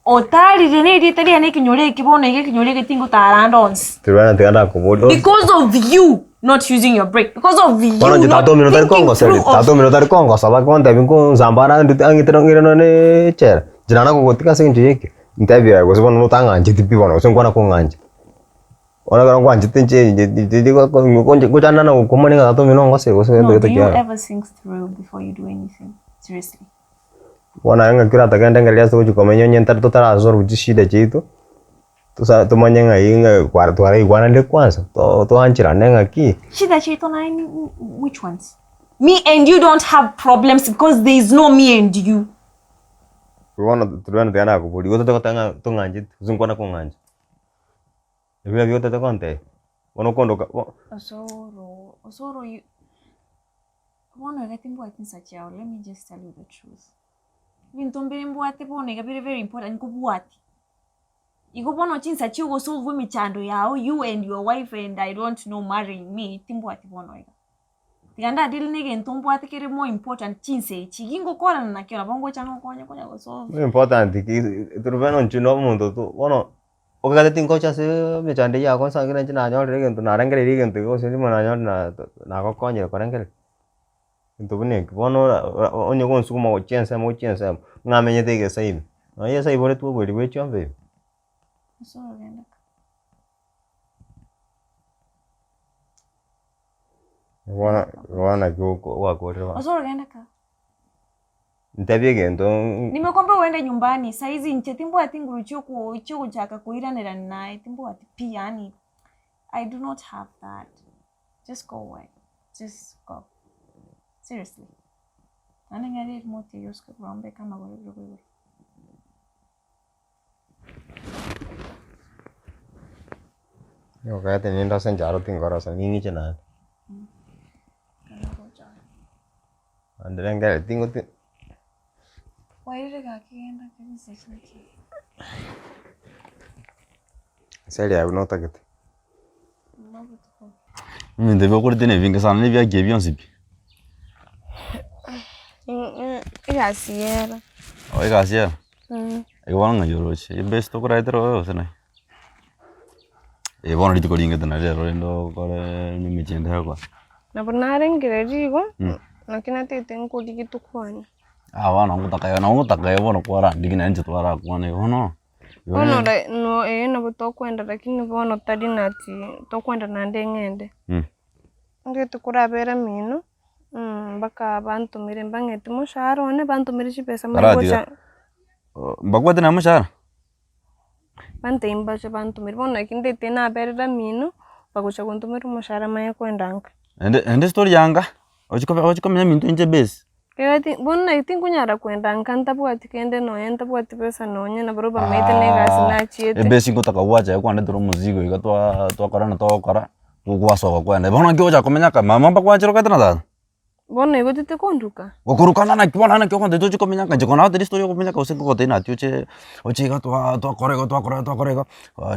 S7: Otarire nerieta riane ekenyoro eke bono iga ekenyoro eke tingotara ande onsi.
S2: Tibana tiga nakoboria.
S7: Because of you not using your brain, because of you
S2: Bono inche
S7: not
S2: tata omino tari
S7: thinking
S2: kongoseri,
S7: through of
S2: tata omino tari kongosa bakontebia nkonsamba ara ndute ang'itera ng'ire nonye na echela. Inche nare kogotiga ase eng'encho ya eke, ntebie aye gose bono notang'ancheti pi bono gose nkwana kong'ancha. Bono ekero nkwanchete inche ngochana na gokumania ng'a tata omino ongosere gose
S7: No,
S2: gento
S7: do
S2: gete
S7: you
S2: kiaye.
S7: ever think through before you do anything? Seriously.
S2: Bono aye ng'aki oratagende engeri ase ogochia komenya onye ntari totarasolve chishida chiaito, tosa tomanye ng'ai ng'a kwara twaraigwananire kwanza, to toancherane ng'aki.
S7: Shida chiaito naye ni which ones? Me and you don't have problems because there is no me and you.
S2: Bono tobwate tiga nakoboria, igo totagoteba ng'a tong'ancheti, gose nkwana kong'ancha, ebio nabio otagete kontebia, bono okondoka bo.
S7: Osoro, osoro you. Bono iga timbwati nsa chiao, let me just tell you the truth. Ebinto mbire mbwate bono iga bire very important nkobwati. Igo bono chinsa chia ogosolve emechando yao you and your wife and I don't know marrying me, timbwati bono iga. Tiga nda deal na egento mbwate kere more important chinsa echi, gingokorana nakio nabo ngocha ngokonye konya gosolve.
S2: More important ki torobana inche na omonto to bono. Okagete tingocha ase emechando eyio yago nsange nainche nanyorire egento narengereiri egento iga gose rimo nanyorire na nagokonyire korengereria, egento buna ekio. Bono ora ora onye gonsuguma gochia ensemo gochia ensemo, ng'a amenyete egesa ime, nonye yeso aiboretwe oboeri bwa echiombe ime. Bono bono naki oko gwakorire bono. Ntebie egento
S7: Nimekwambia uende nyumbani saizi inche timbwati nguru chioku chiogochaka koiranerani naye timbwati pi yaani I do not have that just go away just go seriously naende ng'ere erimote eyio osike korwa mbeke amagoro ebirogo igoro.
S2: Nigo okagete ninde ase enchara tingorosa ning'iche naende. Naende rengere tingoti.
S7: Wairire gaki genda kabisa chinki.
S2: Ase riago notagete.
S11: Ebinto ebi okorete na ebinge sana na ebiaki ebi bionsi pi.
S3: Egasi ere.
S11: Oh egasi ere? Igo bono ng'ai oroche, ebase tokoretera oyo gose naki? Eh bono rituko ringete nario rero rende okore emechando egokora.
S3: Nabo narengereria igo, naki natagete nkorigia tokwane.
S11: Ah bono ngotaka iga nabo ngotaka iga bono kwarandigi naende inche twarakwana igo bono.
S3: Bono ore no eh nabo tokoenda lakini bono tari nati tokoenda naende ng'ende. Ngete korabera mino, mpaka bantomere mbang'ete moshahara one bantomere chibesa manye
S11: Baratiga.
S3: gocha.
S11: Mbakwete na moshahara?
S3: Bantebia mbache bantomere, bono naki ndete naberera mino, bagocha gontomera omoshahara manye koenda nka.
S11: Naende naende story ya nka, ochie kobe ochie komenya minto inche base.
S3: Ekero ti bono naki tinkonyara koenda nka ntabwati kende nonye ntabwati besa nonye nabarobwo bamaete na egasi nachiete.
S11: Ebase ngotaka gwacha iga kwandetera omozigo iga twa twakora na togokora, gwasoka kwaenda. Bono naki ogocha komenya aka mama mbakwanchera okaete na tata?
S3: Bono igo tete konduka.
S11: Gokorukana naki bono naki ogontebia toche komenya nka inche kona story ya komenya gose nkogotebia naki oche oche iga twa twakora igo twakora igo twakora igo,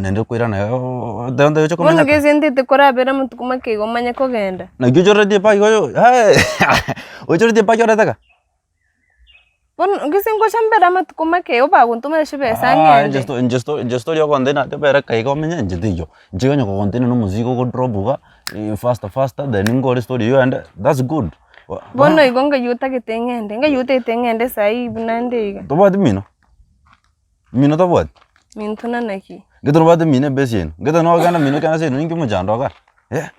S11: naende okoirana igo ontebie oche
S3: Bono
S11: komenya
S3: gese ntete korabera amatuko make igo omanye kogenda.
S11: Naki ochoretie epaki oyo ochoretie epaki orete ka?
S3: Bono gese ngocha mbere amatuko make igo bagontomera chibesa ng'ende.
S11: Inche sto inche sto inche story ogontebia naki obere ka iga omenye inche teiyo. Inche onye kogontebia na omozigo ogo drop iga faster faster then nkore story eywo naende that's good.
S3: Bono igo ngai otagete ng'ende, ngai otagete ng'ende saii buna nde iga.
S11: Tobwati mino? Mino tobwati?
S3: Minto na naki?
S11: Gete nobwate mino ebase eye, gete nogenda mino ekero ase ninki omochando igaa eh?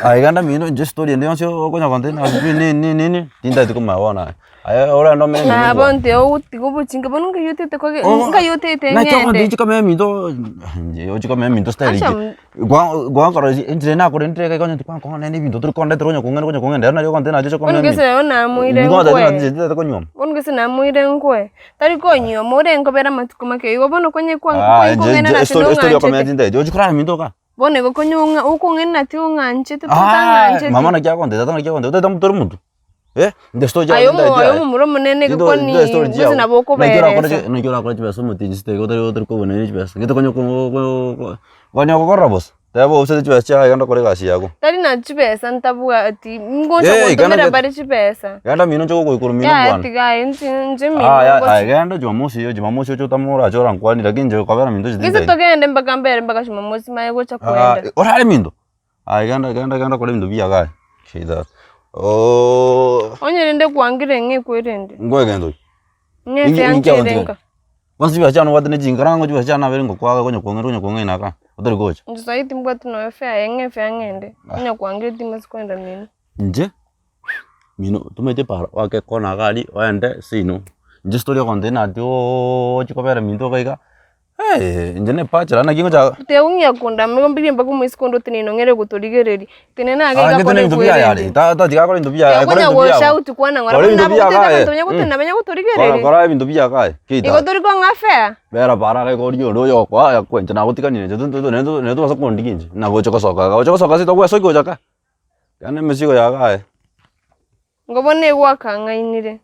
S11: Aye genda mino inche story ende yonsi okonya gontebia ng'a sijui nini nini nini, tintageti komanya bono aye. Aye orende omenye mino
S3: Nabo
S11: bwana.
S3: nteba ogotiga obochinga bono ngai otagete koge ngai otagete
S11: Naki ogontebia
S3: ng'ende.
S11: inche komenya minto inche ochi komenya minto style
S3: Acha
S11: ki? Gwa gwakora enchera nakorentire iga onye tikwankong'a naende ebinto tori kondetera onye kong'enda onye kong'enda ere nario ogontebia nache oche
S3: Bono
S11: komenya
S3: gese
S11: minto.
S3: rero namoire
S11: Nigo ogontebia
S3: nkwe.
S11: nache tintagete konyuoma.
S3: Bono gese namoire nkwe. Tari konyuoma ore nkobera amatuko make igo bono konye kwa
S11: Ah,
S3: konye
S11: inche
S3: kong'aina
S11: inche
S3: naki
S11: estory estory yokomenya
S3: nong'anchete.
S11: tintageti, ochi korara minto igaa.
S3: Bono igo konye ong'a okong'aina naki ong'anchete
S11: Ah,
S3: totang'ancheti.
S11: mama naki agontebia, tata naki agontebia, otagete motore motwe? Eh, inche story
S3: Aye
S11: chiago
S3: omo
S11: tintageti
S3: oyo
S11: aye.
S3: omomura omonene
S11: Into
S3: kwani
S11: into story
S3: gose
S11: chiago.
S3: nabo
S11: Naki orakore
S3: okoberesa.
S11: chi naki orakore chibesa omotienyi sita iga otari otari kobuna chibesa, gete konya ko ko konya gokorora bosa. Teba obusete chibesa chiaye genda okore egasi yago.
S3: Tari na chibesa ntabwati, ngocha
S11: Hey, genda
S3: gontomera
S11: gete-
S3: bare chibesa.
S11: Genda mino nche gokoikora mino
S3: Yaya
S11: bwana.
S3: tiga aye inche inche mino
S11: Aya
S3: ngochi.
S11: aye genda jumamosi eyo jumamosi oche otame orache orankwanie lakini inche kobera minto
S3: Gese
S11: chitintageti.
S3: togende mpaka mbere mpaka jumamosi maye gocha
S11: Ah,
S3: koenda.
S11: orare minto? Aye genda genda genda okore ebinto biago aye. Shida. Ooh.
S3: Onye rende kwangire ng'a ekwerende.
S11: Nkoe gento ki?
S3: Ng'a ase
S11: Inki- inki
S3: yankere
S11: agotigani?
S3: nka.
S11: Kwanza chibesa chiane obwate ne chinkarango chibesa chiane nabere ngokwaga konya kong'aina konya kong'aina igaa, otari gocha.
S3: Inche saii timbwati nonya fare yaye ng'a efare ng'ende, onye kwangire timasi kogenda mino.
S11: Inche, mino tomaete para oake ekona iga aria oende seino, inche story ogontebia nati oooochi kobera minto iga iga. Inche ne bachelor naki ngocha.
S3: Tiga kong'ia kondama igo mbirie mpaka omoiseke onde oteneine ong'ere gotorigereria, tenena age
S11: Ah,
S3: iga
S11: ngete
S3: akore
S11: nebinto biaye are,
S3: kwerende.
S11: ta tatiga akore ebinto biaye,
S3: Tiga
S11: akore
S3: konya
S11: ebinto biago.
S3: goshout kwana ng'ora
S11: Kora
S3: buna
S11: ebinto biago
S3: abagotete
S11: aye.
S3: abanto banya gotenena banya
S11: Kora
S3: gotorigereria.
S11: kora ebinto biago aye,
S3: Igo
S11: keita.
S3: tori kong'a fair?
S11: Bera para iga oria ore oyokoa ayakwe inche nagotiganire inche nere tobasa kondigia inche, nagocha gosoka iga, gocha gosoka ase togwesokia gocha ka, genda emesigo yago aye.
S3: Ngobo nigo akang'ainire.